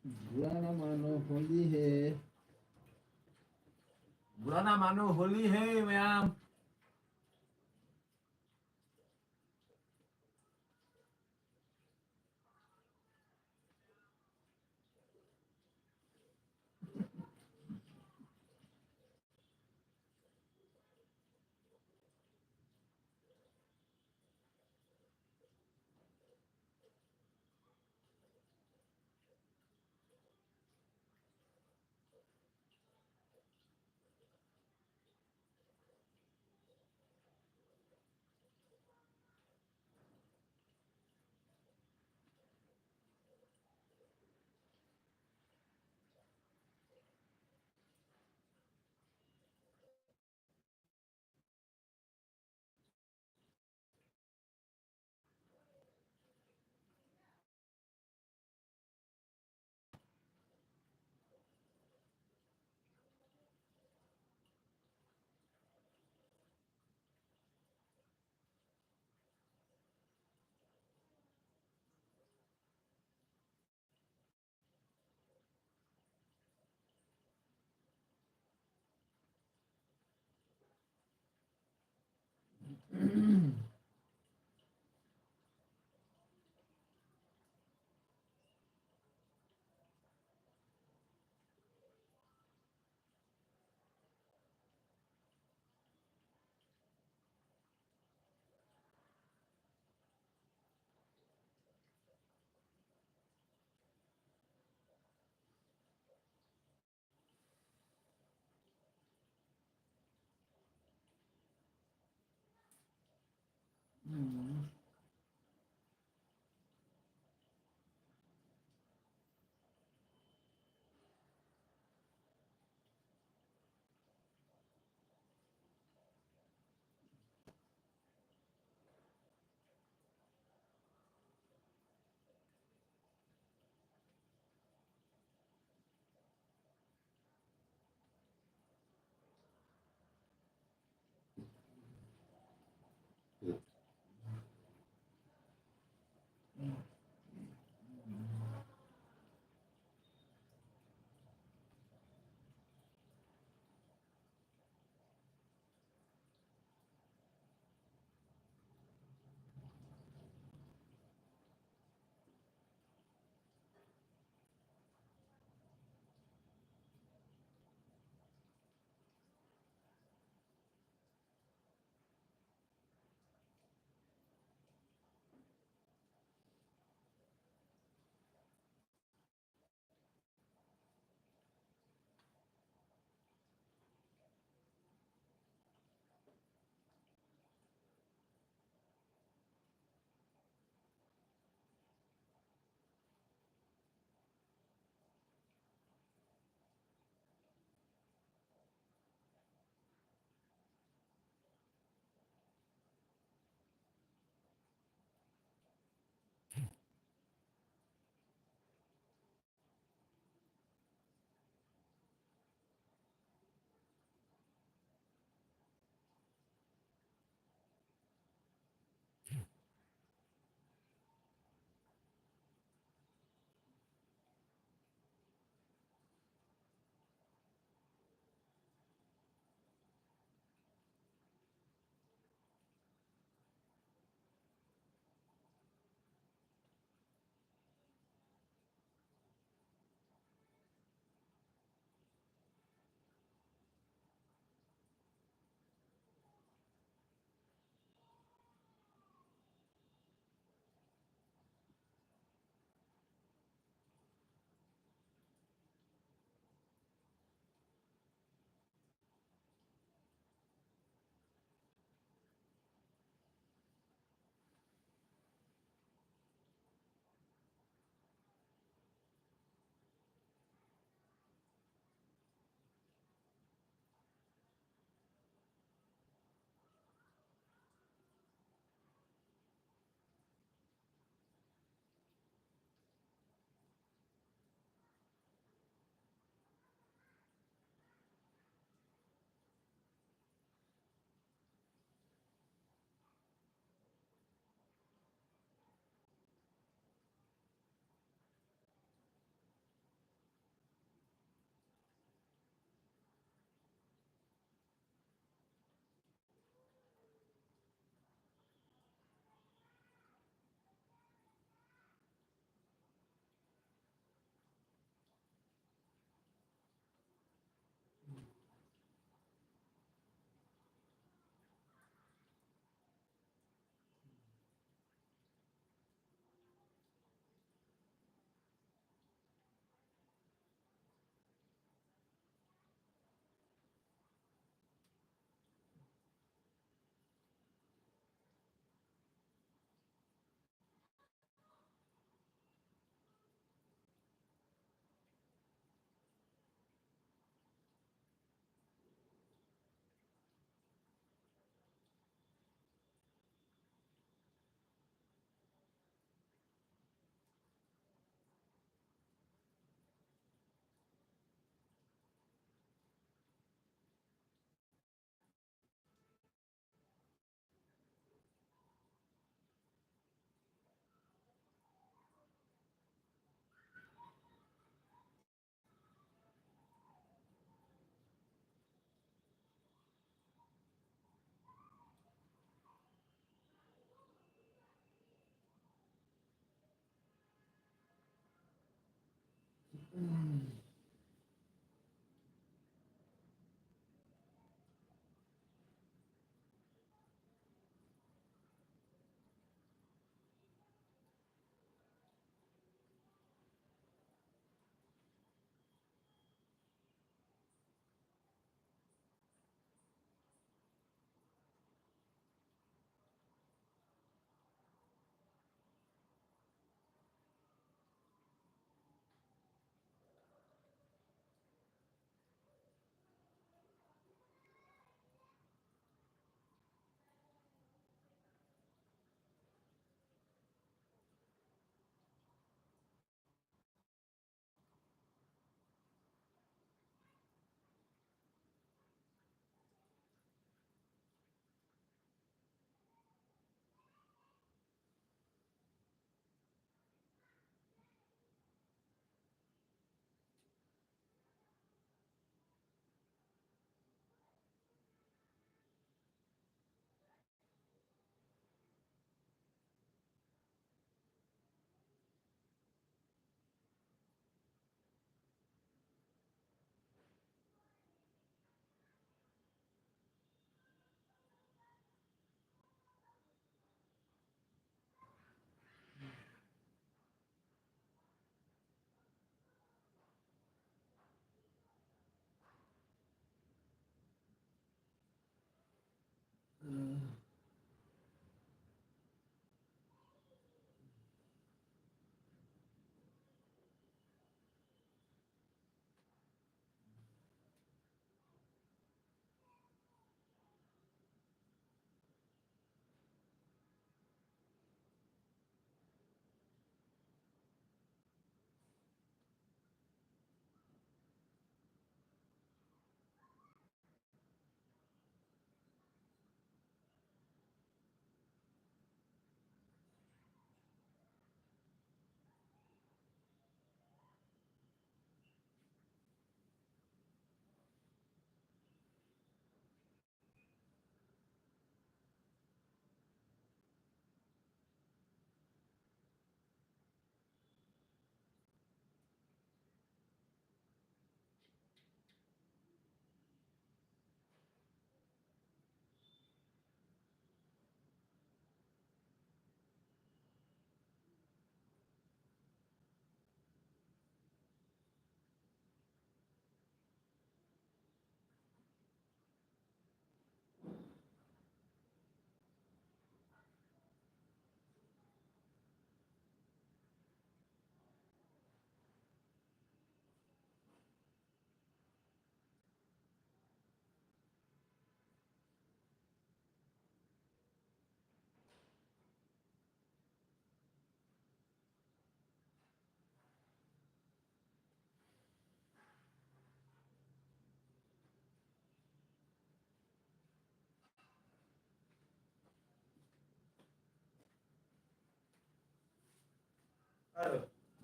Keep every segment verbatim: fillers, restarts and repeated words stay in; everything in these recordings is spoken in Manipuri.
बुरा ना मानो, होली है। बुरा ना मानो, होली है, मैम।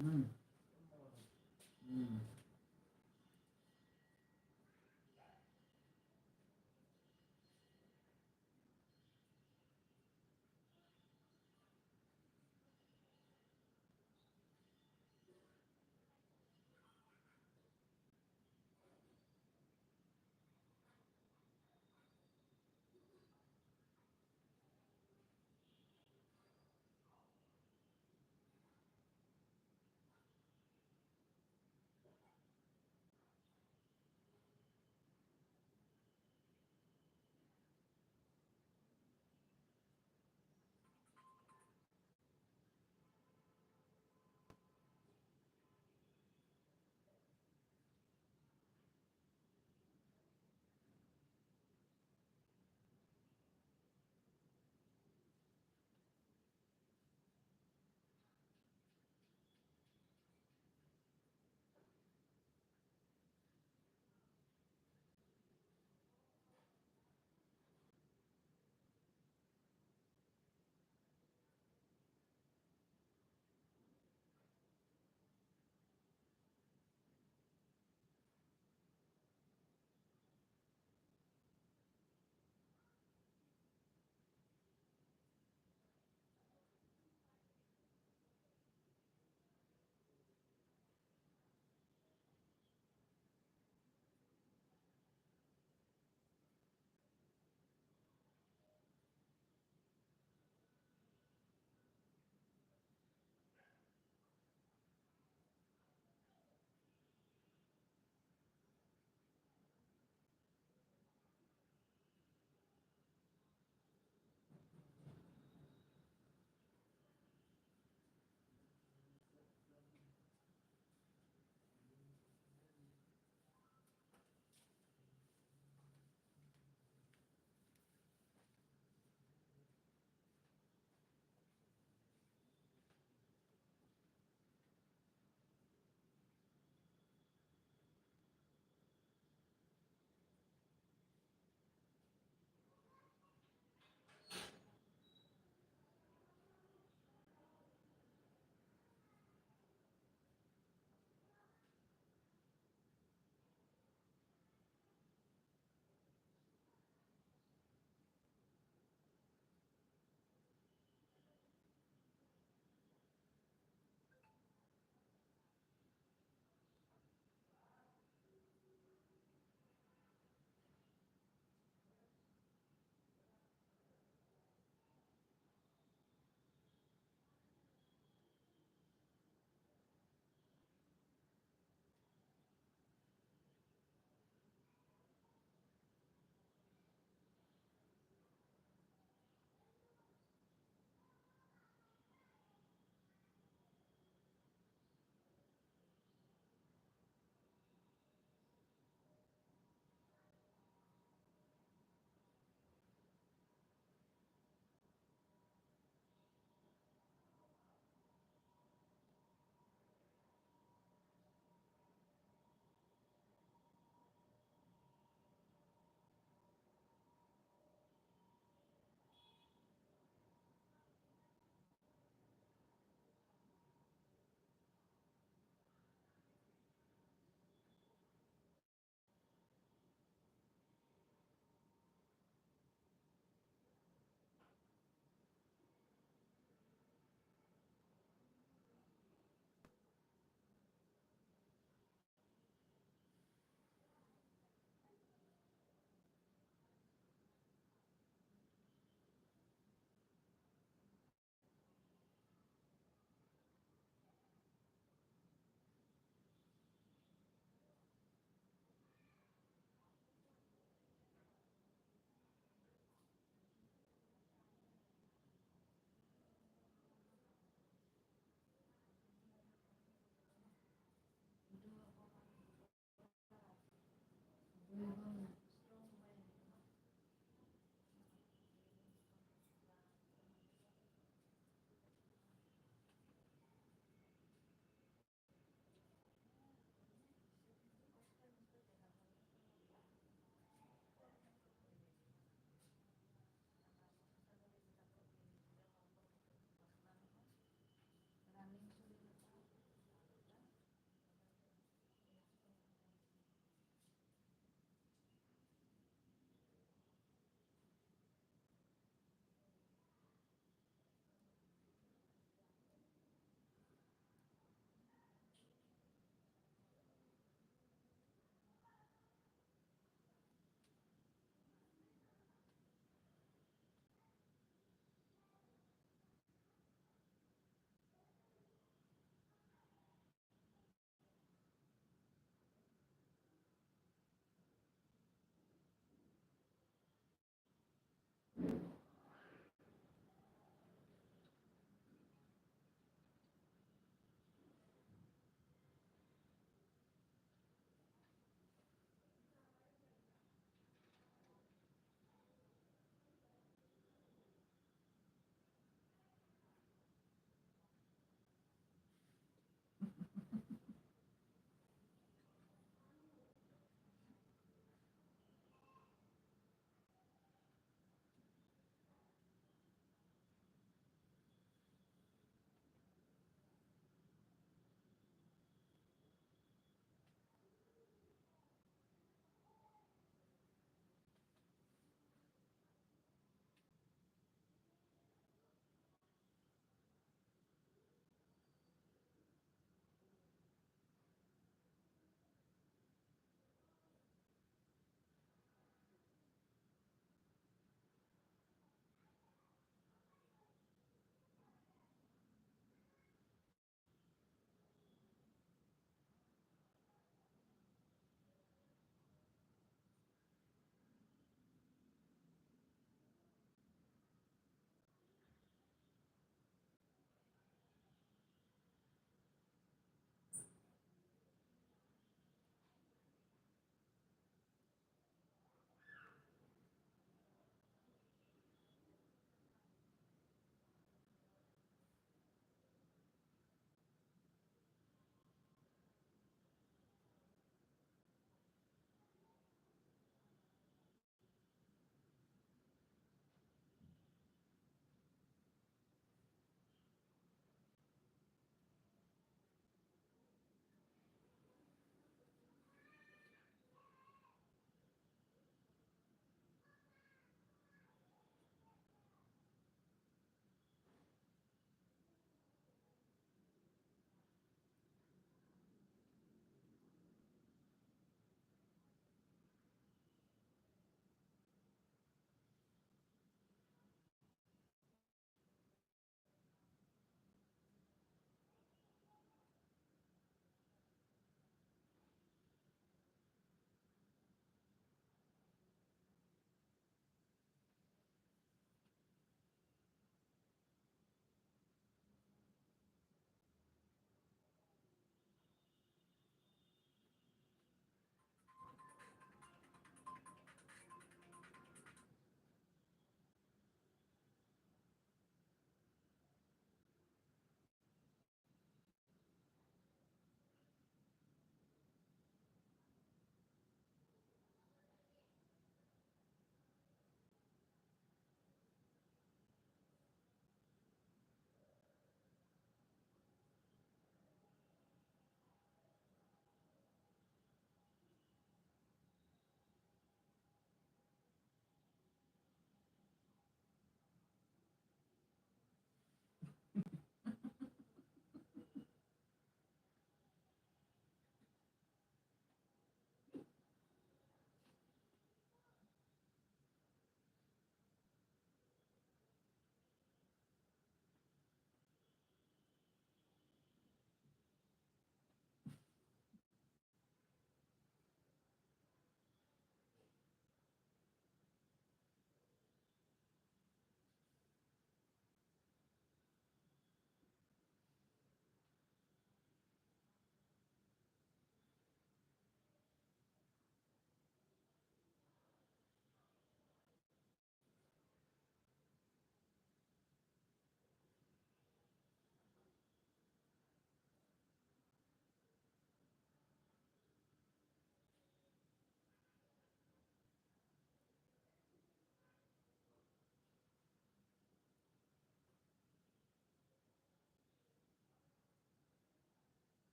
ꯎꯝ꯫ ꯎꯝ꯫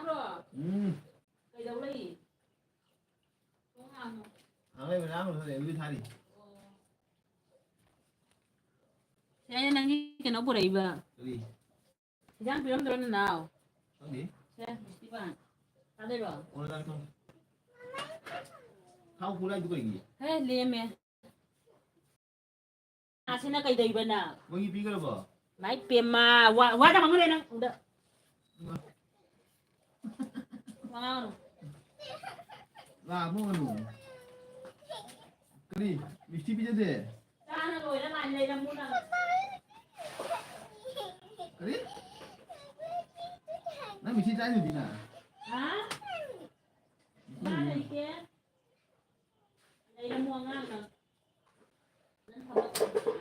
ꯇꯥꯕ꯭ꯔꯣ? ꯎꯝ꯫ ꯀꯩꯗꯧ ꯂꯩ? ꯊꯣꯡ ꯍꯥꯡꯉꯣ꯫ ꯍꯥꯡꯂꯩꯕ ꯂꯥꯡꯒꯅꯨ, ꯍꯧꯖꯤꯛ ꯑꯗꯨꯗꯤ ꯊꯥꯔꯤ꯫ ꯑꯣ꯫ ꯁꯦ, ꯅꯪꯒꯤ ꯀꯩꯅꯣ ꯄꯨꯔꯛꯏꯕ? ꯀꯔꯤ? ꯏꯟꯖꯥꯡ ꯄꯤꯔꯝꯗ꯭ꯔꯣ ꯅꯅꯥꯎ? ꯈꯪꯗꯦ꯫ ꯁꯦ, ꯐꯦꯁꯇꯤꯚꯦꯜ꯫ ꯆꯥꯗꯣꯏꯔꯣ? ꯑꯣ, ꯆꯥꯒꯦ, ꯊꯣꯡ꯫ ꯊꯥꯎ ꯈꯨꯂꯥꯏꯗꯨ ꯀꯩꯒꯤ? ꯍꯦ, ꯂꯦꯝꯃꯦ꯫ ꯑꯁꯤꯅ ꯀꯩꯗꯧꯏꯕ ꯅꯪ? ꯃꯣꯏꯒꯤ ꯄꯤꯈ꯭ꯔꯕꯣ? ꯃꯥꯏ ꯄꯦꯝꯃ, ꯋꯥ, ꯋꯥꯗ ꯉꯥꯡꯅꯔꯦ ꯅꯪ꯫ ꯏꯃꯥ꯫ ꯋꯥ ꯉꯥꯡꯅꯨ꯫ ꯂꯥꯛꯑꯕꯣ ꯉꯥꯅꯨ? ꯀꯔꯤ? ꯃꯤꯁꯇꯤ ꯄꯤꯖꯗꯦ? ꯆꯥꯅ ꯂꯣꯏꯔ ꯃꯥꯜꯂꯦ, ꯂꯩꯔꯝꯃꯣ ꯅꯪ꯫ ꯀꯔꯤ? ꯅꯪ ꯃꯤꯁꯇꯤ ꯆꯥꯏꯗꯨꯗꯤ ꯅꯪ? ꯍꯥ? ꯃꯥ ꯂꯩꯇꯦ꯫ ꯂꯩꯔꯝꯃꯣ ꯑꯉꯥꯡꯅ꯫ ꯅꯪ ꯊꯕꯛ ꯇꯧꯕ꯫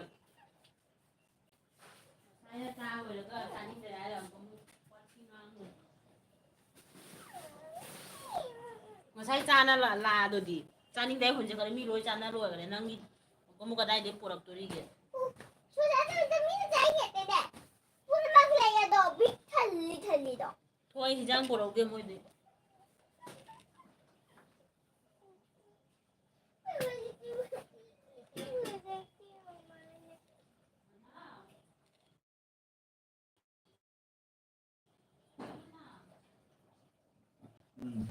ꯉꯁꯥꯏꯅ ꯆꯥ ꯂꯣꯏꯔꯒ ꯆꯥꯅꯤꯡꯗ꯭ꯔꯦ ꯍꯥꯏꯔ ꯑꯃꯨꯛ ꯋꯥꯊꯤ ꯉꯥꯡ ꯂꯩ꯫ ꯉꯁꯥꯏ ꯆꯥꯅ ꯂꯥ-, ꯂꯥꯛꯑꯗꯨꯗꯤ꯫ ꯆꯥꯅꯤꯡꯗꯦ ꯍꯥꯏ ꯍꯨꯟꯖꯤꯟꯈ꯭ꯔꯦ, ꯃꯤ ꯂꯣꯏ ꯆꯥꯅ ꯂꯣꯏꯈ꯭ꯔꯦ꯫ ꯅꯪꯒꯤ ꯑꯃꯨꯛ ꯀꯗꯥꯏꯗꯩ ꯄꯨꯔꯛꯇꯣꯔꯤꯒꯦ? ꯁꯨꯖꯥ ꯆꯧꯗ ꯃꯤꯅ ꯆꯥꯏ ꯅꯠꯇꯦꯅꯦ꯫ ꯄꯨꯝꯅꯃꯛ ꯂꯩ ꯑꯗꯣ ꯕꯤꯛ ꯊꯜꯂꯤ ꯊꯜꯂꯤꯗꯣ꯫ ꯊꯣꯏ ꯍꯤꯟꯖꯥꯡ ꯄꯨꯔꯛꯎꯒꯦ ꯃꯣꯏꯗꯤ꯫ ꯎꯝ꯫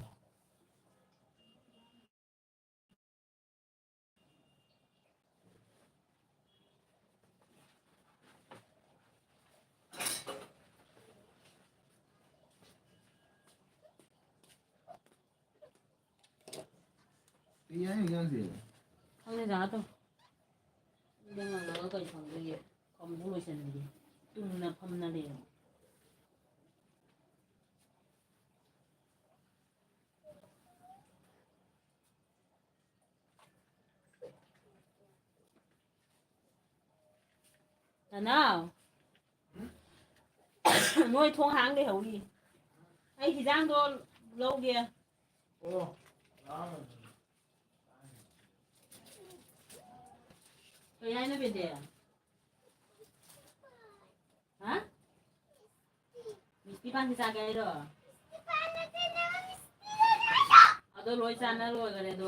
ꯀꯩ ꯍꯥꯏꯅꯣ ꯏꯟꯖꯥꯡꯁꯦ? ꯈꯪꯗꯦ, ꯆꯥ ꯇꯧ꯫ ꯑꯗꯨ ꯉꯥꯡꯅꯔꯒ ꯀꯩ ꯈꯪꯗꯣꯏꯒꯦ? ꯐꯃꯨꯡ ꯂꯣꯏꯁꯟꯕꯤꯒꯦ꯫ ꯇꯨꯝꯅ ꯐꯝꯅ ꯂꯩꯔꯝꯃꯦ꯫ ꯅꯅꯥꯎ, ꯃꯣꯏ ꯊꯣꯡ ꯍꯥꯡ ꯂꯩꯍꯧꯔꯤ꯫ ꯑꯩ ꯍꯤꯟꯖꯥꯡꯗꯣ ꯂꯧꯒꯦ꯫ ꯑꯣ, ꯂꯥꯛꯑꯝꯃꯦ꯫ ꯀꯩ ꯍꯥꯏꯅꯣ, ꯕꯦꯗꯦ? ꯍꯥ? ꯃꯤꯁꯇꯤ ꯄꯥꯟꯒꯤ ꯆꯥꯒꯦ ꯍꯥꯏꯔꯣ? ꯑꯗꯣ ꯂꯣꯏ ꯆꯥꯅ ꯂꯣꯏꯈꯔꯦ ꯑꯗꯣ꯫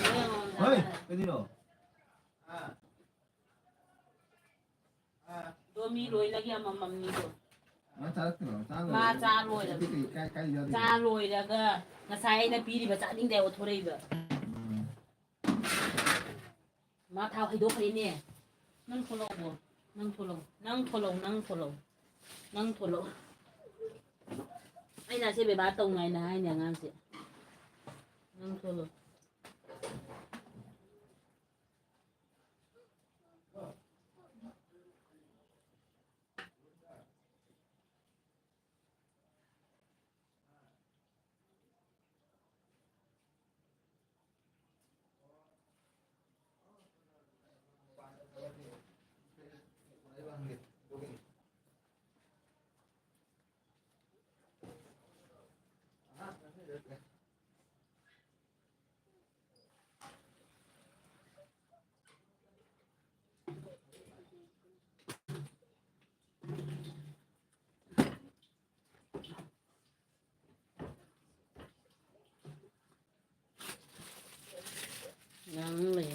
ꯂꯣꯏ ꯑꯃꯃꯝ ꯍꯣꯏ, ꯆꯥꯅꯔꯦ꯫ ꯀꯩꯅꯣ? ꯑꯗꯣ ꯃꯤ ꯂꯣꯏꯅꯒꯤ ꯑꯃꯃꯝꯅꯤꯗꯣ꯫ ꯃꯥ ꯆꯥꯔꯛꯇ꯭ꯔꯣ? ꯆꯥ ꯃꯥ ꯂꯣꯏꯔꯦ꯫ ꯆꯥ ꯂꯣꯏꯔꯦ꯫ ꯑꯇꯩ ꯀꯩ, ꯀꯥꯏ, ꯀꯥꯏ ꯌꯥꯎꯔꯤꯒꯦ? ꯆꯥ ꯂꯣꯏꯔꯒ ꯉꯁꯥꯏ ꯑꯩꯅ ꯄꯤꯔꯤꯕ ꯆꯥꯅꯤꯡꯗꯦ ꯍꯥꯏꯕ ꯊꯣꯔꯛꯏꯕ꯫ ꯎꯝ꯫ ꯃꯥ ꯊꯥꯎ ꯍꯩꯗꯣꯛꯈ꯭ꯔꯦꯅꯦ꯫ ꯅꯪ ꯊꯣꯛꯂꯛꯑꯣ꯫ ꯅꯪ ꯊꯣꯛꯂꯛꯑꯣ꯫ ꯅꯪ ꯊꯣꯛꯂꯛꯑꯣ꯫ ꯅꯪ ꯊꯣꯛꯂꯛꯑꯣ꯫ ꯅꯪ ꯊꯣꯛꯂꯛꯑꯣ꯫ ꯑꯩꯅ ꯑꯁꯤ ꯕꯦꯕꯥꯔ ꯇꯧꯅꯨ ꯍꯥꯏꯅ ꯍꯥꯏꯅꯦ ꯑꯉꯥꯡꯁꯦ꯫ ꯅꯪ ꯊꯣꯛꯂꯛꯑꯣ꯫ ꯉꯥꯡ ꯂꯩ꯫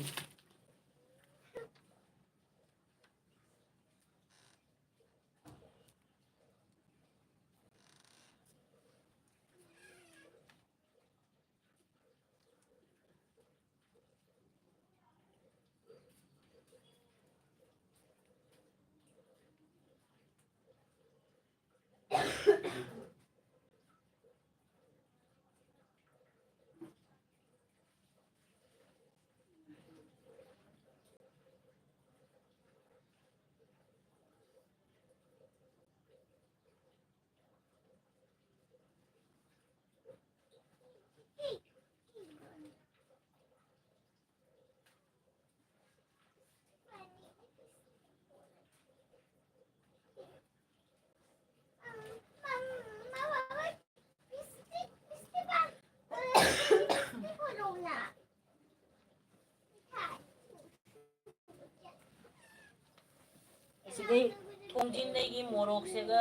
ꯑꯁꯤꯗꯩ ꯊꯣꯡꯖꯤꯟꯗꯒꯤ ꯃꯣꯔꯣꯛꯁꯤꯒ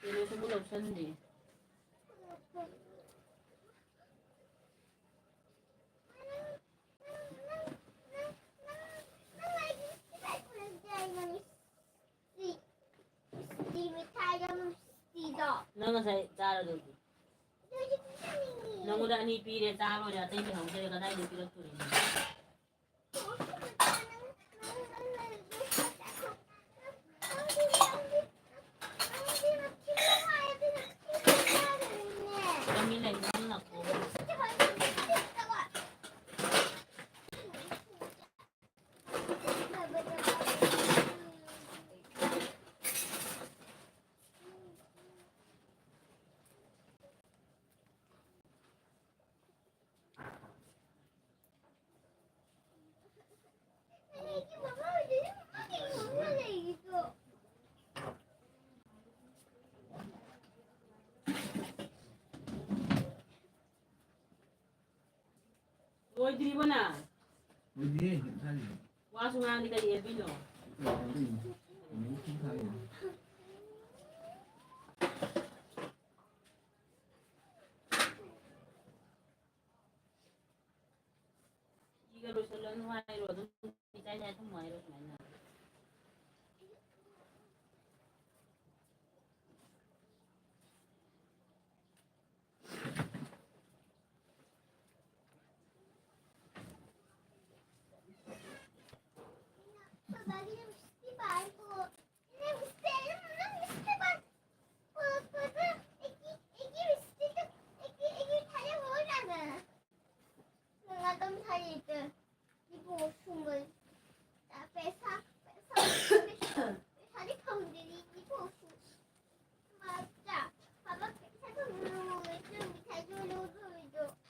ꯀꯩꯅꯣꯁꯤꯕꯨ ꯂꯧꯁꯟꯗꯦ꯫ ꯅꯪ ꯉꯁꯥꯏ ꯆꯥꯔꯗꯨꯗꯤ꯫ ꯅꯪꯉꯣꯟꯗ ꯑꯅꯤ ꯄꯤꯔꯦ, ꯆꯥ ꯂꯣꯏꯔꯦ, ꯑꯇꯩ ꯂꯩꯍꯧꯗ꯭ꯔꯦ, ꯀꯗꯥꯏꯗꯩ ꯄꯤꯔꯛꯇꯣꯔꯤꯅꯣ? ꯆꯥꯃꯤ ꯂꯩ, ꯅꯪ ꯅꯥꯀꯣꯡ꯫ ꯂꯣꯏꯗ꯭ꯔꯤꯕꯣ ꯅꯪ? ꯂꯣꯏꯗ꯭ꯔꯤꯌꯦ, ꯉꯁꯥꯏꯒꯤ꯫ ꯋꯥꯁꯨ ꯉꯥꯡꯗꯦ, ꯀꯔꯤ ꯑꯦꯜꯕꯤꯅꯣ? ꯀꯩꯅꯣ ꯇꯧꯔꯤꯅꯦ꯫ ꯑꯃꯨꯛ ꯁꯨꯝ ꯊꯥꯔꯛꯏꯅꯦ꯫ ꯏꯒ ꯂꯣꯏꯁꯜꯂꯅꯨ ꯍꯥꯏꯔꯣ, ꯑꯗꯨꯝ ꯏꯆꯥꯏ ꯆꯥꯏ ꯊꯝꯃꯣ ꯍꯥꯏꯔꯣ ꯁꯨꯃꯥꯏꯅ꯫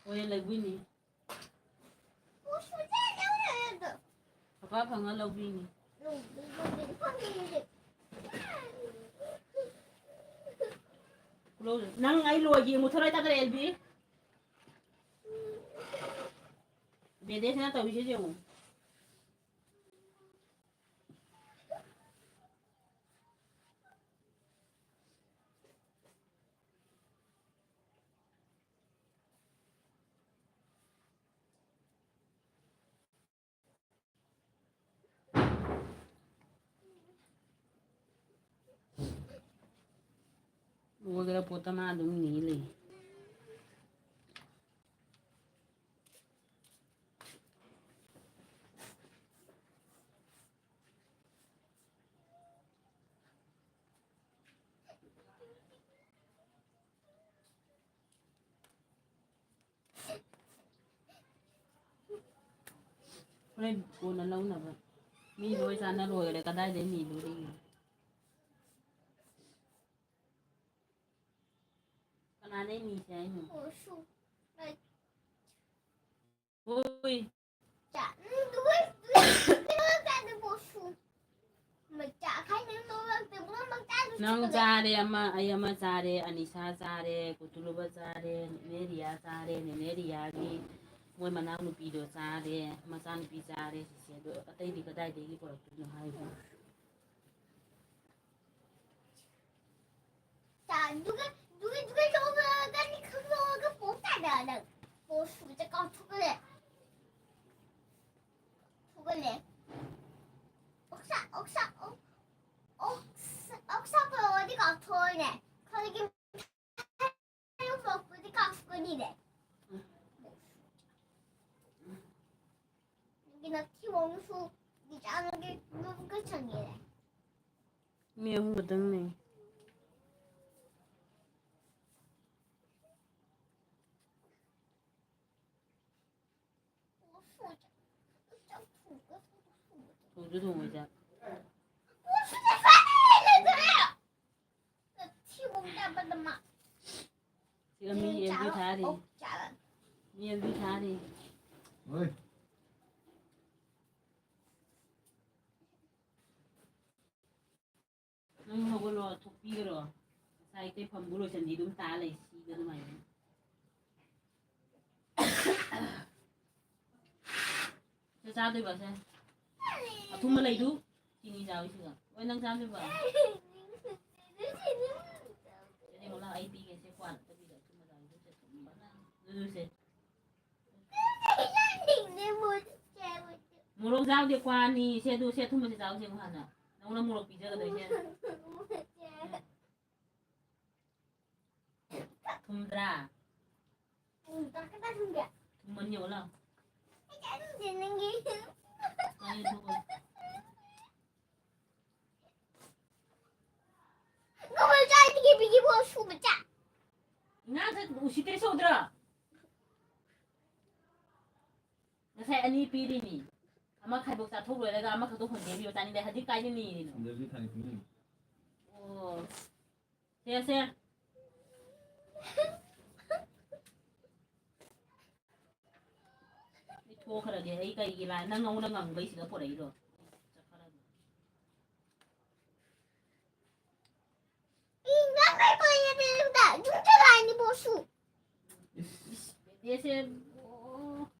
ꯍꯣꯔꯦꯟ ꯂꯩꯕꯤꯅꯤ꯫ ꯑꯄꯥ ꯐꯪꯉ ꯂꯧꯕꯤꯅꯤ꯫ ꯅꯪ ꯑꯩ ꯂꯣꯏꯒꯦ ꯃꯨꯊꯠꯂꯣꯏ ꯇꯥꯗꯔꯦ ꯑꯦꯜꯕꯤ꯫ ꯕꯦꯗꯦꯁꯅ ꯇꯧꯔꯤꯁꯦ ꯌꯦꯡꯉꯨ꯫ ꯂꯣꯏꯈ꯭ꯔ ꯄꯣꯠꯇ ꯃꯥ ꯑꯗꯨꯝ ꯅꯤ ꯂꯩ꯫ ꯍꯣꯔꯦꯟ ꯀꯣꯟꯅ ꯂꯧꯅꯕ꯫ ꯃꯤ ꯂꯣꯏ ꯆꯥꯅ ꯂꯣꯏꯈ꯭ꯔꯦ, ꯀꯗꯥꯏꯗꯩ ꯅꯤꯗꯣꯔꯤꯒꯦ? ꯀꯅꯥꯗꯩ ꯅꯤꯁꯦ ꯍꯥꯏꯅꯣ? ꯍꯣꯏ꯫ ꯅꯪ ꯆꯥꯔꯦ ꯑꯃ, ꯑꯩ ꯑꯃ ꯆꯥꯔꯦ, ꯑꯅꯤꯁꯥ ꯆꯥꯔꯦ, ꯀꯨꯇꯨꯂꯨꯕ ꯆꯥꯔꯦ, ꯅꯦꯅꯦ ꯔꯤꯌꯥ ꯆꯥꯔꯦ, ꯅꯦꯅꯦ ꯔꯤꯌꯥꯒꯤ ꯃꯣꯏ ꯃꯅꯥꯎꯅꯨꯄꯤꯗꯣ ꯆꯥꯔꯦ, ꯃꯆꯥꯅꯨꯄꯤ ꯆꯥꯔꯦ, ꯁꯤꯁꯦ꯫ ꯑꯗꯣ ꯑꯇꯩꯗꯤ ꯀꯗꯥꯏꯗꯒꯤ ꯄꯨꯔꯛꯇꯣꯏꯅꯣ ꯍꯥꯏꯕ? ꯆꯥ, ꯑꯗꯨꯒ, ꯑꯗꯨꯒ, ꯑꯗꯨꯒ ꯂꯧꯔꯒꯅꯤ ꯈꯪꯗꯣꯛꯑꯒ ꯄꯣꯛ ꯇꯥꯗ ꯅꯪ꯫ ꯄꯣꯛ ꯁꯨꯕꯁꯦ ꯀꯥꯎꯊꯣꯛꯀꯅꯤ꯫ ꯊꯣꯛꯀꯅꯤ꯫ ꯑꯣꯛꯁꯥ, ꯑꯣꯛꯁꯥ, ꯑꯣꯛ-, ꯑꯣꯛꯁꯥ, ꯑꯣꯛꯁꯥ ꯄꯣꯛꯑꯗꯤ ꯀꯥꯎꯊꯣꯛꯑꯣꯏꯅꯦ꯫ ꯈꯜꯂꯒꯦ꯫ ꯄꯣꯛꯄꯗꯤ ꯀꯥꯎꯊꯣꯛꯀꯅꯤꯅꯦ꯫ ꯅꯪꯒꯤ ꯅꯊꯤ ꯃꯣꯡꯁꯨ ꯕꯤꯆꯥꯅꯒꯤ ꯂꯨꯞꯀ ꯆꯪꯉꯦꯅꯦ꯫ ꯃꯤ ꯑꯍꯨꯝ ꯈꯛꯇꯪꯅꯦ꯫ ꯊꯣꯡꯁꯨ ꯊꯣꯡꯉꯣꯏ ꯆꯥꯛ꯫ ꯁꯤꯒ ꯃꯤ ꯑꯦꯜꯕꯤ ꯊꯥꯔꯤ꯫ ꯃꯤ ꯑꯦꯜꯕꯤ ꯊꯥꯔꯤ꯫ ꯍꯣꯏ꯫ ꯅꯪ ꯍꯧꯒꯠꯂꯣ, ꯊꯣꯛꯄꯤꯈ꯭ꯔꯣ꯫ ꯉꯁꯥꯏ ꯏꯇꯩ ꯐꯝꯕꯨ ꯂꯣꯏꯁꯟꯗꯤ ꯑꯗꯨꯝ ꯇꯥ ꯂꯩ, ꯁꯤꯗ ꯑꯗꯨꯃꯥꯏꯅ꯫ ꯆꯥꯛ ꯆꯥꯗꯣꯏꯕ ꯁꯦ? ꯑꯊꯨꯝꯕ ꯂꯩꯗꯨ? ꯆꯤꯅꯤ ꯆꯥꯎ ꯁꯤꯒ꯫ ꯍꯣꯏ, ꯅꯪ ꯆꯥꯗꯣꯏꯕ? ꯁꯦ, ꯌꯦꯡꯉꯣ ꯂꯥꯎ, ꯑꯩ ꯄꯤꯒꯦ ꯁꯦ, ꯀ꯭ꯋꯥ ꯅꯠꯇꯕꯤꯗ ꯑꯊꯨꯝꯕ ꯆꯥꯎ꯫ ꯑꯗꯨ ꯁꯦ, ꯑꯗꯨ ꯁꯦ꯫ ꯃꯣꯔꯣꯛ ꯆꯥꯎꯗꯦ, ꯀ꯭ꯋꯥꯅꯤ꯫ ꯁꯦ, ꯑꯗꯨ ꯁꯦ, ꯑꯊꯨꯝꯕꯁꯦ ꯆꯥꯎ ꯁꯦ, ꯍꯥꯟꯅ꯫ ꯅꯪꯉꯣꯟꯗ ꯃꯣꯔꯣꯛ ꯄꯤꯖꯒꯗꯣꯏꯁꯦ꯫ ꯊꯨꯝꯗ꯭ꯔꯥ? ꯎꯝ, ꯇꯥꯛꯀꯦ ꯇꯥꯛꯀꯦ꯫ ꯊꯨꯝꯃꯅꯤ ꯌꯦꯡꯉꯣ ꯂꯥꯎ꯫ ꯑꯩ ꯆꯥꯅꯤꯡꯗꯦ ꯅꯪꯒꯤ꯫ ꯆꯥꯒꯦ ꯊꯣꯛꯑꯣ꯫ ꯉꯧꯕ ꯆꯥꯏꯗꯤ ꯀꯦꯕꯤꯒꯤ ꯕꯣꯜ ꯁꯨꯕ ꯆꯥ꯫ ꯉꯥ ꯎꯁꯤꯠꯇ꯭ꯔꯤ ꯁꯧꯗ꯭ꯔꯣ? ꯉꯁꯥꯏ ꯑꯅꯤ ꯄꯤꯔꯤꯅꯤ꯫ ꯑꯃ ꯈꯥꯏꯕꯣꯛ ꯆꯥꯊꯣꯛ ꯂꯣꯏꯔꯒ ꯑꯃꯈꯛꯇꯣ ꯍꯣꯟꯖꯦꯟꯕꯤꯌꯣ ꯆꯥꯅꯤꯡꯗꯦ꯫ ꯍꯧꯖꯤꯛ ꯀꯥꯏꯗ ꯅꯤꯔꯤꯅꯣ? ꯁꯟꯗꯦꯁꯤ ꯊꯥꯅꯤ ꯄꯤꯅꯤ꯫ ꯑꯣ꯫ ꯁꯦ, ꯁꯦ꯫ ꯑꯩ ꯊꯣꯛꯈ꯭ꯔꯒꯦ꯫ ꯑꯩ ꯀꯩꯒꯤ ꯂꯥꯏ-, ꯅꯪ ꯅꯉꯣꯟꯗ ꯉꯪꯕꯩ ꯁꯤꯗ ꯄꯣꯔꯛꯏꯔꯣ? ꯏꯁ, ꯕꯦꯕꯦꯁꯦ, ꯑꯣ꯫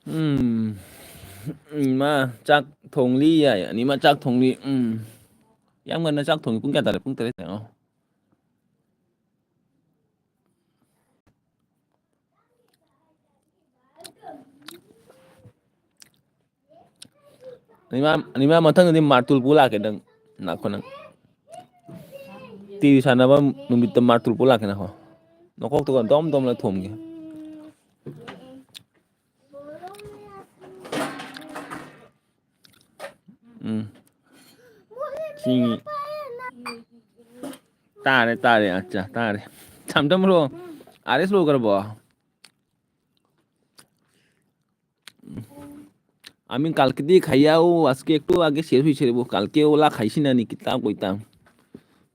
ꯎꯝ꯫ ꯏꯃꯥ ꯆꯥꯛ ꯊꯣꯡꯂꯤ ꯌꯥꯏ꯫ ꯑꯅꯤꯃ ꯆꯥꯛ ꯊꯣꯡꯂꯤ꯫ ꯎꯝ꯫ ꯌꯥꯝ ꯉꯟꯅ ꯆꯥꯛ ꯊꯣꯡꯉꯤ꯫ ꯄꯨꯡ ꯀꯌꯥ ꯇꯥꯔꯦ? ꯄꯨꯡ ꯇꯔꯦꯠ ꯇꯥꯔꯦ꯫ ꯑꯣ꯫ ꯑꯅꯤꯃ, ꯑꯅꯤꯃ ꯃꯊꯪꯗꯗꯤ ꯃꯥꯔꯇꯨꯜ ꯄꯨ ꯂꯥꯛꯀꯦ ꯅꯪ꯫ ꯂꯥꯛꯈꯣ ꯅꯪ꯫ ꯇꯤꯚꯤ ꯁꯥꯟꯅꯕ ꯅꯨꯃꯤꯠꯇ ꯃꯥꯔꯇꯨꯜ ꯄꯨ ꯂꯥꯛꯀꯦ ꯅꯪ꯫ ꯅꯀꯣꯛꯇꯨꯒ ꯗꯣꯝ ꯗꯣꯝꯅ ꯊꯣꯝꯒꯦ꯫ ꯎꯝ꯫ ꯆꯤꯡ-, ꯇꯥꯔꯦ, ꯇꯥꯔꯦ, ꯑꯠꯆꯥ, ꯇꯥꯔꯦ꯫ ꯊꯝ ꯊꯝ bro꯫ ꯑꯥꯔ ꯑꯦꯁ ꯂꯣꯏꯈ꯭ꯔꯕꯣ? আমি কালকে দিয়ে খাইয়াও আজকে একটু আগে শেষ হয়েছে রে বউ। কালকে ওলা খাইছি না নি, কিতা কইতাম।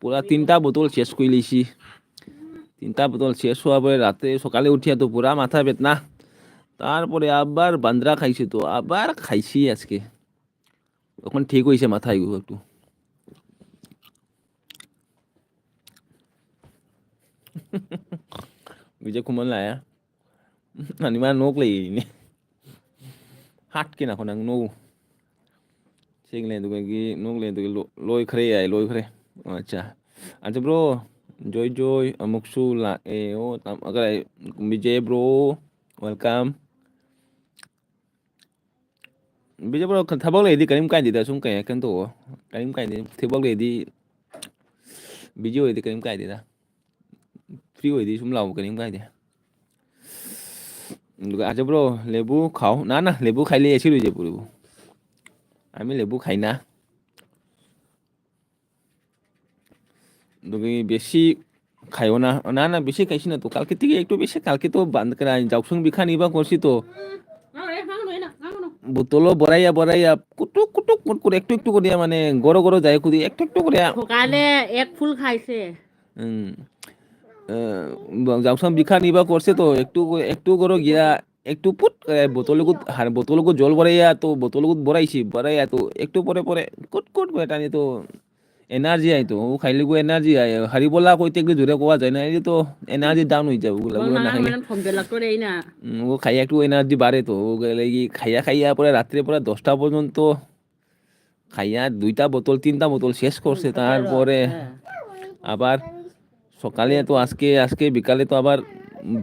পুরা তিনটা বোতল শেষ করে লিছি। তিনটা বোতল শেষ হওয়ার পরে রাতে সকালে উঠিয়া তো পুরা মাথা বেদনা। তারপরে আবার বান্দ্রা খাইছি তো, আবার খাইছি আজকে। এখন ঠিক হইছে মাথা এগু একটু। Bije kuman la ya. Ani ma nok le ni. Hat ki na ko nang no. Sing le du ki nok le du ki lo, loi khre ai, loi khre. Acha. Acha bro, joy joy, amuk su la e o tam agar ai, Vijay bro, welcome. Bije bro, ꯊꯕꯛ ꯂꯩꯔꯗꯤ ꯀꯔꯤꯝ ꯀꯥꯏꯗꯦꯗ, ꯁꯨꯝ ꯀꯩ ꯀꯩꯅꯣ ꯇꯧꯋꯣ꯫ ꯀꯔꯤꯝ ꯀꯥꯏꯗꯦ꯫ ꯊꯕꯛ ꯂꯩꯔꯗꯤ, busy ꯑꯣꯏꯔꯗꯤ ꯀꯔꯤꯝ ꯀꯥꯏꯗꯦꯗ꯫ Free ꯑꯣꯏꯔꯗꯤ ꯁꯨꯝ ꯂꯥꯛꯑꯣ, ꯀꯔꯤꯝ ꯀꯥꯏꯗꯦ꯫ ꯑꯗꯨꯒ ꯑꯥ bro, ꯂꯦꯕꯨ ꯈꯥꯎ꯫ ꯅꯥꯅ ꯂꯦꯕꯨ ꯈꯥꯏ ꯂꯩ, ꯑꯁꯤ ꯂꯣꯏꯖꯦ ꯄꯨꯔꯤꯕꯨ꯫ ꯑꯥꯃꯤ ꯂꯦꯕꯨ ꯈꯥꯏꯅ꯫ ꯑꯗꯨꯒꯤ ꯕꯦꯁꯤ ꯈꯥꯏꯌꯣꯅ, ꯅꯥꯅ ꯕꯦꯁꯤ ꯈꯥꯏꯁꯤꯅ ꯇꯣ, ꯀꯥꯜꯀꯤꯇꯤꯒꯤ ꯑꯦꯛꯇꯣ ꯕꯦꯁꯤ ꯀꯥꯜꯀꯤꯇꯣ ꯕꯟ ꯀꯅꯥ ꯖꯥꯎꯁꯨꯡ ꯕꯤꯈꯥꯅꯤꯕ ꯀꯣꯔꯁꯤ ꯇꯣ꯫ ꯉꯥꯡꯉꯅꯨ, ꯉꯥꯡꯉꯅꯨ, ꯉꯥꯡꯉꯅꯨ꯫ ꯕꯣꯇꯣꯜ ꯕꯣꯔꯥꯏꯌꯥ, ꯕꯣꯔꯥꯏꯌꯥ, ꯀꯨꯇꯨꯛ, ꯀꯨꯇꯨꯛ, ꯀꯨꯇꯨꯛ, ꯀꯨꯇꯨꯛ, ꯑꯦꯛꯇꯨ, ꯑꯦꯛꯇꯨ ꯀꯣꯗꯤꯌꯥ ꯃꯥꯅꯦ, ꯒꯣꯔꯣ, ꯒꯣꯔꯣ ꯖꯥꯏ ꯀꯨꯗꯤ, ꯑꯦꯛꯇꯨ, ꯑꯦꯛꯇꯨ ꯀꯣꯗꯤꯌꯥ꯫ ꯊꯣꯀꯥꯂꯦ, ꯑꯦꯛ ꯐꯨꯜ ꯈꯥꯏꯁꯦ꯫ ꯎꯝ꯫ ꯑ, ꯖꯥꯎꯁꯨꯡ ꯕꯤꯈꯥꯅꯤꯕ ꯀꯣꯔꯁꯤ ꯇꯣ, ꯑꯦꯛꯇꯨ, ꯑꯦꯛꯇꯨ ꯒꯣꯔꯣ ꯒꯤꯌꯥ, ꯑꯦꯛꯇꯨ ꯄꯨꯠ, ꯑꯦ, ꯕꯣꯇꯣꯜ ꯒꯨꯠ, ꯍꯥꯟꯅ ꯕꯣꯇꯣꯜ ꯒꯨꯠ ꯖꯣꯜ ꯕꯣꯔꯥꯏꯌꯥ ꯇꯣ, ꯕꯣꯇꯣꯜ ꯒꯨꯠ ꯕꯣꯔꯥꯏꯁꯤ, ꯕꯣꯔꯥꯏꯌꯥ ꯇꯣ, ꯑꯦꯛꯇꯨ ꯄꯣꯔꯦ ꯄꯣꯔꯦ, ꯀꯨꯠ ꯀꯨꯠ ꯀꯣꯏ ꯇꯥꯅꯤ ꯇꯣ꯫ এনার্জি আইতো, ও খাইলে গো এনার্জি আয়। হারিবলা কইতে একটু জোরে কোয়া যায় না, এই তো এনার্জি ডাউন হয়ে যাবে ওগুলা, ওগুলা না খাইলে। উম, ও খাইয়া একটু এনার্জি বাড়ে তো, ও গেলে কি খাইয়া খাইয়া পরে রাত্রে পরে দশটা পর্যন্ত খাইয়া দুইটা বোতল, তিনটা বোতল শেষ করছে। তারপরে আবার সকালে তো আজকে, আজকে বিকালে তো আবার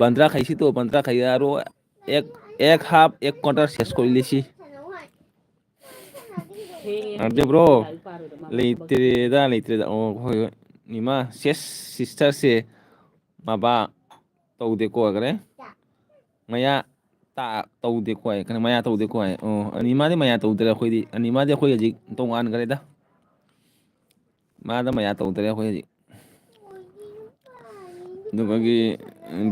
বান্দ্রা খাইছি তো, বান্দ্রা খাইয়া আরো এক, এক হাফ, এক কোয়ার্টার শেষ করে দিয়েছি। Arjo bro, leitre da, leitre da. Oh, hoi, hoi. Nima, ses sister se, maba, tau de ko agre. Maya, ta, tau de ko ai, kan maya tau de ko ai. Oh, anima de maya tau de ko di, anima de ko ji, tong an gre da. Ma da maya tau de ko ji. Dugagi,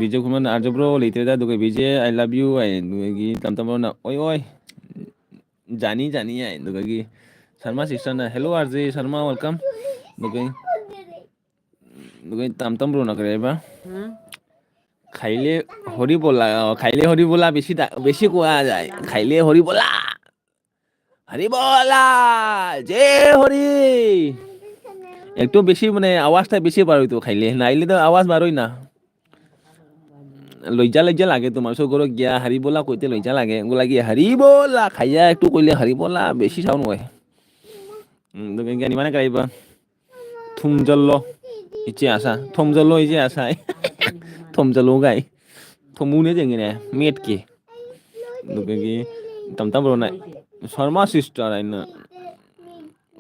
Vijay Kumar na, Arjo bro, leitre da, dugai Vijay, I love you, ai, dugagi, tam tam bro na, oi, oi. Jani, jani, ai, dugagi. Sharma sister na, hello, R J Sharma, welcome. Dugai, dugai, tam tam bro na kare ba. খাইলে হৰি বলা, অ, খাইলে হৰি বলা বেছি দা-, বেছি কোৱা যায়। খাইলে হৰি বলা। হৰি বলা, জয় হৰি। একটু বেশি মানে আওয়াজটা বেশি বার হইতো খাইলে, নাইলে তো আওয়াজ বারোই না। লজ্জা লজ্জা লাগে তোমার, সব ঘরে গিয়া হরি বলা কইতে লজ্জা লাগে। ওগুলা গিয়া হরি বলা খাইয়া একটু কইলে হরি বলা বেশি সাউন্ড হয়। উম, তো কেন জানি মানে করাইবা। Thumjolo, iche asa. Thumjolo, iche asa. Thumjolo gai. Thumune jengine, miet ki. Duke ki, tam tam bro na. Sharma sister ai na.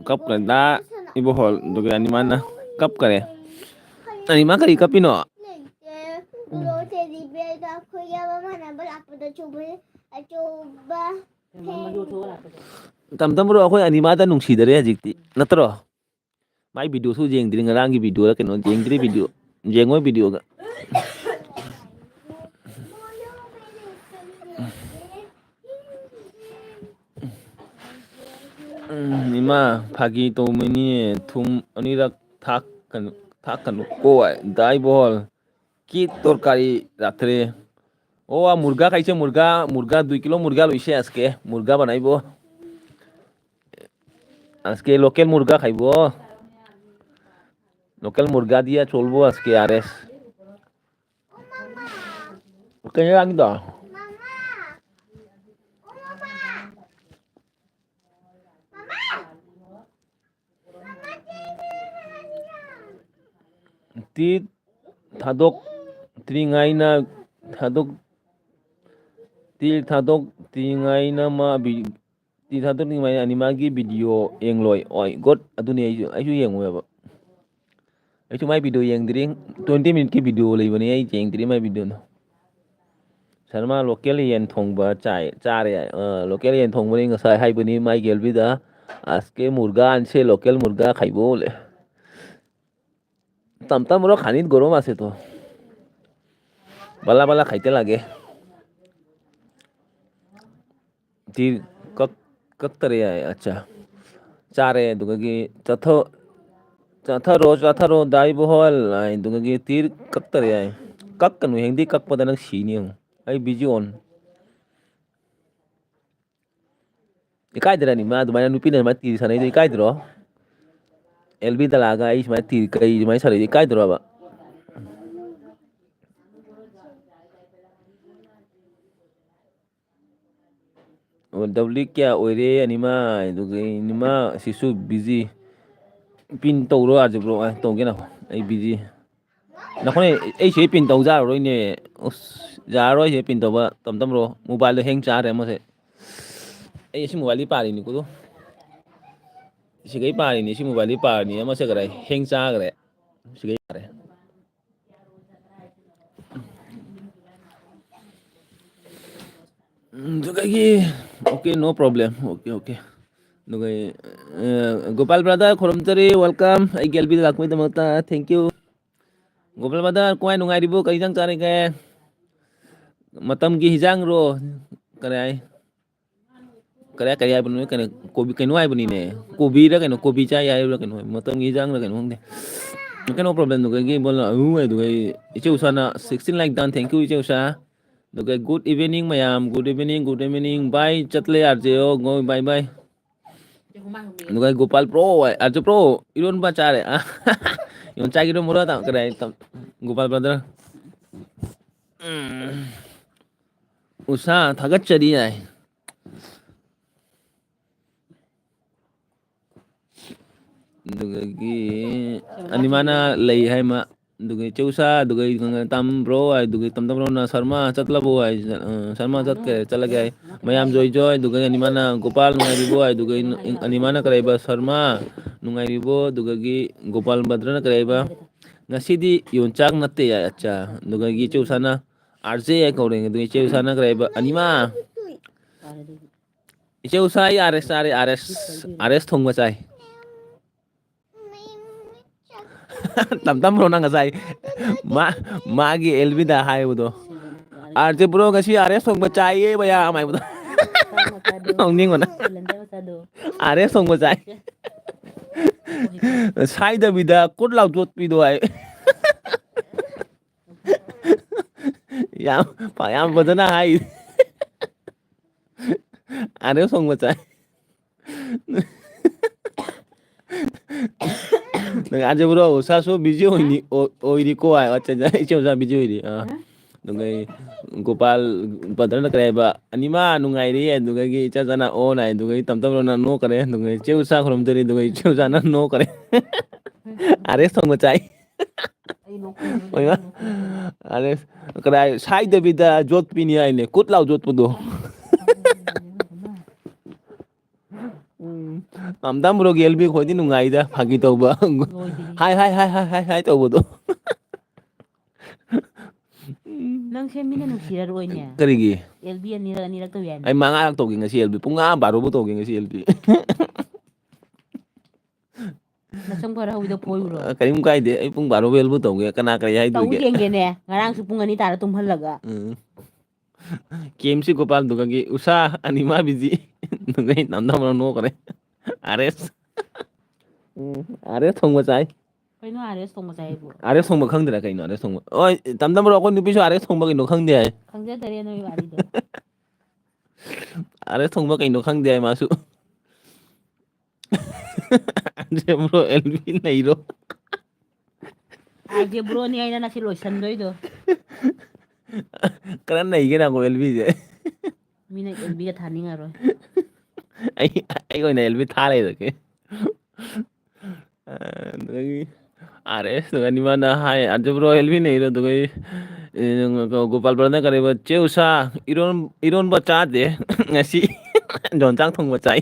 Kap kare da, ibo hol, duke ani mana. Kap kare. Ani ma kari kapino. Tam tam bro, ꯑꯩꯈꯣꯏ ꯑꯅꯤꯃꯗ ꯅꯨꯡꯁꯤꯗꯔꯦ ꯍꯧꯖꯤꯛꯇꯤ, ꯅꯠꯇ꯭ꯔꯣ? ꯃꯥꯏ ꯚꯤꯗꯤꯑꯣꯁꯨ ꯌꯦꯡꯗ꯭ꯔꯤ, ꯉꯔꯥꯡꯒꯤ ꯚꯤꯗꯤꯑꯣꯔ ꯀꯩꯅꯣ, ꯌꯦꯡꯗ꯭ꯔꯤ ꯚꯤꯗꯤꯑꯣ꯫ ꯌꯦꯡꯉꯣꯏ ꯚꯤꯗꯤꯑꯣꯒ꯫ ꯎꯝ, ꯏꯃꯥ, ꯐꯥꯒꯤ ꯇꯧꯕꯅꯤ, ꯊꯨꯝ ꯑꯅꯤꯔꯛ ꯊꯥꯛꯀꯅꯨ, ꯊꯥꯛꯀꯅꯨ ꯀꯣ, ꯗꯥꯏꯕꯣꯜ꯫ কি তৰকাৰী ৰাতিৰে? অ, আ, মুৰ্গা খাইছে, মুৰ্গা, মুৰ্গা, দুই কিলো মুৰ্গা লৈছে আজকে, মুৰ্গা বনাইব। আজকে লোকেল মুৰ্গা খাইব। Local মুরগা দিয়া চলবো আজকে, আর এস। কেন রাখি দাও? Tit thadok tringaina thadok, tit thadok tringaina ma bi, tit thadok tringaina animagi video ꯌꯦꯡꯂꯣꯏ꯫ ꯍꯣꯏ, good. ꯑꯗꯨꯅꯤ ꯑꯩꯁꯨ, ꯑꯩꯁꯨ ꯌꯦꯡꯉꯣꯏꯕ꯫ ꯑꯩꯁꯨ ꯃꯥꯏ video ꯌꯦꯡꯗ꯭ꯔꯤ꯫ Twenty minuteꯀꯤ video ꯂꯩꯕꯅꯤ, ꯑꯩ ꯌꯦꯡꯗ꯭ꯔꯤ ꯃꯥꯏ videoꯗꯣ꯫ ꯁꯔꯃ local ꯌꯦꯟ ꯊꯣꯡꯕ ꯆꯥꯏ, ꯆꯥꯔꯦ꯫ ꯑ, local ꯌꯦꯟ ꯊꯣꯡꯕꯅꯤ ꯉꯁꯥꯏ ꯍꯥꯏꯕꯅꯤ ꯃꯥꯏ ꯒꯦꯜꯕꯤꯗ꯫ আজকে মুরগা আনছে, local মুরগা খাইব বোলে। তম তম র খানিত গরম আছে তো। বালা বালা খাইতে লাগে। ꯇꯤꯔ ꯀꯛ-, ꯀꯛꯇꯔꯦ ꯍꯥꯏ꯫ ꯑꯠꯆꯥ꯫ ꯆꯥꯔꯦ, ꯑꯗꯨꯒꯒꯤ ꯆꯠꯊ-, ꯆꯠꯊꯔꯣ, ꯆꯠꯊꯔꯣ, ꯗꯥꯏꯕꯣꯍꯣꯜ ꯍꯥꯏ, ꯑꯗꯨꯒꯒꯤ ꯇꯤꯔ ꯀꯛꯇꯔꯦ ꯍꯥꯏ꯫ ꯀꯛꯀꯅꯨ, ꯍꯦꯡꯗꯤ ꯀꯛꯄꯗ ꯅꯪ ꯁꯤꯅꯤ ꯌꯦꯡꯉꯨ꯫ ꯑꯩ busy on꯫ ꯏꯀꯥꯏꯗ꯭ꯔꯅꯤ ꯃꯥ ꯑꯗꯨꯃꯥꯏꯅ ꯅꯨꯄꯤꯅ ꯑꯗꯨꯃꯥꯏꯅ ꯇꯤꯔ ꯁꯥꯟꯅꯩꯗꯣ ꯏꯀꯥꯏꯗ꯭ꯔꯣ? ꯑꯦꯜ ꯕꯤꯗ ꯂꯥꯛꯑꯒ ꯑꯩ ꯁꯨꯃꯥꯏꯅ ꯇꯤꯔ ꯀꯩ ꯑꯗꯨꯃꯥꯏꯅ ꯁꯥꯟꯅꯩꯗꯣ ꯏꯀꯥꯏꯗ꯭ꯔꯣꯕ? ꯑꯣ, ꯗꯕ꯭ꯂꯤꯎ ꯀꯌꯥ ꯑꯣꯏꯔꯦ ꯑꯅꯤꯃ? ꯑꯗꯨꯒ ꯑꯅꯤꯃ ꯁꯤꯁꯨ busy꯫ Pin ꯇꯧꯔꯣ ꯌꯥꯗꯕ꯭ꯔꯣ? ꯑ, ꯇꯧꯒꯦ ꯅꯈꯣ꯫ ꯑꯩ busy꯫ ꯅꯈꯣꯏ ꯑꯩ ꯁꯤ pin ꯇꯧ ꯌꯥꯔꯔꯣꯏꯅꯦ꯫ ꯑꯁ, ꯌꯥꯔꯔꯣꯏ ꯁꯤ pin ꯇꯧꯕ꯫ ꯇꯝ ꯇꯝꯔꯣ꯫ Mobileꯗꯣ hang ꯆꯥꯔꯦ ꯑꯃꯁꯦ꯫ ꯑꯩ ꯑꯁꯤ mobileꯗꯤ ꯄꯥꯔꯤꯅꯤꯀꯣ꯫ ꯁꯤꯒꯩ ꯄꯥꯔꯤꯅꯤ, ꯁꯤ mobileꯗꯤ ꯄꯥꯔꯤꯅꯤ꯫ ꯑꯃꯁꯦ ꯀꯗꯥꯏ hang ꯆꯥꯈ꯭ꯔꯦ꯫ ꯁꯤꯒꯩ ꯌꯥꯔꯦ꯫ ꯎꯝ, ꯑꯗꯨꯗꯒꯤ, okay, no problem, okay, okay꯫ ꯑꯗꯨꯒ, ꯑ, ꯒꯣꯄꯥꯜ brother, ꯈꯨꯔꯨꯝꯖꯔꯤ, welcome꯫ ꯑꯩꯒꯤ ꯑꯦꯜ ꯕꯤꯗ ꯂꯥꯛꯄꯒꯤꯗꯃꯛꯇ thank you꯫ ꯒꯣꯄꯥꯜ brother, ꯀꯃꯥꯏ ꯅꯨꯡꯉꯥꯏꯔꯤꯕꯣ? ꯀꯔꯤ ꯏꯟꯖꯥꯡ ꯆꯥꯔꯒꯦ? ꯃꯇꯝꯒꯤ ꯍꯤꯟꯖꯥꯡꯔꯣ? ꯀꯔꯤ ꯍꯥꯏ? ꯀꯔꯤ, ꯀꯔꯤ ꯍꯥꯏꯕꯅꯣ? ꯀꯩꯅꯣ, ꯀꯣꯕꯤ, ꯀꯩꯅꯣ ꯍꯥꯏꯕꯅꯤꯅꯦ꯫ ꯀꯣꯕꯤꯔ ꯀꯩꯅꯣ, ꯀꯣꯕꯤ ꯆꯥꯏ ꯍꯥꯏꯕ꯭ꯔꯥ ꯀꯩꯅꯣ ꯍꯥꯏ-, ꯃꯇꯝꯒꯤ ꯍꯤꯟꯖꯥꯡꯂ ꯀꯩꯅꯣ ꯈꯪꯗꯦ꯫ ꯀꯩꯅꯣ problemꯗꯨꯒ ꯒꯦꯝ ꯕꯣꯜ ꯑꯍꯨꯝ ꯍꯥꯏꯗꯨꯒ ꯑꯩ ꯏꯆꯦ ꯎꯁꯥꯅ sixteen like done, thank you ꯏꯆꯦ ꯎꯁꯥ꯫ ꯑꯗꯨꯒ good evening ꯃꯌꯥꯝ, good evening, good evening, bye, ꯆꯠꯂꯦ ꯑꯥꯔ ꯖꯦ ꯑꯣ, ꯒꯣ, bye bye꯫ ꯑꯗꯨꯒ Gopal bro, R J bro, ꯏꯔꯣꯟꯕ ꯆꯥꯔꯦ꯫ ꯑ, ꯌꯣꯟꯆꯥꯛꯀꯤꯗꯣ ꯃꯣꯔꯥ ꯇꯥ-, ꯀꯗꯥꯏ ꯇꯝ-, ꯒꯣꯄꯥꯜ brother? ꯎꯝ꯫ ꯎꯁꯥ ꯊꯥꯒꯠꯆꯔꯤ ꯍꯥꯏ꯫ ꯑꯗꯨꯗꯒꯤ ꯑꯅꯤꯃꯥꯅ ꯂꯩ ꯍꯥꯏ ꯃꯥ꯫ ꯑꯗꯨꯒ ꯏꯆꯦ ꯎꯁꯥ, ꯑꯗꯨꯒ ꯇꯝ ꯕ꯭ꯔꯣ ꯍꯥꯏ, ꯑꯗꯨꯒ ꯇꯝ ꯇꯝ ꯕ꯭ꯔꯣꯅ ꯁꯔꯃ ꯆꯠꯂꯕꯣ ꯍꯥꯏ, ꯑ, ꯁꯔꯃ ꯆꯠꯈ꯭ꯔꯦ, ꯆꯠꯂꯒꯦ ꯍꯥꯏ꯫ ꯃꯌꯥꯝ ꯖꯣꯏ ꯖꯣꯏ, ꯑꯗꯨꯒ ꯑꯅꯤꯃꯥꯅ ꯒꯣꯄꯥꯜ ꯅꯨꯡꯉꯥꯏꯔꯤꯕꯣ ꯍꯥꯏ, ꯑꯗꯨꯒ ꯑꯅꯤꯃꯥꯅ ꯀꯔꯤ ꯍꯥꯏꯕ, ꯁꯔꯃ ꯅꯨꯡꯉꯥꯏꯔꯤꯕꯣ, ꯑꯗꯨꯒꯒꯤ ꯒꯣꯄꯥꯜ ꯕꯗ꯭ꯔꯅ ꯀꯔꯤ ꯍꯥꯏꯕ, ꯉꯁꯤꯗꯤ ꯌꯣꯟꯆꯥꯛ ꯅꯠꯇꯦ ꯍꯥꯏ, ꯑꯠꯆꯥ, ꯑꯗꯨꯒꯒꯤ ꯏꯆꯦ ꯎꯁꯥꯅ ꯑꯥꯔ ꯖꯦ ꯍꯥꯏ ꯀꯧꯔꯦ, ꯑꯗꯨꯒ ꯏꯆꯦ ꯎꯁꯥꯅ ꯀꯔꯤ ꯍꯥꯏꯕ, ꯑꯅꯤꯃꯥ, ꯏꯆꯦ ꯎꯁꯥ, ꯑꯩ ꯑꯥꯔ ꯑꯦꯁ ꯆꯥꯔꯦ, ꯑꯥꯔ ꯑꯦꯁ, ꯑꯥꯔ ꯑꯦꯁ ꯊꯣꯡꯕ ꯆꯥꯏ꯫ ꯇꯝ ꯇꯝ ꯕ꯭ꯔꯣꯅ ꯉꯁꯥꯏ ꯃꯥ-, ꯃꯥꯒꯤ ꯑꯦꯜꯕꯤꯗ ꯍꯥꯏꯕꯗꯣ, "ꯑꯥꯔ ꯖꯦ ꯕ꯭ꯔꯣ, ꯉꯁꯤ ꯑꯥꯔ ꯑꯦꯁ ꯊꯣꯡꯕ ꯆꯥꯏꯌꯦ ꯃꯌꯥꯝ" ꯍꯥꯏꯕꯗꯣ꯫ ꯅꯣꯛꯅꯤꯡꯕꯅ꯫ ꯑꯥꯔ ꯑꯦꯁ ꯊꯣꯡꯕ ꯆꯥꯏ꯫ ꯁꯥꯏꯗꯕꯤꯗ ꯀꯨꯠ ꯂꯥꯎ ꯆꯣꯠꯄꯤꯗꯣ ꯍꯥꯏ꯫ ꯌꯥꯝ, ꯌꯥꯝ ꯐꯖꯅ ꯍꯥꯏ꯫ ꯑꯥꯔ ꯑꯦꯁ ꯊꯣꯡꯕ ꯆꯥꯏ꯫ ꯅꯪ ꯑꯥꯔ ꯖꯦ ꯕ꯭ꯔꯣ, ꯎꯁꯥꯁꯨ busy ꯑꯣꯏꯅꯤ, ꯑꯣ-, ꯑꯣꯏꯔꯤꯀꯣ ꯍꯥꯏ꯫ ꯑꯠꯆꯥ, ꯑꯠꯆꯥ, ꯏꯆꯦ ꯎꯁꯥ busy ꯑꯣꯏꯔꯤ꯫ ꯑꯥ꯫ ꯑꯗꯨꯒ ꯑꯩ ꯒꯣꯄꯥꯜ ꯕ꯭ꯔꯗꯔꯅ ꯀꯔꯤ ꯍꯥꯏꯕ? "ꯑꯅꯤꯃꯥ ꯅꯨꯡꯉꯥꯏꯔꯤ?" ꯑꯗꯨꯗꯒꯤ ꯏꯆꯥ ꯆꯥꯅ "ꯑꯣ" ꯍꯥꯏ꯫ ꯑꯗꯨꯒ ꯑꯩ ꯇꯝ ꯇꯝ ꯕ꯭ꯔꯣꯅ "ꯅꯣ" ꯀꯔꯦ꯫ ꯑꯗꯨꯒ ꯏꯆꯦ ꯎꯁꯥ ꯈꯨꯔꯨꯝꯖꯔꯤ꯫ ꯑꯗꯨꯒ ꯏꯆꯦ ꯎꯁꯥꯅ "ꯅꯣ" ꯀꯔꯦ꯫ ꯑꯥꯔ ꯑꯦꯁ ꯊꯣꯡꯕ ꯆꯥꯏ꯫ ꯑꯣꯏꯃꯥ꯫ ꯑꯥꯔ ꯑꯦꯁ ꯀꯗꯥꯏ ꯁꯥꯏꯗꯕꯤꯗ ꯌꯣꯠꯄꯤꯅꯤ ꯍꯥꯏꯅꯦ, ꯀꯨꯠ ꯂꯥꯎ ꯌꯣꯠꯄꯗꯣ꯫ ꯎꯝ, ꯇꯝ ꯇꯝ ꯕ꯭ꯔꯣꯒꯤ ꯑꯦꯜ ꯕꯤ ꯈꯣꯏꯗꯤ ꯅꯨꯡꯉꯥꯏꯗ, ꯐꯥꯒꯤ ꯇꯧꯕ꯫ ꯂꯣꯏꯗꯦꯍꯦ꯫ ꯍꯥꯏ, ꯍꯥꯏ, ꯍꯥꯏ, ꯍꯥꯏ, ꯍꯥꯏ, ꯍꯥꯏ ꯇꯧꯕꯗꯣ꯫ ꯅꯪꯁꯦ ꯃꯤꯅ ꯅꯨꯡꯁꯤꯔꯔꯣꯏꯅꯦ꯫ ꯀꯔꯤꯒꯤ? ꯑꯦꯜ ꯕꯤ ꯑꯅꯤꯔꯛ, ꯑꯅꯤꯔꯛ ꯇꯧ ꯌꯥꯏꯅꯦ꯫ ꯑꯩ ꯃꯉꯥꯔꯛ ꯇꯧꯒꯦ ꯉꯁꯤ ꯑꯦꯜ ꯕꯤ꯫ ꯄꯨꯡ ꯃꯉꯥ, ꯕꯥꯔꯣꯕꯨ ꯇꯧꯒꯦ ꯉꯁꯤ ꯑꯦꯜ ꯕꯤ꯫ ꯅꯁꯝ ꯈꯔ ꯍꯧꯕꯗꯣ ꯐꯣꯏꯔꯨꯔꯣ꯫ ꯑ, ꯀꯔꯤꯝ ꯀꯥꯏꯗꯦ꯫ ꯑꯩ ꯄꯨꯡ ꯕꯥꯔꯣ ꯕꯦꯜꯕꯨ ꯇꯧꯒꯦ꯫ ꯀꯅꯥ ꯀꯔꯤ ꯇꯧ ꯍꯥꯏꯗꯣꯏꯒꯦ? ꯌꯦꯡꯒꯦꯅꯦ꯫ ꯉꯔꯥꯡꯁꯨ ꯄꯨꯡ ꯑꯅꯤ ꯇꯥꯔ ꯇꯨꯝꯍꯜꯂꯒ꯫ ꯎꯝ꯫ ꯀꯦ ꯑꯦꯝ ꯁꯤ ꯒꯣꯄꯥꯜꯗꯨꯒꯒꯤ ꯎꯁꯥ ꯑꯅꯤꯃꯥ ꯕꯤꯖꯤ꯫ ꯑꯗꯨꯒ ꯑꯩ ꯅꯝ ꯅꯝ ꯅꯣꯛꯈ꯭ꯔꯦ꯫ ꯑꯥꯔ ꯑꯦꯁ꯫ ꯎꯝ, ꯑꯥꯔ ꯑꯦꯁ ꯊꯣꯡꯕ ꯆꯥꯏ꯫ ꯀꯩꯅꯣ ꯑꯥꯔ ꯑꯦꯁ ꯊꯣꯡꯕ ꯆꯥꯏ ꯍꯥꯏꯕꯨ? ꯑꯥꯔ ꯑꯦꯁ ꯊꯣꯡꯕ ꯈꯪꯗ꯭ꯔꯥ ꯀꯩꯅꯣ ꯑꯥꯔ ꯑꯦꯁ ꯊꯣꯡꯕ? ꯍꯣꯏ, ꯇꯝ ꯇꯝ ꯕ꯭ꯔꯣ, ꯑꯩꯈꯣꯏ ꯅꯨꯄꯤꯁꯨ ꯑꯥꯔ ꯑꯦꯁ ꯊꯣꯡꯕ ꯀꯩꯅꯣ ꯈꯪꯗꯦ ꯍꯥꯏ꯫ ꯈꯪꯖꯗꯔꯦ ꯅꯣꯏ ꯋꯥꯔꯤꯗꯣ꯫ ꯑꯥꯔ ꯑꯦꯁ ꯊꯣꯡꯕ ꯀꯩꯅꯣ ꯈꯪꯗꯦ ꯍꯥꯏ ꯃꯥꯁꯨ꯫ R J bro, L B ꯅꯩꯔꯣ꯫ ꯑꯥꯔꯖꯦ ꯕ꯭ꯔꯣꯅꯤ ꯍꯥꯏꯅ ꯅꯪꯁꯤ ꯂꯣꯏꯁꯟꯗꯣꯏꯗꯣ꯫ ꯈꯔ ꯅꯩꯒꯦ ꯅꯪꯀꯣ ꯑꯦꯜꯕꯤꯁꯦ꯫ ꯃꯤꯅ ꯑꯦꯜꯕꯤꯒ ꯊꯥꯅꯤꯡꯉꯔꯣꯏ꯫ ꯑꯩ, ꯑꯩ ꯑꯣꯏꯅ ꯑꯦꯜꯕꯤ ꯊꯥ ꯂꯩꯔꯒꯦ꯫ ꯑꯗꯨꯗꯒꯤ ꯑꯥꯔ ꯑꯦꯁ ꯇꯨꯒꯅꯤ ꯃꯥꯅ ꯍꯥꯏ, "ꯑꯗꯨ ꯕ꯭ꯔꯣ ꯑꯦꯜꯕꯤ ꯅꯩꯔꯣ?" ꯑꯗꯨꯒ ꯑꯩ, ꯑꯦ, ꯒꯣꯄꯥꯜ ꯕ꯭ꯔꯣꯅ ꯀꯔꯤꯕ, "ꯆꯦ ꯎꯁꯥ, ꯏꯔꯣꯟ-, ꯏꯔꯣꯟꯕ ꯆꯥꯗꯦ꯫ ꯉꯁꯤ ꯌꯣꯟꯆꯥꯛ ꯊꯣꯡꯕ ꯆꯥꯏ"꯫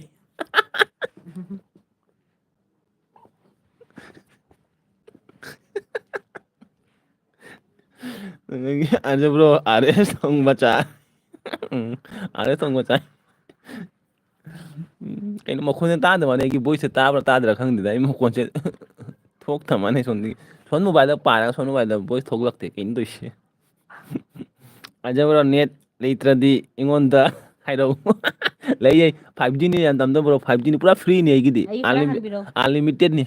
ꯑꯗꯒꯤ ꯑꯗꯨ ꯕ꯭ꯔꯣ ꯑꯥꯔ ꯑꯦꯁ ꯊꯣꯡꯕ ꯆꯥꯏ꯫ ꯎꯝ, ꯑꯥꯔ ꯑꯦꯁ ꯊꯣꯡꯕ ꯆꯥꯏ꯫ ꯎꯝ, ꯀꯩꯅꯣ ꯃꯈꯣꯟꯁꯦ ꯇꯥꯗꯕ ꯋꯥꯅꯤ, ꯑꯩꯒꯤ ꯚꯣꯏꯁꯁꯦ ꯇꯥꯕ꯭ꯔꯥ ꯇꯥꯗ꯭ꯔꯥ ꯈꯪꯗꯦꯗ, ꯑꯩ ꯃꯈꯣꯟꯁꯦ ꯊꯣꯛꯇ ꯃꯥꯅꯤ ꯁꯣꯝꯗꯒꯤ꯫ ꯁꯣꯝ ꯃꯣꯕꯥꯏꯜꯗ ꯄꯥꯔꯒ ꯁꯣꯝ ꯃꯣꯕꯥꯏꯜꯗ ꯚꯣꯏꯁ ꯊꯣꯛꯂꯛꯇꯦ, ꯀꯩꯅꯣ ꯇꯧꯔꯤꯁꯦ? ꯑꯖꯕ꯭ꯔꯣ, ꯅꯦꯠ ꯂꯩꯇ꯭ꯔꯗꯤ ꯑꯩꯉꯣꯟꯗ ꯍꯥꯏꯔꯛꯎ꯫ ꯂꯩꯌꯦ, ꯐꯥꯏꯚ ꯖꯤꯅꯤ ꯌꯥꯝ ꯇꯝꯗꯕ꯭ꯔꯣ, ꯐꯥꯏꯚ ꯖꯤꯅꯤ ꯄꯨꯔꯥ ꯐ꯭ꯔꯤꯅꯤ ꯑꯩꯒꯤꯗꯤ, ꯑꯩ ꯈꯔ ꯑꯟꯂꯤꯃꯤ-, ꯍꯟꯕꯤꯔꯣ꯫ ꯑꯟꯂꯤꯃꯤꯇꯦꯠꯅꯤ꯫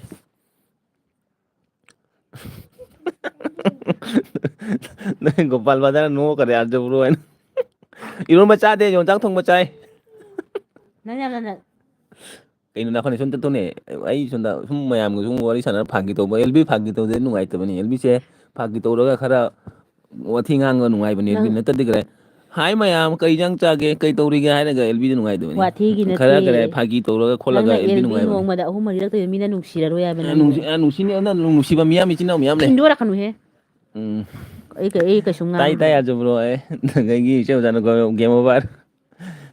ꯅꯪ ꯒꯣꯄꯥꯜ ꯕꯖꯥꯔ ꯅꯣꯛꯀꯅꯤ, ꯑꯥꯔꯖꯦ ꯕ꯭ꯔꯣ ꯍꯥꯏꯅ꯫ ꯏꯔꯣꯟꯕ ꯆꯥꯗꯦ, ꯌꯣꯡꯆꯥꯛ ꯊꯣꯡꯕ ꯆꯥꯏ꯫ ꯅꯪ ꯌꯥꯝꯅ ꯅ- ꯀꯩꯅꯣ ꯅꯥꯀꯟꯗ ꯁꯨꯝ ꯆꯠꯇꯧꯅꯦ? ꯑꯩ ꯁꯣꯝꯗ ꯁꯨꯝ ꯃꯌꯥꯝꯒ ꯁꯨꯝ ꯋꯥꯔꯤ ꯁꯥꯟꯅꯔ ꯐꯥꯒꯤ ꯇꯧꯕ, ꯑꯦꯜ ꯕꯤ ꯐꯥꯒꯤ ꯇꯧꯗꯦ ꯅꯨꯡꯉꯥꯏꯇꯕꯅꯤ꯫ ꯑꯦꯜ ꯕꯤꯁꯦ ꯐꯥꯒꯤ ꯇꯧꯔꯒ ꯈꯔ ꯋꯥꯊꯤ ꯉꯥꯡꯉꯒ ꯅꯨꯡꯉꯥꯏꯕꯅꯦ, ꯑꯦꯜ ꯕꯤ ꯅꯪ ꯅꯠꯇꯗꯤ ꯀꯔꯥꯏ꯫ "ꯍꯥꯏ ꯃꯌꯥꯝ, ꯀꯩ ꯏꯟꯖꯥꯡ ꯆꯥꯒꯦ, ꯀꯩ ꯇꯧꯔꯤꯒꯦ?" ꯍꯥꯏꯔꯒ ꯑꯦꯜ ꯕꯤꯗ ꯅꯨꯡꯉꯥꯏꯇꯕꯅꯤ꯫ ꯋꯥꯊꯤꯒꯤ ꯈꯔ ꯅꯠꯇꯦ꯫ ꯀꯔꯤ ꯐꯥꯒꯤ ꯇꯧꯔꯒ ꯈꯣꯠꯂꯒ ꯅꯪꯅ ꯑꯦꯜ ꯕꯤ ꯑꯦꯜ ꯕꯤ ꯅꯨꯡꯉꯥꯏꯕꯅꯤ꯫ ꯅꯣꯡꯃꯗ ꯑꯍꯨꯝ ꯃꯔꯤꯔꯛ ꯇꯧꯏꯗꯣ ꯃꯤꯅ ꯅꯨꯡꯁꯤꯔꯔꯣꯏ ꯍꯥꯏꯕ ꯑ, ꯅꯪꯒꯤꯗꯣ꯫ ꯅꯨꯡꯁꯤ-, ꯑ, ꯅꯨꯡꯁꯤꯅ-, ꯅ-, ꯅꯨꯡꯁꯤꯕ ꯃꯤꯌꯥꯝ, ꯏꯆꯤꯟ ꯏꯅꯥꯎ ꯃꯌꯥꯝ ꯂꯩ꯫ ꯊꯤꯟꯗꯣꯔꯛꯀꯅꯨꯍꯦ꯫ ꯎꯝ꯫ ꯑꯩ ꯀꯩ-, ꯑꯩ ꯀꯩꯁꯨ ꯇꯥꯏ, ꯉꯥꯡꯗꯦ꯫ ꯇꯥꯏ, ꯑꯗꯨ ꯕ꯭ꯔꯣ, ꯑꯩ ꯑꯗꯒꯤ ꯏꯆꯦ ꯑꯣꯖꯥꯅ ꯒꯣ-, game over꯫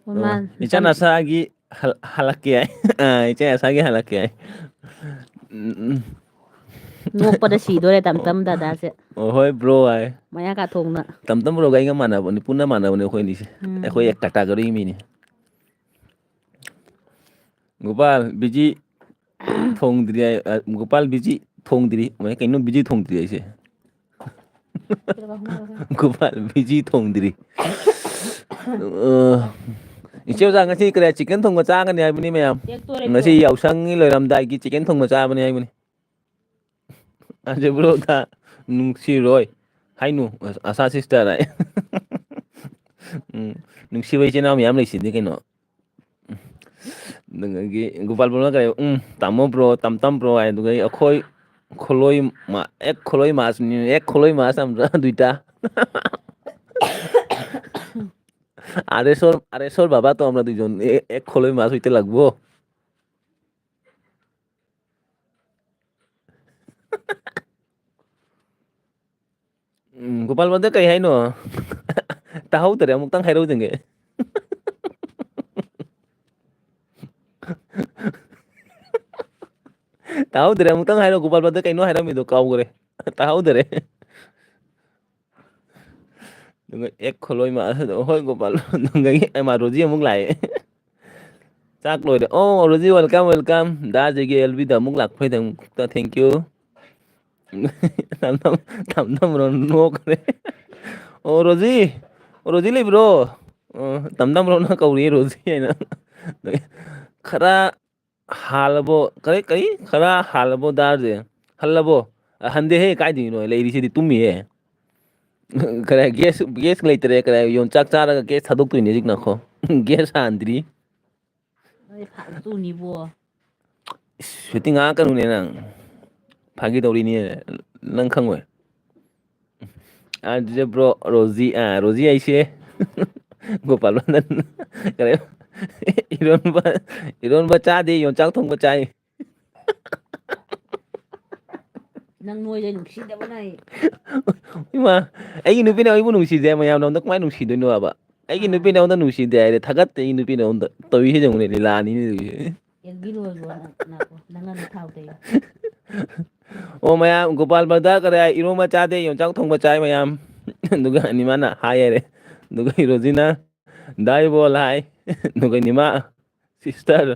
ꯍꯣꯏ, ꯑꯣ, ꯃꯥ ꯏꯆꯟ ꯃꯆꯥ-, ꯑꯁꯥꯒꯤ ꯍꯜ-, ꯍꯜꯂꯛꯀꯦ ꯍꯥꯏ꯫ ꯑ, ꯏꯆꯦ ꯑꯁꯥꯒꯤ ꯍꯜꯂꯛꯀꯦ ꯍꯥꯏ꯫ ꯎꯝ, ꯎꯝ꯫ ꯅꯣꯛꯄꯗ ꯁꯤꯗꯣꯔꯦ ꯇꯝ ꯇꯝ ꯗꯥꯗꯥꯁꯦ꯫ ꯑꯣ, ꯍꯣꯏ, ꯕ꯭ꯔꯣ ꯍꯥꯏ꯫ ꯃꯌꯥ ꯀꯥꯊꯣꯛꯅ꯫ ꯇꯝ ꯇꯝ ꯕ꯭ꯔꯣꯒ ꯑꯩꯒ ꯃꯥꯟꯅꯕꯅꯤ, ꯄꯨꯟꯅ ꯃꯥꯟꯅꯕꯅꯤ ꯑꯩꯈꯣꯏ ꯑꯅꯤꯁꯦ꯫ ꯎꯝ꯫ ꯑꯩꯈꯣꯏ category ꯃꯤꯅꯤ꯫ ꯒꯣꯄꯥꯜ, ꯕꯤꯖꯤ ꯊꯣꯡꯗ꯭ꯔꯤ ꯍꯥꯏ-, ꯑ, ꯒꯣꯄꯥꯜ, ꯕꯤꯖꯤ ꯊꯣꯡꯗ꯭ꯔꯤ꯫ ꯀꯩꯅꯣ ꯕꯤꯖꯤ ꯊꯣꯡꯗ꯭ꯔꯤ ꯍꯥꯏꯁꯦ? ꯒꯣꯄꯥꯜ, ꯕꯤꯖꯤ ꯊꯣꯡꯗ꯭ꯔꯤ꯫ ꯑ, ꯏꯆꯦ ꯑꯣꯖꯥ, ꯉꯁꯤ ꯀꯔꯤ chicken ꯊꯣꯡꯕ ꯆꯥꯒꯅꯤ ꯍꯥꯏꯕꯅꯤ ꯃꯌꯥꯝ? ꯉꯁꯤ ꯌꯥꯎꯁꯪꯒꯤ ꯂꯣꯏꯔꯝꯗꯥꯏꯒꯤ chicken ꯊꯣꯡꯕ ꯆꯥꯕꯅꯤ ꯍꯥꯏꯕꯅꯤ꯫ ꯑꯗꯨ ꯕ꯭ꯔꯣꯗ ꯅꯨꯡꯁꯤꯔꯣꯏ ꯍꯥꯏꯅꯨ, ꯑꯁꯥ sister ꯍꯥꯏ꯫ ꯎꯝ, ꯅꯨꯡꯁꯤꯕ ꯏꯆꯤꯟ ꯏꯅꯥꯎ ꯃꯌꯥꯝ ꯂꯩꯁꯤꯗꯤ ꯀꯩꯅꯣ꯫ ꯑꯗꯨꯗꯒꯤ ꯒꯣꯄꯥꯜ ꯕ꯭ꯔꯣꯅ ꯀꯔꯤ, "ꯎꯝ, ꯇꯥꯃꯣ ꯕ꯭ꯔꯣ, ꯇꯝ ꯇꯝ ꯕ꯭ꯔꯣ" ꯍꯥꯏ꯫ ꯑꯗꯨꯒ ꯑꯩꯈꯣꯏ, খোলই মা-, এক খোলই মাছ নি-, এক খোলই মাছ আমরা দুইটা। আদেশর, আদেশর বাবা তো আমরা দুইজন, এ-, এক খোলই মাছ হইতে লাগবো। ꯎꯝ, ꯒꯣꯄꯥꯜ ꯕ꯭ꯔꯗꯔ ꯀꯩ ꯍꯥꯏꯅꯣ? ꯇꯥꯍꯧꯗꯔꯦ, ꯑꯃꯨꯛꯇꯪ ꯍꯥꯏꯔꯧꯗꯅꯦ꯫ ꯇꯥꯍꯧꯗꯔꯦ, ꯑꯃꯨꯛꯇꯪ ꯍꯥꯏꯔꯣ, ꯒꯣꯄꯥꯜ ꯕ꯭ꯔꯗꯔ ꯀꯩꯅꯣ ꯍꯥꯏꯔꯝꯃꯤꯗꯣ ꯀꯥꯎꯈ꯭ꯔꯦ꯫ ꯇꯥꯍꯧꯗꯔꯦ꯫ ꯑꯗꯨꯒ ꯑꯦꯛ ꯈꯣꯂꯣꯏ ꯃꯥ-, ꯍꯣꯏ ꯒꯣꯄꯥꯜ, ꯅꯪꯒꯤ ꯑꯦ ꯃꯥ ꯔꯣꯖꯤ ꯑꯃꯨꯛ ꯂꯥꯛꯑꯦ꯫ ꯆꯥꯛ ꯂꯣꯏꯔꯦ꯫ ꯑꯣ, ꯔꯣꯖꯤ, welcome, welcome꯫ ꯗꯥ ꯖꯦꯒꯦ ꯑꯦꯜ ꯕꯤꯗ ꯑꯃꯨꯛ ꯂꯥꯛꯄꯩꯗꯃꯛꯇ thank you꯫ ꯇꯝ ꯇꯝ, ꯇꯝ ꯇꯝ ꯔꯣ ꯅꯣꯛꯈ꯭ꯔꯦ꯫ ꯑꯣ, ꯔꯣꯖꯤ, ꯑꯣ, ꯔꯣꯖꯤ ꯂꯩꯕ꯭ꯔꯣ? ꯑꯣ, ꯇꯝ ꯇꯝ ꯔꯣꯅ ꯀꯧꯔꯤ ꯔꯣꯖꯤ ꯍꯥꯏꯅ꯫ ꯈꯔ ꯍꯥꯜꯂꯕꯣ? ꯀꯔꯤ, ꯀꯔꯤ? ꯈꯔ ꯍꯥꯜꯂꯕꯣ ꯗꯥꯔꯁꯦ? ꯍꯜꯂꯕꯣ? ꯑ, ꯍꯟꯗꯦꯍꯦ, ꯀꯥꯏꯗꯩꯅꯣ? ꯂꯩꯔꯤꯁꯤꯗꯤ ꯇꯨꯝꯃꯤꯍꯦ꯫ ꯀꯔꯥꯏ ꯒ꯭ꯌꯥꯁ, ꯒ꯭ꯌꯥꯁ ꯂꯩꯇ꯭ꯔꯦ, ꯀꯔꯥꯏ ꯌꯣꯡꯆꯥꯛ ꯆꯥꯔꯒ ꯒ꯭ꯌꯥꯁ ꯊꯥꯗꯣꯛꯇꯣꯏꯅꯦ ꯍꯧꯖꯤꯛ, ꯉꯥꯏꯈꯣ꯫ ꯒ꯭ꯌꯥꯁ ꯍꯥꯟꯗ꯭ꯔꯤ꯫ ꯅꯣꯏ ꯐꯥ-, ꯇꯨꯅꯤꯕꯣ꯫ ꯏꯁ, ꯁꯨꯇꯤꯡ ꯉꯥꯡꯉꯛꯀꯅꯨꯅꯦ ꯅꯪ꯫ ꯐꯥꯒꯤ ꯇꯧꯔꯤꯅꯦ, ꯅꯪ ꯈꯪꯉꯣꯏ꯫ ꯑꯗꯨꯗ ꯕ꯭ꯔꯣ ꯔꯣꯖꯤ, ꯑ, ꯔꯣꯖꯤ ꯍꯥꯏꯁꯦ ꯒꯣꯄꯥꯜ ꯅꯟꯗꯟ ꯀꯔꯤ, ꯏꯔꯣꯟꯕ, ꯏꯔꯣꯟꯕ ꯆꯥꯗꯦ, ꯌꯣꯡꯆꯥꯛ ꯊꯣꯡꯕ ꯆꯥꯏ꯫ ꯅꯪ ꯅꯣꯏꯁꯦ ꯅꯨꯡꯁꯤꯗꯕꯅ ꯑꯩ꯫ ꯏꯃꯥ, ꯑꯩꯒꯤ ꯅꯨꯄꯤꯅ ꯑꯩꯕꯨ ꯅꯨꯡꯁꯤꯗꯦ, ꯃꯌꯥꯝꯅ ꯑꯩꯉꯣꯟꯗ ꯀꯃꯥꯏꯅ ꯅꯨꯡꯁꯤꯗꯣꯏꯅꯣ ꯍꯥꯏꯕ? ꯑꯩꯒꯤ ꯑꯥ꯫ ꯅꯨꯄꯤꯅ ꯑꯩꯉꯣꯟꯗ ꯅꯨꯡꯁꯤꯗꯦ ꯍꯥꯏꯔꯦ, ꯊꯥꯒꯠꯇꯦ ꯑꯩꯒꯤ ꯅꯨꯄꯤꯅ ꯑꯩꯉꯣꯟꯗ꯫ ꯇꯧꯔꯤꯁꯦ ꯌꯦꯡꯉꯨꯅꯦ, ꯂꯤꯂꯥꯅꯤꯅꯦ ꯇꯧꯔꯤꯁꯦ꯫ ꯑꯦꯜꯒꯤ ꯂꯣꯏꯕ꯭ꯔꯣ? ꯅꯪ, ꯅꯪ, ꯅꯪ ꯊꯥꯎ ꯇꯩ꯫ ꯑꯣ, ꯃꯌꯥꯝ, ꯒꯣꯄꯥꯜ ꯕ꯭ꯔꯗꯔ ꯀꯔꯤ ꯍꯥꯏ, ꯏꯔꯣꯝꯕ ꯆꯥꯗꯦ, ꯌꯣꯡꯆꯥꯛ ꯊꯣꯡꯕ ꯆꯥꯏ ꯃꯌꯥꯝ꯫ ꯑꯗꯨꯒ ꯅꯤꯃꯥꯅ ꯍꯥꯏ ꯍꯥꯏꯔꯦ꯫ ꯑꯗꯨꯒ ꯍꯤꯔꯣꯖꯤꯅ ꯗꯥꯏꯕꯣꯜ ꯍꯥꯏ꯫ ꯑꯗꯨꯒ ꯅꯤꯃꯥ, ꯁꯤꯁꯇꯔ꯫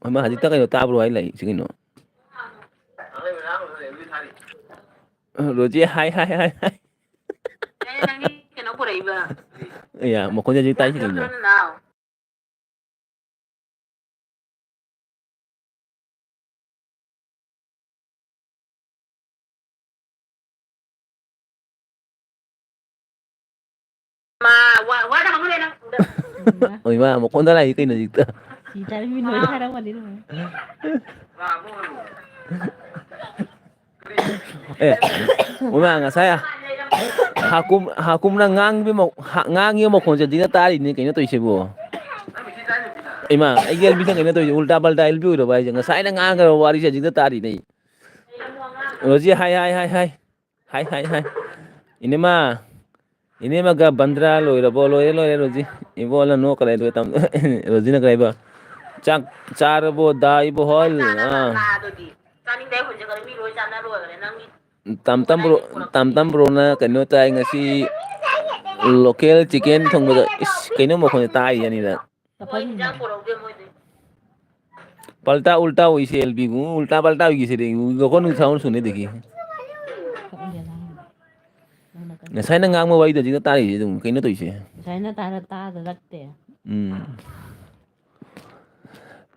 ꯑꯃ ꯍꯧꯖꯤꯛꯇ ꯀꯩꯅꯣ ꯇꯥꯕ꯭ꯔꯣ ꯍꯥꯏ ꯂꯩ, ꯁꯤ ꯀꯩꯅꯣ? ꯔꯣꯖꯤ ꯍꯥꯏ, ꯍꯥꯏ, ꯍꯥꯏ, ꯍꯥꯏ꯫ ꯀꯩꯅꯣ ꯅꯪꯒꯤ ꯀꯩꯅꯣ ꯄꯨꯔꯛꯏꯕ? ꯑꯌꯥ, ꯃꯈꯣꯟꯁꯦ ꯍꯧꯖꯤꯛ ꯇꯥꯏꯁꯤ ꯀꯩꯅꯣ? ꯃꯥ, ꯋꯥ, ꯋꯥ ꯉꯥꯡꯉꯨꯅꯦ ꯅꯪ꯫ ꯍꯣꯏ, ꯃꯥ ꯃꯈꯣꯟꯗ ꯂꯥꯛꯏ ꯀꯩꯅꯣ ꯍꯧꯖꯤꯛꯇ꯫ ꯁꯤ ꯇꯥꯔꯦ, ꯃꯤ ꯂꯣꯏ ꯊꯥꯔꯝꯃꯅꯤ ꯑꯗꯨꯝ꯫ ꯑꯦ, ꯎꯃꯥ, ꯉꯁꯥꯏ ꯍꯥꯀꯨꯝ, ꯍꯥꯀꯨꯝꯅ ꯉꯥꯡꯕꯤ ꯃ-, ꯍꯥ-, ꯉꯥꯡꯉꯤꯕ ꯃꯈꯣꯟꯁꯦ ꯍꯧꯖꯤꯛꯅ ꯇꯥꯔꯤꯅꯦ ꯀꯩꯅꯣ ꯇꯧꯔꯤꯁꯤꯕꯨ? ꯏꯃꯥ, ꯑꯩꯒꯤ ꯑꯦꯜꯕꯤꯗ ꯀꯩꯅꯣ ꯇꯧꯔꯤꯁꯦ, ꯎꯜꯇꯥ ꯄꯜꯇꯥ ꯑꯦꯜꯕꯤ ꯑꯣꯏꯔꯕ ꯍꯥꯏꯁꯦ? ꯉꯁꯥꯏꯅ ꯉꯥꯡꯈ꯭ꯔꯕ ꯋꯥꯔꯤꯁꯦ ꯍꯧꯖꯤꯛꯇ ꯇꯥꯔꯤꯅꯦ ꯑꯩ꯫ ꯔꯣꯖꯤ, ꯍꯥꯏ, ꯍꯥꯏ, ꯍꯥꯏ, ꯍꯥꯏ꯫ ꯍꯥꯏ, ꯍꯥꯏ, ꯍꯥꯏ꯫ ꯏꯅꯦꯃ, ꯏꯅꯦꯃꯒ ꯕꯟꯗ꯭ꯔꯥ ꯂꯣꯏꯔꯕꯣ? ꯂꯣꯏꯔꯦ, ꯂꯣꯏꯔꯦ, ꯔꯣꯖꯤ꯫ ꯏꯕꯣ, ꯅꯪ ꯅꯣꯛꯀ ꯂꯩꯗꯣꯏ ꯇꯝ-, ꯔꯣꯖꯤꯅ ꯀꯔꯤ ꯍꯥꯏꯕ? "ꯆꯥꯛ ꯆꯥꯔꯕꯣ ꯗꯥ ꯏꯕꯣꯍꯜ?" ꯑꯥ꯫ ꯇꯝ ꯇꯝ ꯕ꯭ꯔꯣ-, ꯇꯝ ꯇꯝ ꯕ꯭ꯔꯣꯅ ꯀꯩꯅꯣ ꯆꯥꯏ ꯉꯁꯤ, local chicken ꯊꯣꯡꯕꯗ꯫ ꯏꯁ, ꯀꯩꯅꯣ ꯃꯈꯣꯟꯁꯦ ꯇꯥꯔꯤꯁꯦ ꯑꯅꯤꯔꯛ? ꯄꯜꯇꯥ ꯎꯜꯇꯥ ꯑꯣꯏꯁꯦ ꯑꯦꯜꯕꯤꯒꯨ, ꯎꯜꯇꯥ ꯄꯜꯇꯥ ꯑꯣꯏꯒꯤꯁꯦ ꯗꯦ, ꯒꯣꯀꯣꯟ ꯁꯥꯎꯟ ꯁꯨꯅꯦ ꯗꯦꯈꯤ꯫ ꯉꯁꯥꯏꯅ ꯉꯥꯡꯕ ꯋꯥꯔꯤꯗꯣ ꯍꯧꯖꯤꯛꯅ ꯇꯥꯔꯤꯁꯦ ꯑꯗꯨꯝ ꯀꯩꯅꯣ ꯇꯧꯔꯤꯁꯦ꯫ ꯉꯁꯥꯏꯅ ꯇꯥꯔ ꯇꯥꯗ ꯅꯠꯇꯦ꯫ ꯎꯝ꯫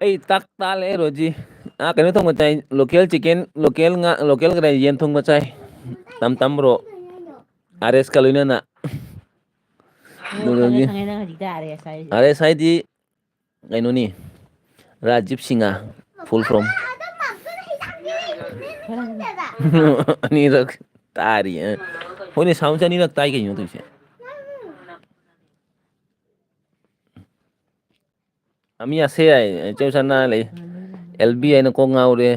ꯑꯩ ꯇꯥꯛ ꯇꯥꯜꯂꯦ ꯔꯣꯖꯤ꯫ ꯑꯥ, ꯀꯩꯅꯣ ꯊꯣꯡꯕ ꯆꯥꯏ, local chicken, local ꯉꯥ, local ꯀꯗꯥꯏ ꯌꯦꯟ ꯊꯣꯡꯕ ꯆꯥꯏ꯫ ꯇꯝ ꯇꯝ ꯕ꯭ꯔꯣ꯫ ꯑꯥꯔ ꯑꯦꯁꯀ ꯂꯣꯏꯅꯅ꯫ ꯑꯣ, ꯈꯪꯉꯦ, ꯑꯗꯨꯗꯒꯤ ꯈꯪꯉꯦ, ꯅꯪ ꯍꯧꯖꯤꯛꯇ ꯑꯥꯔ ꯑꯦꯁ ꯍꯥꯏꯔꯤꯁꯦ꯫ ꯑꯥꯔ ꯑꯦꯁ ꯍꯥꯏꯗꯤ ꯀꯩꯅꯣꯅꯤ, ꯔꯥꯖꯤꯕ ꯁꯤꯡꯍ, full form꯫ ꯑꯅꯤꯔꯛ ꯇꯥꯔꯤ, ꯑ꯫ ꯍꯣꯏꯅꯦ, sound ꯁꯦ ꯑꯅꯤꯔꯛ ꯇꯥꯏ ꯀꯩꯅꯣ ꯇꯧꯔꯤꯁꯦ꯫ ꯑꯃꯤ ꯑꯁꯦ ꯍꯥꯏ, ꯏꯆꯦ ꯁꯅꯥ ꯂꯩ꯫ ꯑꯦꯜ ꯕꯤ ꯍꯥꯏꯅ ꯀꯣꯛ ꯉꯥꯎꯔꯦ꯫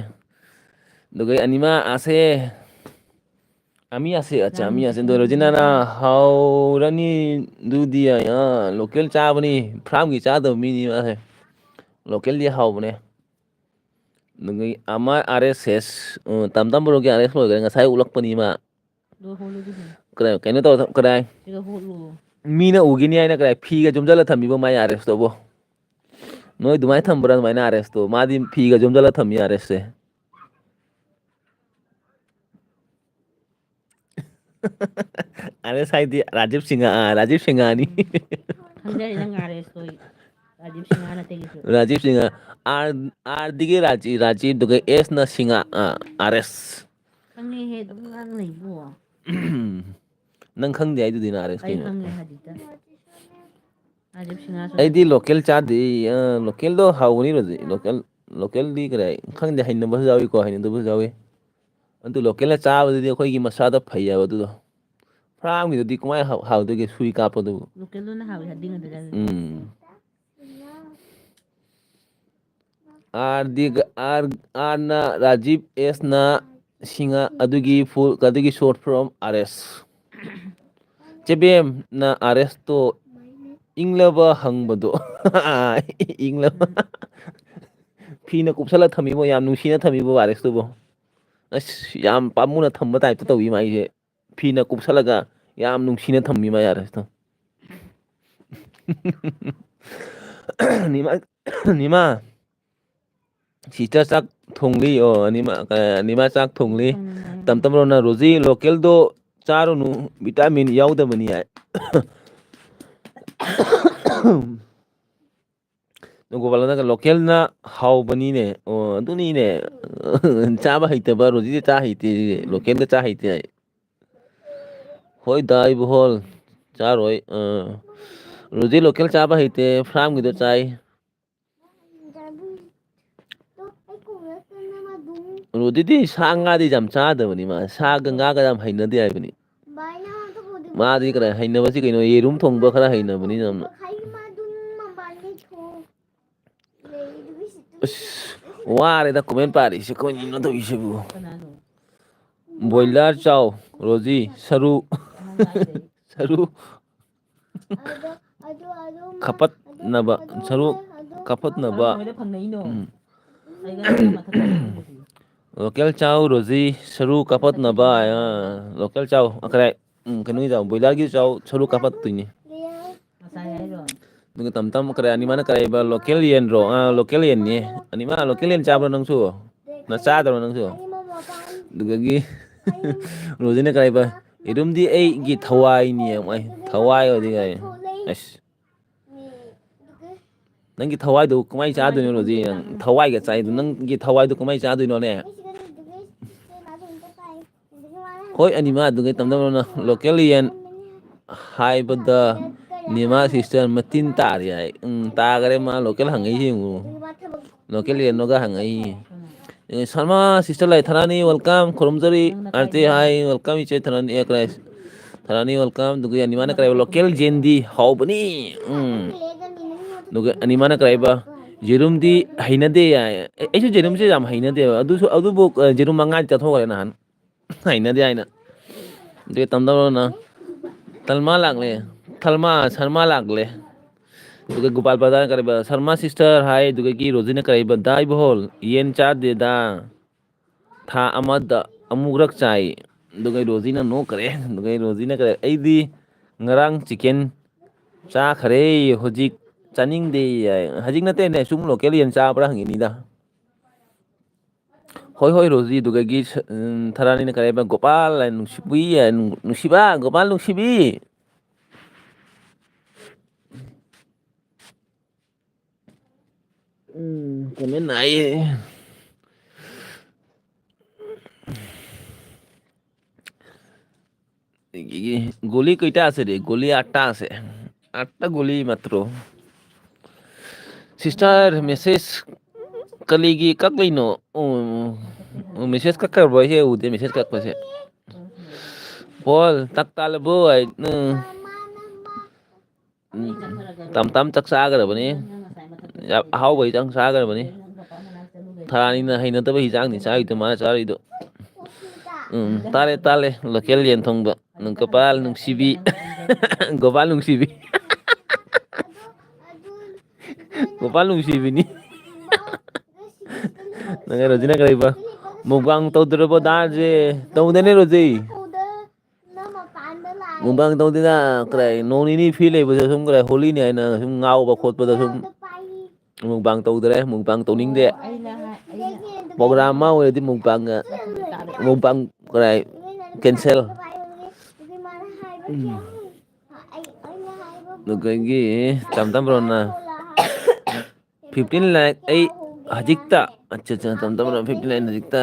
ꯑꯗꯨꯒ ꯑꯅꯤꯃ ꯑꯁꯦ꯫ ꯑꯃꯤ ꯑꯁꯦ, ꯑꯠꯆꯥ, ꯑꯃꯤ ꯑꯁꯦ꯫ ꯑꯗꯣ ꯔꯣꯖꯤꯅꯥꯅ ꯍꯥꯎꯔꯅꯤ ꯑꯗꯨꯗꯤ, ꯑ, local ꯆꯥꯕꯅꯤ, farm ꯒꯤ ꯆꯥꯗꯕ ꯃꯤꯅꯤ ꯃꯥꯁꯦ꯫ Local ꯗꯤ ꯍꯥꯎꯕꯅꯦ꯫ ꯑꯗꯨꯒ ꯑꯃ ꯑꯥꯔ ꯑꯦꯁ ꯑꯦꯁ, ꯎꯝ, ꯇꯝ ꯇꯝ ꯕ꯭ꯔꯣꯒꯤ ꯑꯥꯔ ꯑꯦꯁ ꯂꯣꯏꯈ꯭ꯔꯦ, ꯉꯁꯥꯏ ꯎꯠꯂꯛꯄꯅꯤ ꯃꯥ꯫ ꯂꯣꯏꯍꯧꯔꯣ ꯑꯗꯨꯗꯤ꯫ ꯀꯗꯥꯏ, ꯀꯩꯅꯣ ꯇꯧ-, ꯀꯗꯥꯏ? ꯁꯤꯗ ꯍꯣꯠꯂꯨ꯫ ꯃꯤꯅ ꯎꯈꯤꯅꯤ ꯍꯥꯏꯅ ꯀꯗꯥꯏ ꯐꯤꯒ ꯌꯣꯝꯁꯤꯜꯂ ꯊꯝꯕꯤꯕ ꯃꯥꯏ ꯑꯥꯔ ꯑꯦꯁꯇꯨꯕꯨ? ꯅꯣꯏ ꯑꯗꯨꯃꯥꯏꯅ ꯊꯝꯕ꯭ꯔꯥ ꯑꯗꯨꯃꯥꯏꯅ ꯑꯥꯔ ꯑꯦꯁꯇꯣ? ꯃꯥꯗꯤ ꯐꯤꯒ ꯌꯣꯝꯁꯤꯜꯂ ꯊꯝꯃꯤ ꯑꯥꯔ ꯑꯦꯁꯁꯦ꯫ ꯑꯥꯔ ꯑꯦꯁ ꯍꯥꯏꯗꯤ ꯔꯥꯖꯤꯕ ꯁꯤꯡꯍ, ꯑꯥ, ꯔꯥꯖꯤꯕ ꯁꯤꯡꯍꯅꯤ꯫ ꯎꯝ꯫ ꯈꯪꯖꯔꯦ ꯅꯪ ꯑꯥꯔ ꯑꯦꯁꯇꯣ, ꯔꯥꯖꯤꯕ ꯁꯤꯡꯍ ꯅꯠꯇꯦ ꯀꯩꯁꯨ꯫ ꯔꯥꯖꯤꯕ ꯁꯤꯡꯍ, ꯑꯥꯔ, ꯑꯥꯔꯗꯒꯤ ꯔꯥꯖꯤ-, ꯔꯥꯖꯤꯕ, ꯑꯗꯨꯒ ꯑꯦꯁꯅ ꯁꯤꯡꯍ, ꯑꯥ, ꯑꯥꯔ ꯑꯦꯁ꯫ ꯈꯪꯉꯦꯍꯦ, ꯑꯗꯨꯝ ꯉꯥꯡ ꯂꯩꯕꯣ꯫ ꯅꯪ ꯈꯪꯗꯦ ꯍꯥꯏꯗꯨꯗꯤ ꯅ ꯑꯥꯔ ꯑꯦꯁ ꯑꯩ ꯀꯩꯅꯣ꯫ ꯈꯪꯉꯦ ꯍꯧꯖꯤꯛꯇ꯫ ꯔꯥꯖꯤꯕ ꯁꯤꯡꯍꯁꯨ ꯑꯩꯗꯤ ꯂꯩꯕ꯫ Local ꯆꯥꯗꯦ꯫ ꯑ, local ꯗꯣ ꯍꯥꯎꯕꯅꯤ ꯔꯣꯖꯤ꯫ Local ꯂꯣꯀꯦꯜꯗꯤ ꯀꯔꯤ ꯈꯪꯗꯦ, ꯍꯩꯅꯕꯁꯨ ꯌꯥꯎꯏꯀꯣ, ꯍꯩꯅꯗꯕꯁꯨ ꯌꯥꯎꯏ꯫ ꯑꯗꯨ ꯂꯣꯀꯦꯜꯅ ꯆꯥꯕꯗꯨꯗꯤ ꯑꯩꯈꯣꯏꯒꯤ ꯃꯁꯥꯗ ꯐꯩ ꯍꯥꯏꯕ ꯑꯗꯨꯗꯣ꯫ ꯐꯥꯔꯝꯒꯤꯗꯨꯗꯤ ꯀꯃꯥꯏꯅ ꯍꯥꯎ-, ꯍꯥꯎꯗꯣꯏꯒꯦ, ꯁꯨꯏ ꯀꯥꯞꯄꯗꯨꯕꯨ? ꯂꯣꯀꯦꯜꯗꯨꯅ ꯍꯥꯎꯋꯤ ꯍꯥꯏꯗꯤ ꯉꯟꯗ꯭ꯔꯥ? ꯎꯝ꯫ ꯑꯥꯔꯗꯤ, ꯑꯥꯔ, ꯑꯥꯔꯅ ꯔꯥꯖꯤꯞ, ꯑꯦꯁꯅ ꯁꯤꯡꯍ, ꯑꯗꯨꯒꯤ ꯐꯨꯜ, ꯑꯗꯨꯒꯤ ꯁꯣꯔꯠ ꯐꯣꯔꯝ ꯑꯥꯔ ꯑꯦꯁ꯫ ꯆꯦꯕꯦꯝꯅ ꯑꯥꯔ ꯑꯦꯁꯇꯣ ꯏꯪꯂꯕ ꯍꯪꯕꯗꯣ꯫ ꯏꯪꯂꯕ꯫ ꯐꯤꯅ ꯀꯨꯞꯁꯜꯂ ꯊꯝꯃꯤꯕꯣ, ꯌꯥꯝ ꯅꯨꯡꯁꯤꯅ ꯊꯝꯃꯤꯕꯣ ꯑꯥꯔ ꯑꯦꯁꯇꯨꯕꯣ꯫ ꯑꯁ, ꯌꯥꯝ ꯄꯥꯝꯃꯨꯅ ꯊꯝꯕ ꯇꯥꯏꯞꯇ ꯇꯧꯏ ꯃꯥꯏꯁꯦ꯫ ꯐꯤꯅ ꯀꯨꯞꯁꯜꯂꯒ ꯌꯥꯝ ꯅꯨꯡꯁꯤꯅ ꯊꯝꯃꯤ ꯃꯥꯏ ꯑꯥꯔ ꯑꯦꯁꯇꯣ꯫ ꯅꯤꯃꯥ, ꯅꯤꯃꯥ꯫ ꯁꯤꯁꯇꯔ ꯆꯥꯛ ꯊꯣꯡꯂꯤ꯫ ꯑꯣ, ꯑꯅꯤꯃ-, ꯑ, ꯑꯅꯤꯃ ꯆꯥꯛ ꯊꯣꯡꯂꯤ꯫ ꯎꯝ꯫ ꯇꯝ ꯇꯝ ꯔꯣꯅ ꯔꯣꯖꯤ, ꯂꯣꯀꯦꯜꯗꯣ ꯆꯥꯔꯨꯅꯨ, ꯚꯤꯇꯥꯃꯤꯟ ꯌꯥꯎꯗꯕꯅꯤ ꯍꯥꯏ꯫ ꯒꯣꯄꯥꯂꯅꯒ ꯂꯣꯀꯦꯜꯅ ꯍꯥꯎꯕꯅꯤꯅꯦ꯫ ꯑꯣ, ꯑꯗꯨꯅꯤꯅꯦ꯫ ꯆꯥꯕ ꯍꯩꯇꯕ ꯔꯣꯖꯤꯗꯤ ꯆꯥ ꯍꯩꯇꯦ, ꯂꯣꯀꯦꯜꯒ ꯆꯥ ꯍꯩꯇꯦ ꯍꯥꯏ꯫ ꯍꯣꯏ ꯗꯥ ꯏꯕꯣꯍꯣꯜ, ꯆꯥꯔꯣꯏ꯫ ꯑ, ꯔꯣꯖꯤ ꯂꯣꯀꯦꯜ ꯆꯥꯕ ꯍꯩꯇꯦ, ꯐꯥꯔꯝꯒꯤꯗꯣ ꯆꯥꯏ꯫ ꯔꯣꯗꯤꯗꯤ ꯁꯥ ꯉꯥꯗꯤ ꯌꯥꯝ ꯆꯥꯗꯕꯅꯤ ꯃꯥ꯫ ꯁꯥꯒ ꯉꯥꯒ ꯌꯥꯝ ꯍꯩꯅꯗꯦ ꯍꯥꯏꯕꯅꯤ꯫ ꯃꯥꯗꯤ ꯀꯔꯥꯏ ꯍꯩꯅꯕꯁꯤ ꯀꯩꯅꯣ? ꯌꯦꯔꯨꯝ ꯊꯣꯡꯕ ꯈꯔ ꯍꯩꯅꯕꯅꯤ ꯌꯥꯝꯅ꯫ ꯑꯁ, ꯋꯥꯔꯦꯗ comment ꯄꯥꯔꯤꯁꯦ꯫ ꯀꯩꯅꯣ ꯇꯧꯔꯤꯁꯤꯕꯨ? ꯀꯅꯥꯅꯣ? ꯕꯣꯏꯂꯔ ꯆꯥꯎ, ꯔꯣꯖꯤ, ꯁꯔꯨ꯫ ꯀꯅꯥꯅꯣ ꯍꯥꯏꯁꯦ? ꯁꯔꯨ꯫ ꯀꯥꯄꯠꯅꯕ, ꯁꯔꯨ ꯀꯥꯄꯠꯅꯕ꯫ ꯀꯃꯥꯏꯅ ꯐꯪꯅꯩꯅꯣ? ꯎꯝ꯫ ꯑꯩꯒ ꯅꯪꯒ ꯃꯊꯛꯇ ꯐꯪꯅꯩꯗꯨꯗꯤ꯫ ꯂꯣꯀꯦꯜ ꯆꯥꯎ ꯔꯣꯖꯤ, ꯁꯔꯨ ꯀꯥꯄꯠꯅꯕ, ꯑ, ꯂꯣꯀꯦꯜ ꯆꯥꯎ꯫ ꯑ, ꯀꯔꯥꯏ? ꯎꯝ, ꯀꯩꯅꯣꯒꯤ ꯆꯥꯎ, ꯕꯣꯏꯂꯔꯒꯤ ꯆꯥꯎ, ꯁꯔꯨ ꯀꯥꯄꯠꯇꯣꯏꯅꯤ꯫ ꯉꯁꯥꯏ ꯍꯥꯏꯔꯣ? ꯑꯗꯨꯒ ꯇꯝ ꯇꯝ ꯀꯔꯥꯏ? ꯑꯅꯤꯃꯅ ꯀꯔꯥꯏꯕ? ꯂꯣꯀꯦꯜ ꯌꯦꯟꯔꯣ? ꯑ, ꯂꯣꯀꯦꯜ ꯌꯦꯟꯅꯤ꯫ ꯑꯅꯤꯃ, ꯂꯣꯀꯦꯜ ꯌꯦꯟ ꯆꯥꯕ꯭ꯔꯣ ꯅꯪꯁꯨ? ꯅ ꯆꯥꯗꯕ꯭ꯔꯣ ꯅꯪꯁꯨ? ꯑꯗꯨꯗꯒꯤ ꯔꯣꯖꯤꯅ ꯀꯔꯥꯏꯕ? ꯌꯦꯔꯨꯝꯗꯤ ꯑꯩꯒꯤ ꯊꯋꯥꯏꯅꯤ, ꯃꯣꯏ ꯊꯋꯥꯏ ꯑꯣꯏꯗꯤ ꯀꯥꯏ꯫ ꯑꯁ꯫ ꯅꯪꯒꯤ ꯊꯋꯥꯏꯗꯨ ꯀꯃꯥꯏ ꯆꯥꯗꯣꯏꯅꯣ, ꯔꯣꯖꯤ? ꯅꯪ ꯊꯋꯥꯏꯒ ꯆꯥꯏꯗꯨ, ꯅꯪꯒꯤ ꯊꯋꯥꯏꯗꯨ ꯀꯃꯥꯏ ꯆꯥꯗꯣꯏꯅꯣꯅꯦ? ꯍꯣꯏ, ꯑꯅꯤꯃ ꯑꯗꯨꯒ ꯇꯝꯗꯝꯅ ꯂꯣꯀꯦꯜ ꯌꯦꯟ ꯍꯥꯏꯕꯗ ꯅꯤꯃꯥ sister ꯃꯇꯤꯟ ꯇꯥꯔꯦ ꯍꯥꯏ꯫ ꯎꯝ, ꯇꯥꯈꯔꯦ ꯃꯥ ꯂꯣꯀꯦꯜ ꯍꯪꯉꯛꯏꯁꯦ ꯌꯦꯡꯉꯨ꯫ Local ꯌꯦꯟꯅꯣꯒ ꯍꯪꯉꯛꯏ꯫ ꯑꯦ, ꯁꯔꯃ sister ꯂꯥꯏ ꯊꯔꯥꯅꯤ welcome ꯈꯨꯔꯨꯝꯖꯔꯤ꯫ ꯑꯥꯔꯇꯤ ꯍꯥꯏ welcome ꯏꯆꯦ ꯊꯔꯥꯅꯤ, ꯑꯦ, ꯀꯔꯥꯏ? ꯊꯔꯥꯅꯤ welcome꯫ ꯑꯗꯨꯒ ꯑꯅꯤꯃꯥꯅ ꯀꯔꯥꯏꯕ? Local ꯌꯦꯟꯗꯤ ꯍꯥꯎꯕꯅꯤ꯫ ꯎꯝ꯫ ꯑꯗꯨꯒ ꯑꯅꯤꯃꯥꯅ ꯀꯔꯥꯏꯕ? ꯌꯦꯔꯨꯝꯗꯤ ꯍꯩꯅꯗꯦ ꯌꯥꯏ꯫ ꯑꯦ, ꯑꯩꯁꯨ ꯌꯦꯔꯨꯝꯁꯦ ꯌꯥꯝ ꯍꯩꯅꯗꯦꯕ꯫ ꯑꯗꯨꯁꯨ, ꯑꯗꯨꯕꯨ, ꯑ, ꯌꯦꯔꯨꯝ ꯃꯉꯥꯗꯤ ꯆꯥꯊꯣꯛꯈ꯭ꯔꯦ ꯅꯍꯥꯟ꯫ ꯍꯩꯅꯗꯦ ꯍꯥꯏꯅ꯫ ꯑꯗꯨꯒ ꯇꯝꯗꯧꯔꯣꯅ꯫ ꯇꯜꯃꯥ ꯂꯥꯛꯂꯦ꯫ ꯊꯜꯃꯥ, ꯁꯔꯃꯥ ꯂꯥꯛꯂꯦ꯫ ꯑꯗꯨꯒ ꯒꯣꯄꯥꯜ ꯄ꯭ꯔꯗꯥꯅ ꯀꯔꯤꯕ? ꯁꯔꯃꯥ sister ꯍꯥꯏ, ꯑꯗꯨꯗꯒꯤ ꯔꯣꯖꯤꯅ ꯀꯔꯤꯕ? ꯗꯥ ꯏꯕꯣꯍꯣꯜ, ꯌꯦꯟ ꯆꯥꯗꯦꯗ꯫ ꯊꯥ ꯑꯃꯗ ꯑꯃꯨꯛꯔꯛ ꯆꯥꯏ꯫ ꯑꯗꯨꯒ ꯔꯣꯖꯤꯅ ꯅꯣꯛꯈ꯭ꯔꯦ꯫ ꯑꯗꯨꯒ ꯔꯣꯖꯤꯅ ꯀꯔꯤ? ꯑꯩꯗꯤ ꯉꯔꯥꯡ chicken ꯆꯥꯈꯔꯦ, ꯍꯧꯖꯤꯛ ꯆꯥꯅꯤꯡꯗꯦ ꯍꯥꯏ꯫ ꯍꯧꯖꯤꯛ ꯅꯠꯇꯦꯅꯦ, ꯁꯨꯝ local ꯌꯦꯟ ꯆꯥꯕ꯭ꯔꯥ ꯍꯪꯉꯤꯅꯤꯗ꯫ ꯍꯣꯏ, ꯍꯣꯏ, ꯔꯣꯖꯤ, ꯑꯗꯨꯗꯒꯤ ꯁ-, ꯎꯝ, ꯊꯔꯥꯅꯤꯅ ꯀꯔꯤ ꯍꯥꯏꯕ? ꯒꯣꯄꯥꯜ ꯍꯥꯏꯅ, ꯅꯨꯡꯁꯤꯕꯤ ꯍꯥꯏꯅ, ꯅꯨꯡ-, ꯅꯨꯡꯁꯤꯕ, ꯒꯣꯄꯥꯜ ꯅꯨꯡꯁꯤꯕꯤ꯫ ꯎꯝ, comment ꯂꯥꯛꯑꯦ꯫ गोली कैटा আছে রে? गोली आटा আছে। আটটা गोली মাত্র। Sister, message ꯀꯔꯤꯒꯤ ꯀꯛꯂꯤꯅꯣ? ꯎꯝ, ꯎꯝ, message ꯀꯛꯈ꯭ꯔꯕ꯭ꯔꯣ? ꯑꯩꯁꯦ ꯎꯗꯦ message ꯀꯛꯄꯁꯦ꯫ ꯄꯣꯜ, ꯆꯥꯛ ꯆꯥꯔꯕꯣ? ꯍꯥꯏ, ꯎꯝ꯫ ꯎꯝ, ꯇꯝ ꯇꯝ ꯆꯥꯛ ꯆꯥꯈ꯭ꯔꯕꯅꯤ꯫ ꯌꯥꯝ ꯑꯍꯥꯎꯕ ꯍꯤꯗꯥꯛ ꯆꯥꯈ꯭ꯔꯕꯅꯤ꯫ ꯊꯔꯥꯅꯤꯅ ꯍꯩꯅꯗꯕ ꯍꯤꯗꯥꯛꯅꯤ ꯆꯥꯔꯤꯗꯣ, ꯃꯥꯅ ꯆꯥꯔꯤꯗꯣ꯫ ꯎꯝ, ꯇꯥꯔꯦ, ꯇꯥꯔꯦ꯫ Local ꯌꯦꯟ ꯊꯣꯡꯕ꯫ ꯅꯪ ꯒꯣꯄꯥꯜ ꯅꯨꯡꯁꯤꯕꯤ꯫ ꯒꯣꯄꯥꯜ ꯅꯨꯡꯁꯤꯕꯤ꯫ ꯒꯣꯄꯥꯜ ꯅꯨꯡꯁꯤꯕꯤꯅꯤ꯫ ꯅꯪ ꯔꯣꯖꯤꯅ ꯀꯔꯤꯕ? Mukbang ꯇꯧꯗ꯭ꯔꯕꯣ ꯗꯥꯁꯦ? ꯇꯧꯗꯦꯅꯦ ꯔꯣꯖꯤ꯫ Mukbang ꯇꯧꯗꯦꯗ, ꯀꯗꯥꯏ, ꯅꯣꯡ ꯅꯤꯅꯤ free ꯂꯩꯕꯗ ꯁꯨꯝ, ꯀꯗꯥꯏ, ꯍꯣꯂꯤꯅꯤ ꯍꯥꯏꯅ ꯁꯨꯝ ꯉꯥꯎꯕ ꯈꯣꯠꯄꯗ ꯁꯨꯝ mukbang ꯇꯧꯗ꯭ꯔꯦ, mukbang ꯇꯧꯅꯤꯡꯗꯦ꯫ ꯑꯩꯅ ꯍꯥꯏ-, ꯑꯩꯅ Program ꯑꯃ ꯑꯣꯏꯔꯗꯤ mukbang, mukbang, ꯀꯗꯥꯏ, cancel꯫ ꯎꯝ꯫ ꯑꯗꯨꯗꯒꯤ ꯇꯝ ꯇꯝ ꯕ꯭ꯔꯣꯅ fifteen like ꯑꯩ ꯍꯧꯖꯤꯛꯇ, ꯑꯠꯆꯥ, ꯑꯠꯆꯥ, ꯇꯝ ꯇꯝ ꯕ꯭ꯔꯣꯅ fifteen like ꯍꯧꯖꯤꯛꯇ꯫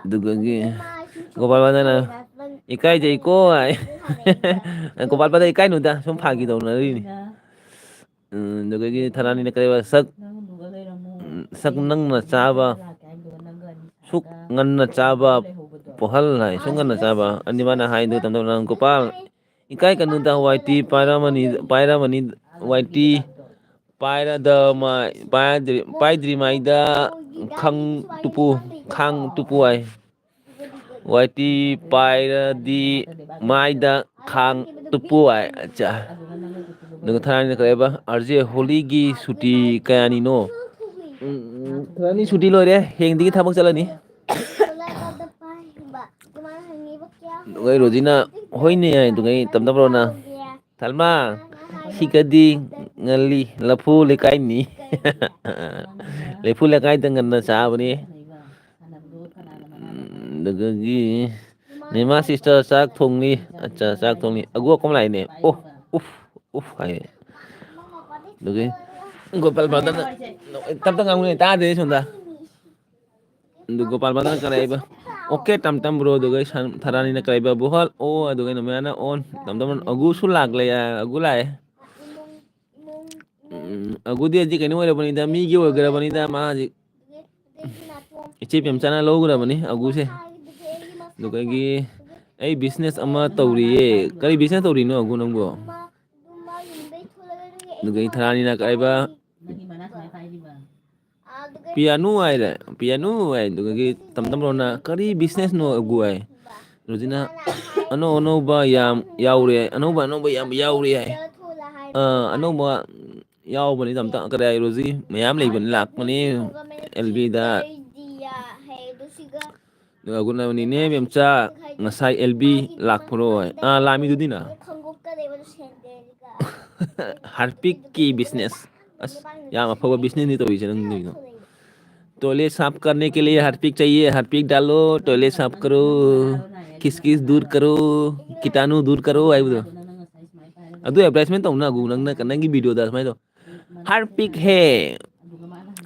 ꯑꯗꯨꯗꯒꯤ ꯒꯣꯄꯥꯜ ꯄꯥꯗꯅ "ꯏꯀꯥꯏꯖꯩꯀꯣ" ꯍꯥꯏ꯫ ꯒꯣꯄꯥꯜ ꯄꯥꯗ ꯏꯀꯥꯏꯅꯨꯗ, ꯁꯨꯝ ꯐꯥꯒꯤ ꯇꯧꯅꯔꯤꯅꯤ꯫ ꯎꯝ, ꯑꯗꯨꯗꯒꯤ ꯊꯔꯥꯅꯤꯅ ꯀꯔꯤ ꯁꯛ ꯁꯛ ꯅꯪꯅ ꯆꯥꯕ, ꯁꯨꯛ ꯉꯟꯅ ꯆꯥꯕ ꯄꯣꯍꯜ ꯍꯥꯏ, ꯁꯨꯛ ꯉꯟꯅ ꯆꯥꯕ꯫ ꯑꯅꯤꯃꯛꯅ ꯍꯥꯏꯗꯨ ꯇꯝꯗꯧ ꯅꯪ ꯒꯣꯄꯥꯜ, ꯏꯀꯥꯏ ꯀꯅꯨꯗ, ꯋꯥꯏ ꯇꯤ ꯄꯥꯏꯔꯝꯃꯅꯤ, ꯄꯥꯏꯔꯝꯃꯅꯤ, ꯋꯥꯏ ꯇꯤ ꯄꯥꯏꯔꯗ ꯃꯥꯏ-, ꯄꯥꯏꯗ꯭ꯔꯤ-, ꯄꯥꯏꯗ꯭ꯔꯤꯉꯩꯗ ꯈꯪ ꯇꯨꯄꯨ, ꯈꯥꯡ ꯇꯨꯄꯨ ꯍꯥꯏ꯫ ꯋꯥꯏ ꯇꯤ ꯄꯥꯏꯔꯗꯤ ꯃꯥꯏꯗ ꯈꯥꯡ ꯇꯨꯞꯄꯨ ꯍꯥꯏ꯫ ꯑꯠꯆꯥ꯫ ꯑꯗꯨꯒ ꯊꯥꯔꯅꯤꯅ ꯀꯔꯤ ꯍꯥꯏꯕ? ꯑꯥꯔ ꯖꯦ ꯍꯣꯂꯤꯒꯤ ꯁꯨꯇꯤ ꯀꯌꯥꯅꯤꯅꯣ? ꯎꯝ, ꯎꯝ, ꯊꯥꯔꯅꯤ ꯁꯨꯇꯤ ꯂꯣꯏꯔꯦ꯫ ꯍꯌꯦꯡꯗꯒꯤ ꯊꯕꯛ ꯆꯠꯂꯅꯤ꯫ ꯑꯗꯨꯒ ꯔꯣꯖꯤꯅ ꯍꯣꯏꯅꯦ ꯍꯥꯏ꯫ ꯑꯗꯨꯒ ꯑꯩ ꯇꯝꯗꯕ꯭ꯔꯣꯅ? ꯊꯜꯃꯥ, ꯁꯤꯒꯗꯤ ꯉꯜꯂꯤ꯫ ꯂꯐꯨ ꯂꯩꯀꯥꯏꯅꯤ꯫ ꯂꯩꯐꯨ ꯂꯩꯀꯥꯏꯗ ꯉꯟꯅ ꯆꯥꯕꯅꯤ꯫ ꯎꯝ, ꯑꯗꯨꯗꯒꯤ ꯅꯤꯃꯥ sister ꯆꯥꯛ ꯊꯣꯡꯂꯤ꯫ ꯑꯠꯆꯥ, ꯆꯥꯛ ꯊꯣꯡꯂꯤ꯫ ꯑꯒꯨ ꯑꯀꯣꯝ ꯂꯥꯛꯏꯅꯦ꯫ ꯑꯣ, ꯎꯐ, ꯎꯐ ꯍꯥꯏꯌꯦ꯫ ꯑꯗꯨꯒꯤ ꯒꯣꯄꯥꯜ brotherꯅ ꯇꯞ ꯇꯞ ꯉꯥꯡꯉꯨꯅꯦ, ꯇꯥꯗꯦ ꯁꯣꯝꯗ꯫ ꯑꯗꯨ ꯒꯣꯄꯥꯜ brotherꯅ ꯀꯔꯤ ꯍꯥꯏꯕ? Okay, ꯇꯝ ꯇꯝ bro꯫ ꯑꯗꯨꯒ ꯁꯟ-, ꯊꯔꯥꯅꯤꯅ ꯀꯔꯤ ꯍꯥꯏꯕ? ꯕꯨꯍꯜ꯫ ꯑꯣ, ꯑꯗꯨꯒ ꯅꯣꯃꯌꯥꯅ on꯫ ꯇꯝ ꯇꯝ ꯑꯒꯨꯁꯨ ꯂꯥꯛꯂꯦ, ꯑꯒꯨ ꯂꯥꯛꯑꯦ꯫ ꯎꯝ, ꯑꯒꯨꯗꯤ ꯍꯧꯖꯤꯛ ꯀꯩꯅꯣ ꯑꯣꯏꯔꯕꯅꯤꯗ, ꯃꯤꯒꯤ ꯑꯣꯏꯈ꯭ꯔꯕꯅꯤꯗ, ꯃꯥ ꯍꯧꯖꯤꯛ ꯏꯆꯦ ꯄꯦꯝꯆꯥꯅ ꯂꯧꯈ꯭ꯔꯕꯅꯤ ꯑꯒꯨꯁꯦ꯫ ꯑꯗꯨꯗꯒꯤ ꯑꯩ business ꯑꯃ ꯇꯧꯔꯤꯌꯦ꯫ ꯀꯔꯤ business ꯇꯧꯔꯤꯅꯣ ꯑꯒꯨ ꯅꯪꯕꯣ? ꯑꯗꯨꯗꯒꯤ ꯊꯔꯥꯅꯤꯅ ꯀꯥꯏꯕ ꯄꯤꯌꯥꯅꯨ ꯍꯥꯏꯔꯦ, ꯄꯤꯌꯥꯅꯨ ꯍꯥꯏ꯫ ꯑꯗꯨꯗꯒꯤ ꯇꯝ ꯇꯝ ꯔꯣꯅ ꯀꯔꯤ businessꯅꯣ ꯑꯒꯨ ꯍꯥꯏ꯫ ꯔꯣꯖꯤꯅ ꯑꯅꯧ ꯑꯅꯧꯕ ꯌꯥꯝ ꯌꯥꯎꯔꯦ, ꯑꯅꯧꯕ ꯑꯅꯧꯕ ꯌꯥꯝ ꯌꯥꯎꯔꯦ ꯍꯥꯏ꯫ ꯑꯥ, ꯑꯅꯧꯕ ꯌꯥꯎꯕꯅꯤ ꯇꯝ ꯇꯝ꯫ ꯀꯗꯥꯏ ꯔꯣꯖꯤ? ꯃꯌꯥꯝ ꯂꯩꯕꯅꯤ, ꯂꯥꯛꯄꯅꯤ ꯑꯦꯜ ꯕꯤꯗ꯫ ꯑꯗꯨꯒ ꯑꯒꯨꯅ ꯅꯤꯅꯦ ꯃꯦꯝꯆꯥ ꯉꯁꯥꯏ ꯑꯦꯜ ꯕꯤ ꯂꯥꯛꯄ꯭ꯔꯣ? ꯑꯥ, ꯂꯥꯛꯑꯝꯃꯤꯗꯨꯗꯤꯅ꯫ ꯍꯥꯔꯄꯤꯛꯀꯤ business꯫ ꯑꯁ, ꯌꯥꯝ ꯑꯐꯕ businessꯅꯤ ꯇꯧꯔꯤꯁꯦ ꯅꯪ ꯇꯧꯔꯤꯗꯣ꯫ Toilet साफ करने के लिए हार्पिक चाहिए, हार्पिक डालो, toilet साफ करो, खिसखिस दूर करो, कीटाणु दूर करो ꯍꯥꯏꯕꯗꯣ꯫ ꯑꯗꯨ advertisement ꯇꯧꯅ ꯑꯒꯨ, ꯅꯪꯅ, ꯅꯪꯒꯤ videoꯗ ꯁꯨꯃꯥꯏꯅ ꯇꯧ꯫ हार्पिक है,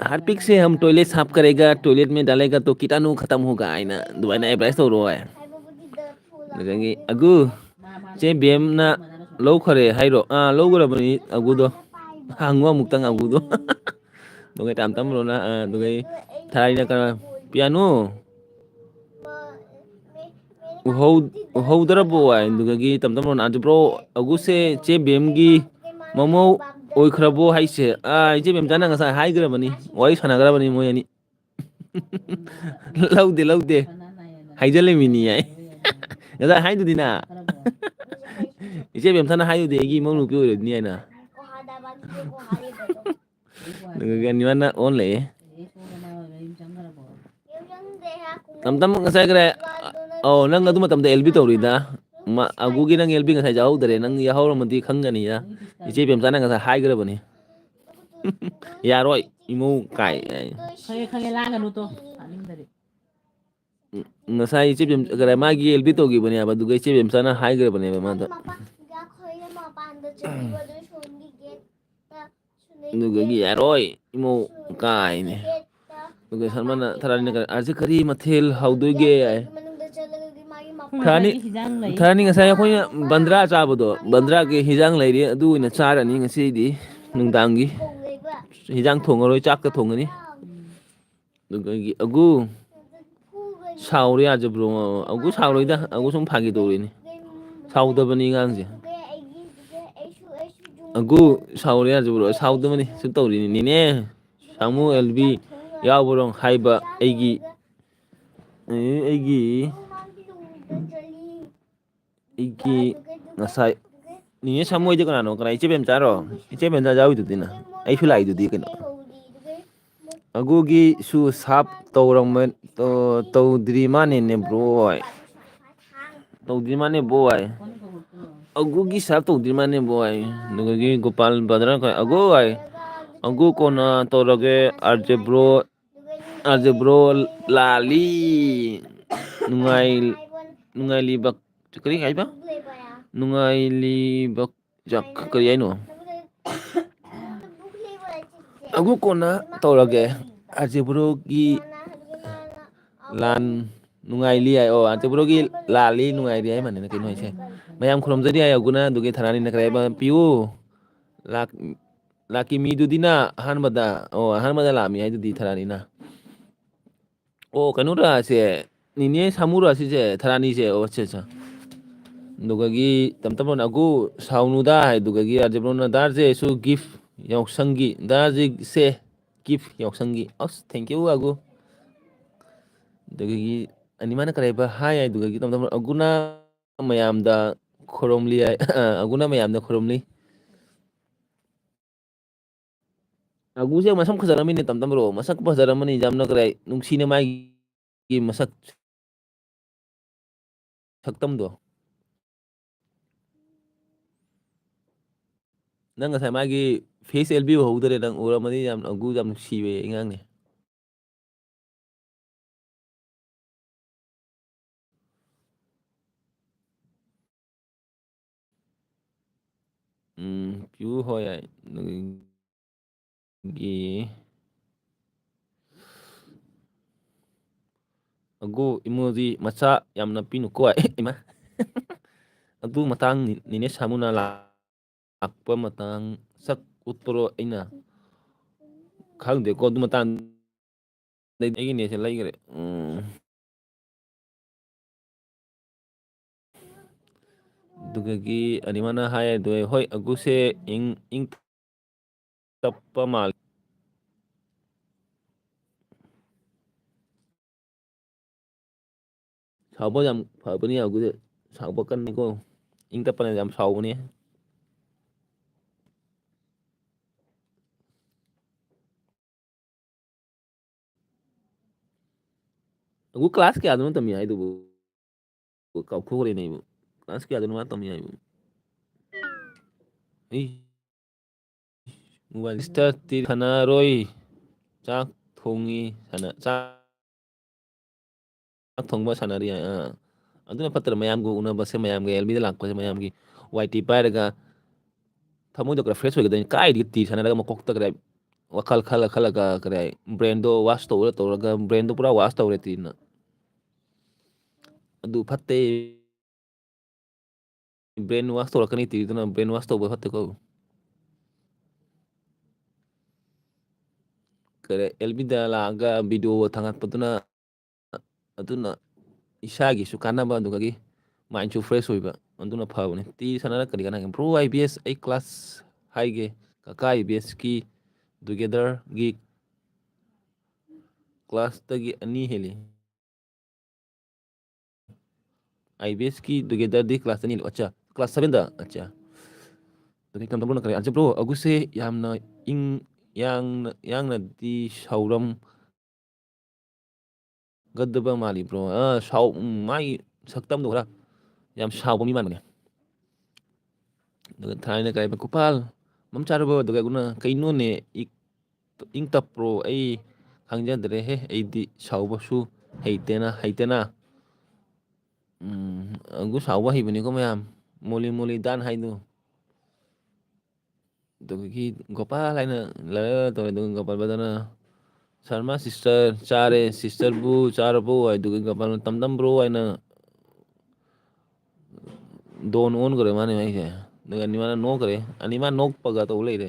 हार्पिक से हम टॉयलेट साफ करेगा, टॉयलेट में डालेगा तो कीटाणु खत्म होगा ꯍꯥꯏꯅ ꯑꯗꯨꯃꯥꯏꯅ advertise ꯇꯧꯔꯣ ꯍꯥꯏ꯫ ꯑꯗꯨꯗꯒꯤ ꯑꯒꯨ, ꯆꯦ ꯕꯦꯝꯅ ꯂꯧꯈꯔꯦ ꯍꯥꯏꯔꯣ? ꯑꯥ, ꯂꯧꯈ꯭ꯔꯕꯅꯤ ꯑꯒꯨꯗꯣ꯫ ꯍꯪꯉꯣ ꯑꯃꯨꯛꯇꯪ ꯑꯒꯨꯗꯣ꯫ ꯑꯗꯨꯒ ꯇꯥꯝ ꯇꯝ ꯕ꯭ꯔꯣꯅ, ꯑ, ꯑꯗꯨꯒ ꯊꯥꯔꯤꯅ ꯀꯅꯥ? ꯄꯤꯌꯥꯅꯨ꯫ ꯎꯍꯧ-, ꯎꯍꯧꯗ꯭ꯔꯕꯣ ꯍꯥꯏ꯫ ꯑꯗꯨꯗꯒꯤ ꯇꯝ ꯇꯝ ꯕ꯭ꯔꯣꯅ, "ꯑꯗꯨ ꯕ꯭ꯔꯣ, ꯑꯒꯨꯁꯦ ꯆꯦ ꯕꯦꯝꯒꯤ ꯃꯃꯧ ꯑꯣꯏꯈ꯭ꯔꯕꯣ ꯍꯥꯏꯁꯦ?" ꯑꯥ, ꯏꯆꯦ ꯕꯦꯝꯆꯥꯅ ꯉꯁꯥꯏ ꯍꯥꯏꯈ꯭ꯔꯕꯅꯤ, ꯋꯥꯔꯤ ꯁꯥꯟꯅꯈ꯭ꯔꯕꯅꯤ ꯃꯣꯏ ꯑꯅꯤ꯫ ꯂꯧꯗꯦ, ꯂꯧꯗꯦ꯫ ꯍꯥꯏꯖꯜꯂꯤꯃꯤꯅꯤ ꯍꯥꯏ꯫ ꯉꯁꯥꯏ ꯍꯥꯏꯗꯨꯗꯤ ꯅ꯫ ꯏꯆꯦ ꯕꯦꯝꯆꯥꯅ ꯍꯥꯏꯗꯨꯗꯤ ꯑꯩꯒꯤ ꯏꯃꯧ ꯅꯨꯄꯤ ꯑꯣꯏꯔꯣꯏꯗꯣꯏꯅꯤ ꯍꯥꯏꯅ꯫ ꯑꯗꯨꯒ ꯅꯤꯋꯥꯅ ꯑꯣꯟ ꯂꯩꯌꯦ꯫ ꯇꯝ ꯇꯝ ꯉꯁꯥꯏ ꯈꯔ, ꯑꯧ, ꯅꯪ ꯑꯗꯨ ꯃꯇꯝꯗ ꯑꯦꯜ ꯕꯤ ꯇꯧꯔꯤꯗ꯫ ꯃꯥ, ꯑꯒꯨꯒꯤ ꯅꯪ ꯑꯦꯜ ꯕꯤ ꯉꯁꯥꯏ ꯌꯥꯎꯍꯧꯗꯔꯦ, ꯅꯪ ꯌꯥꯎꯍꯧꯔꯝꯃꯗꯤ ꯈꯪꯒꯅꯤꯗ꯫ ꯏꯆꯦ ꯕꯦꯝꯆꯥꯅ ꯉꯁꯥꯏ ꯍꯥꯏꯈ꯭ꯔꯕꯅꯤ꯫ "ꯌꯥꯔꯣꯏ, ꯏꯃꯧ ꯀꯥꯏ" ꯍꯥꯏ꯫ ꯈꯪꯉꯦ, ꯈꯪꯉꯦ, ꯂꯥꯡꯒꯅꯨ ꯇꯣ, ꯇꯥꯅꯤꯡꯗꯔꯦ꯫ ꯎꯝ, ꯉꯁꯥꯏ ꯏꯆꯦ ꯕꯦꯝ-, ꯀꯔꯥꯏ, ꯃꯥꯒꯤ ꯑꯦꯜ ꯕꯤ ꯇꯧꯈꯤꯕꯅꯦꯕ, ꯑꯗꯨꯒ ꯏꯆꯦ ꯕꯦꯝꯆꯥꯅ ꯍꯥꯏꯈ꯭ꯔꯕꯅꯦꯕ ꯃꯥꯗꯣ꯫ ꯑꯗꯨꯗꯒꯤ "ꯌꯥꯔꯣꯏ, ꯏꯃꯧ" ꯀꯥꯏꯅꯦ꯫ ꯑꯗꯨꯒ ꯁꯜꯃꯥꯟꯅ ꯊꯔꯥꯅꯤꯅ ꯀꯔꯤ, "ꯑꯥꯔꯁꯤ ꯀꯔꯤ ꯃꯊꯦꯜ ꯍꯧꯗꯣꯏꯒꯦ?" ꯍꯥꯏ꯫ ꯊꯔꯥꯅꯤ, ꯍꯤꯟꯖꯥꯡ ꯂꯩ꯫ ꯊꯔꯥꯅꯤ ꯉꯁꯥꯏ ꯑꯩꯈꯣꯏꯅ ꯕꯟꯗ꯭ꯔꯥ ꯆꯥꯕꯗꯣ, ꯕꯟꯗ꯭ꯔꯥꯒꯤ ꯍꯤꯟꯖꯥꯡ ꯂꯩꯔꯤ, ꯑꯗꯨ ꯑꯣꯏꯅ ꯆꯥꯔꯅꯤ ꯉꯁꯤꯗꯤ ꯅꯨꯡꯗꯥꯡꯒꯤ꯫ ꯍꯤꯟꯖꯥꯡ ꯊꯣꯡꯉꯔꯣꯏ, ꯆꯥꯛꯇ ꯊꯣꯡꯉꯅꯤ꯫ ꯎꯝ꯫ ꯑꯗꯨꯒ ꯑꯩꯒꯤ ꯑꯒꯨ ꯁꯥꯎꯔꯦ ꯌꯥꯗꯕ꯭ꯔꯣ? ꯑꯒꯨ ꯁꯥꯎꯔꯣꯏꯗ, ꯑꯒꯨ ꯁꯨꯝ ꯐꯥꯒꯤ ꯇꯧꯔꯤꯅꯤ꯫ ꯁꯥꯎꯗꯕꯅꯤ ꯑꯉꯥꯡꯁꯦ꯫ ꯑꯒꯨ ꯁꯥꯎꯔꯦ ꯌꯥꯗꯕ꯭ꯔꯣ? ꯁꯥꯎꯗꯕꯅꯤ, ꯁꯨꯝ ꯇꯧꯔꯤꯅꯤ꯫ ꯅꯦꯅꯦ, ꯁꯥꯃꯨ ꯑꯦꯜ ꯕꯤ ꯌꯥꯎꯕ꯭ꯔꯣ ꯍꯥꯏꯕ ꯑꯩꯒꯤ, ꯑꯦ, ꯑꯩꯒꯤ ꯑꯩꯒꯤ ꯉꯁꯥꯏ ꯅꯤꯅꯦ ꯁꯥꯃꯣꯏꯗꯤ ꯀꯅꯥꯅꯣ? ꯀꯅꯥ? ꯏꯆꯦ ꯕꯦꯝꯆꯥꯔꯣ? ꯏꯆꯦ ꯕꯦꯝꯆꯥ ꯌꯥꯎꯔꯤꯗꯨꯗꯤ ꯅꯪ꯫ ꯑꯩꯁꯨ ꯂꯥꯛꯏꯗꯨꯗꯤ ꯀꯩꯅꯣ꯫ ꯑꯒꯨꯒꯤꯁꯨ ꯁꯥꯞ ꯇꯧꯔꯝꯃ-, ꯇꯧ-, ꯇꯧꯗ꯭ꯔꯤ ꯃꯥꯅꯦꯅꯦ ꯕ꯭ꯔꯣ ꯍꯣꯏ꯫ ꯇꯧꯗ꯭ꯔꯤ ꯃꯥꯅꯦ ꯕ꯭ꯔꯣ ꯍꯣꯏ꯫ ꯑꯒꯨꯒꯤ ꯁꯥꯞ ꯇꯧꯗ꯭ꯔꯤ ꯃꯥꯅꯦ ꯕ꯭ꯔꯣ ꯍꯣꯏ꯫ ꯑꯗꯨꯗꯒꯤ ꯒꯣꯄꯥꯜ ꯕ꯭ꯔꯗꯔ ꯈꯣꯏ, "ꯑꯒꯨ ꯍꯣꯏ, ꯑꯒꯨ ꯀꯣꯟꯅ ꯇꯧꯔꯒꯦ, R J bro, R J bro Lali, ꯅꯨꯡꯉꯥꯏ-, ꯅꯨꯡꯉꯥꯏꯂꯤꯕ", ꯀꯔꯤ ꯍꯥꯏꯕ? ꯅꯨꯡꯉꯥꯏꯂꯤꯕ ꯖꯛ-, ꯀꯔꯤ ꯍꯥꯏꯅꯣ? ꯑꯒꯨ ꯀꯣꯟꯅ ꯇꯧꯔꯒꯦ꯫ ꯑꯥꯔ ꯖꯦ ꯕ꯭ꯔꯣꯒꯤ ꯂꯥꯟ ꯅꯨꯡꯉꯥꯏꯂꯤ ꯍꯥꯏ꯫ ꯑꯣ, ꯑꯥꯔ ꯖꯦ ꯕ꯭ꯔꯣꯒꯤ ꯂꯥꯜꯂꯤ ꯅꯨꯡꯉꯥꯏꯔꯤ ꯍꯥꯏ ꯃꯥꯟꯅꯦ ꯀꯩꯅꯣ ꯍꯥꯏꯁꯦ꯫ ꯃꯌꯥꯝ ꯈꯨꯔꯨꯝꯖꯔꯤ ꯍꯥꯏ ꯑꯒꯨꯅ, ꯑꯗꯨꯒꯤ ꯊꯔꯥꯅꯤꯅ ꯀꯔꯤ ꯍꯥꯏꯕ? ꯄꯤꯌꯨ꯫ ꯂꯥꯛ-, ꯂꯥꯛꯀꯤ ꯃꯤꯗꯨꯗꯤꯅ ꯑꯍꯥꯟꯕꯗ, ꯑꯣ, ꯑꯍꯥꯟꯕꯗ ꯂꯥꯛꯑꯝꯃꯤ ꯍꯥꯏꯗꯨꯗꯤ ꯊꯔꯥꯅꯤꯅ꯫ ꯑꯣ, ꯀꯩꯅꯣꯔ ꯑꯁꯦ, ꯅꯤꯅꯦ ꯁꯥꯃꯨꯔ ꯑꯁꯤꯁꯦ, ꯊꯔꯥꯅꯤꯁꯦ? ꯑꯣ, ꯑꯠꯆꯥ, ꯑꯠꯆꯥ꯫ ꯑꯗꯨꯒꯒꯤ ꯇꯝ ꯇꯝ ꯑꯒꯨ ꯁꯥꯎꯅꯨꯗ ꯍꯥꯏꯗꯨꯒꯒꯤ ꯑꯥꯔꯖꯦꯕ꯭ꯔꯣꯅ ꯗꯥꯔꯖꯦꯁꯨ ꯒꯤꯐ ꯌꯥꯎꯁꯪꯒꯤ, ꯗꯥꯔꯖꯦꯁꯦ ꯒꯤꯐ ꯌꯥꯎꯁꯪꯒꯤ꯫ ꯑꯁ, thank you ꯑꯒꯨ꯫ ꯑꯗꯨꯒꯒꯤ ꯑꯅꯤꯃꯥꯅ ꯀꯔꯦꯕ ꯍꯥꯏ ꯍꯥꯏꯗꯨꯒꯒꯤ ꯇꯝ ꯇꯝ ꯑꯒꯨꯅ ꯃꯌꯥꯝꯗ ꯈꯨꯔꯨꯝꯂꯤ ꯍꯥꯏ꯫ ꯑꯒꯨꯅ ꯃꯌꯥꯝꯗ ꯈꯨꯔꯨꯝꯂꯤ꯫ ꯑꯒꯨꯁꯦ ꯃꯁꯛ ꯐꯖꯔꯝꯃꯤꯅꯦ, ꯇꯝ ꯇꯝ ꯕ꯭ꯔꯣ꯫ ꯃꯁꯛ ꯐꯖꯔꯝꯃꯅꯤ ꯌꯥꯝꯅ, ꯀꯔꯥꯏ ꯅꯨꯡꯁꯤꯅꯦ ꯃꯥꯒꯤ ꯃꯁꯛ ꯁꯛꯇꯝꯗꯣ꯫ ꯅꯪ ꯉꯁꯥꯏ ꯃꯥꯒꯤ ꯐꯦꯁ ꯑꯦꯜ ꯕꯤ ꯎꯍꯧꯗꯔꯦ, ꯅꯪ ꯎꯔꯝꯃꯗꯤ ꯌꯥꯝ, ꯑꯒꯨ ꯌꯥꯝ ꯅꯨꯡꯁꯤꯕ ꯑꯉꯥꯡꯅꯦ꯫ ꯎꯝ, ꯄꯤꯌꯨ ꯍꯣꯏ ꯌꯥꯏ꯫ ꯑꯗꯒꯤ ꯑꯒꯨ ꯏꯃꯣꯖꯤ ꯃꯆꯥ ꯌꯥꯝꯅ ꯄꯤꯅꯨꯀꯣ꯫ ꯏꯃꯥ꯫ ꯑꯗꯨ ꯃꯇꯥꯡ ꯅꯤ-, ꯅꯤꯅꯦ ꯁꯥꯃꯨꯅ ꯂꯥꯛꯄ ꯃꯇꯥꯡ ꯁꯛ ꯎꯠꯄꯔꯣ? ꯑꯩꯅ ꯈꯪꯗꯦꯀꯣ ꯑꯗꯨ ꯃꯇꯥꯡ꯫ ꯑꯩꯒꯤ ꯅꯦꯠꯁꯦ ꯂꯩꯈ꯭ꯔꯦ꯫ ꯎꯝ꯫ ꯑꯗꯨꯗꯒꯤ ꯑꯅꯤꯃꯅ ꯍꯥꯏ ꯑꯗꯨ, ꯍꯣꯏ, ꯑꯒꯨꯁꯦ ꯏꯪ, ꯏꯪ ꯇꯞꯄ ꯃꯥꯜꯂꯦ꯫ ꯁꯥꯎꯕ ꯌꯥꯝ ꯐꯕꯅꯤ ꯑꯒꯨꯁꯦ꯫ ꯁꯥꯎꯕ ꯀꯟꯅꯤꯀꯣ꯫ ꯏꯪ ꯇꯞꯄꯅ ꯌꯥꯝ ꯁꯥꯎꯕꯅꯤ꯫ ꯑꯒꯨ ꯀ꯭ꯂꯥꯁ ꯀꯌꯥꯗꯅꯣ ꯇꯝꯃꯤ ꯍꯥꯏꯗꯨꯕꯨ? ꯀꯥꯎꯊꯣꯛꯈ꯭ꯔꯦꯅꯦ ꯑꯩꯕꯨ꯫ ꯀ꯭ꯂꯥꯁ ꯀꯌꯥꯗꯅꯣ ꯃꯥ ꯇꯝꯃꯤ ꯍꯥꯏꯕꯨ? ꯑꯩ ꯃꯣꯕꯥꯏꯜ ꯁꯤꯁꯇꯔ ꯇꯤ ꯁꯥꯟꯅꯔꯣꯏ꯫ ꯆꯥꯛ ꯊꯣꯡꯉꯤ꯫ ꯁꯥꯟꯅ-, ꯆꯥꯛ ꯊꯣꯡꯕ ꯁꯥꯟꯅꯔꯤ꯫ ꯑꯥ꯫ ꯑꯗꯨꯅ ꯐꯠꯇ꯭ꯔ ꯃꯌꯥꯝꯒ ꯎꯅꯕꯁꯦ, ꯃꯌꯥꯝꯒ ꯑꯦꯜ ꯕꯤꯗ ꯂꯥꯛꯄꯁꯦ, ꯃꯌꯥꯝꯒꯤ ꯋꯥꯏ ꯇꯤ ꯄꯥꯏꯔꯒ ꯊꯃꯣꯏꯗꯣ ꯈꯔ ꯐ꯭ꯔꯦꯁ ꯑꯣꯏꯒꯗꯣꯏꯅꯤ꯫ ꯀꯥꯏꯗꯒꯤ ꯇꯤ ꯁꯥꯟꯅꯔꯒ ꯃꯀꯣꯛꯇ ꯈꯔ ꯋꯥꯈꯜ ꯈꯜꯂ ꯈꯜꯂꯒ ꯈꯔ ꯕ꯭ꯔꯦꯟꯗꯣ ꯋꯥꯁ ꯇꯧꯔ ꯇꯧꯔꯒ ꯕ꯭ꯔꯦꯟꯗꯣ ꯄꯨꯔꯥ ꯋꯥꯁ ꯇꯧꯔꯦ ꯇꯤꯅ꯫ ꯑꯗꯨ ꯐꯠꯇꯦ꯫ ꯕ꯭ꯔꯦꯟ ꯋꯥꯁ ꯇꯧꯔꯛꯀꯅꯤ ꯇꯤꯗꯨꯅ, ꯕ꯭ꯔꯦꯟ ꯋꯥꯁ ꯇꯧꯕ ꯐꯠꯇꯦꯀꯣ꯫ ꯀꯔꯤ, ꯑꯦꯜ ꯕꯤꯗ ꯂꯥꯛꯑꯒ ꯚꯤꯗꯤꯑꯣ ꯊꯥꯒꯠꯄꯗꯨꯅ, ꯑꯗꯨꯅ ꯏꯁꯥꯒꯤꯁꯨ ꯀꯥꯟꯅꯕ, ꯑꯗꯨꯗꯒꯤ ꯃꯥꯏꯟꯁꯨ ꯐ꯭ꯔꯦꯁ ꯑꯣꯏꯕ, ꯑꯗꯨꯅ ꯐꯕꯅꯤ꯫ ꯇꯤ ꯁꯥꯟꯅꯔ ꯀꯔꯤ ꯀꯥꯟꯅꯒꯦ? ꯕ꯭ꯔꯣ, ꯑꯥꯏ ꯕꯤ ꯑꯦꯁ ꯑꯩ ꯀ꯭ꯂꯥꯁ ꯍꯥꯏꯒꯦ, ꯀꯀꯥ ꯑꯥꯏ ꯕꯤ ꯑꯦꯁꯀꯤ ꯇꯨꯒꯦꯗꯔꯒꯤ ꯀ꯭ꯂꯥꯁꯇꯒꯤ ꯑꯅꯤ ꯍꯦꯜꯂꯤ꯫ ꯑꯥꯏ ꯕꯤ ꯑꯦꯁꯀꯤ ꯇꯨꯒꯦꯗꯔꯗꯤ ꯀ꯭ꯂꯥꯁ ꯑꯅꯤ, ꯑꯠꯆꯥ, ꯀ꯭ꯂꯥꯁ ꯁꯚꯦꯟꯗ, ꯑꯠꯆꯥ꯫ ꯑꯗꯨꯗꯤ ꯀꯝꯗꯧꯕꯅꯣ ꯈꯔ ꯑꯟꯁꯔ ꯕ꯭ꯔꯣ, ꯑꯒꯨꯁꯦ ꯌꯥꯝꯅ ꯏꯪ, ꯌꯥꯡꯅ, ꯌꯥꯡꯅꯗꯤ ꯁꯥꯎꯔꯝꯒꯗꯕ ꯃꯥꯜꯂꯤ ꯕ꯭ꯔꯣ꯫ ꯑꯥ, ꯁꯥꯎ-, ꯎꯝ, ꯃꯥꯒꯤ ꯁꯛꯇꯝꯗꯣ ꯈꯔ ꯌꯥꯝ ꯁꯥꯎꯕ ꯃꯤ ꯃꯥꯟꯕꯅꯦ꯫ ꯑꯗꯨꯒ ꯊꯥꯏꯅ ꯀꯥꯏꯕ ꯈꯨꯄꯥꯜ, "ꯃꯝ ꯆꯥꯔꯕꯣ?" ꯑꯗꯨꯒ ꯑꯩꯉꯣꯟꯗ, "ꯀꯩꯅꯣꯅꯦ, ꯏꯪ-, ꯏꯪ ꯇꯞꯄ꯭ꯔꯣ? ꯑꯩ ꯈꯪꯖꯗ꯭ꯔꯦꯍꯦ, ꯑꯩꯗꯤ ꯁꯥꯎꯕꯁꯨ ꯍꯩꯇꯦꯅ, ꯍꯩꯇꯦꯅ꯫ ꯎꯝ, ꯑꯒꯨ ꯁꯥꯎꯕ ꯍꯩꯕꯅꯤꯀꯣ ꯃꯌꯥꯝ, ꯃꯣꯂꯤ ꯃꯣꯂꯤ ꯗꯥꯟ ꯍꯥꯏꯗꯣ꯫" ꯑꯗꯨꯗꯒꯤ ꯒꯣꯄꯥꯜ ꯍꯥꯏꯅ ꯂꯔ ꯇꯧꯔꯦ꯫ ꯑꯗꯨꯒ ꯒꯣꯄꯥꯜ ꯕ꯭ꯔꯗꯔꯅ, "ꯁꯔꯃ ꯁꯤꯁꯇꯔ ꯆꯥꯔꯦ, ꯁꯤꯁꯇꯔꯕꯨ ꯆꯥꯔꯕꯣ?" ꯍꯥꯏꯗꯨꯒ ꯒꯣꯄꯥꯜꯅ, "ꯇꯝꯗꯝ ꯕ꯭ꯔꯣ" ꯍꯥꯏꯅ ꯗꯣꯟ ꯑꯣꯟꯈ꯭ꯔꯦ ꯃꯥꯅꯦ ꯃꯥꯏꯁꯦ꯫ ꯑꯗꯨꯒ ꯑꯅꯤꯃꯥꯅ ꯅꯣꯛꯈ꯭ꯔꯦ꯫ ꯑꯅꯤꯃꯥ ꯅꯣꯛꯄꯒ ꯇꯧ ꯂꯩꯔꯦ꯫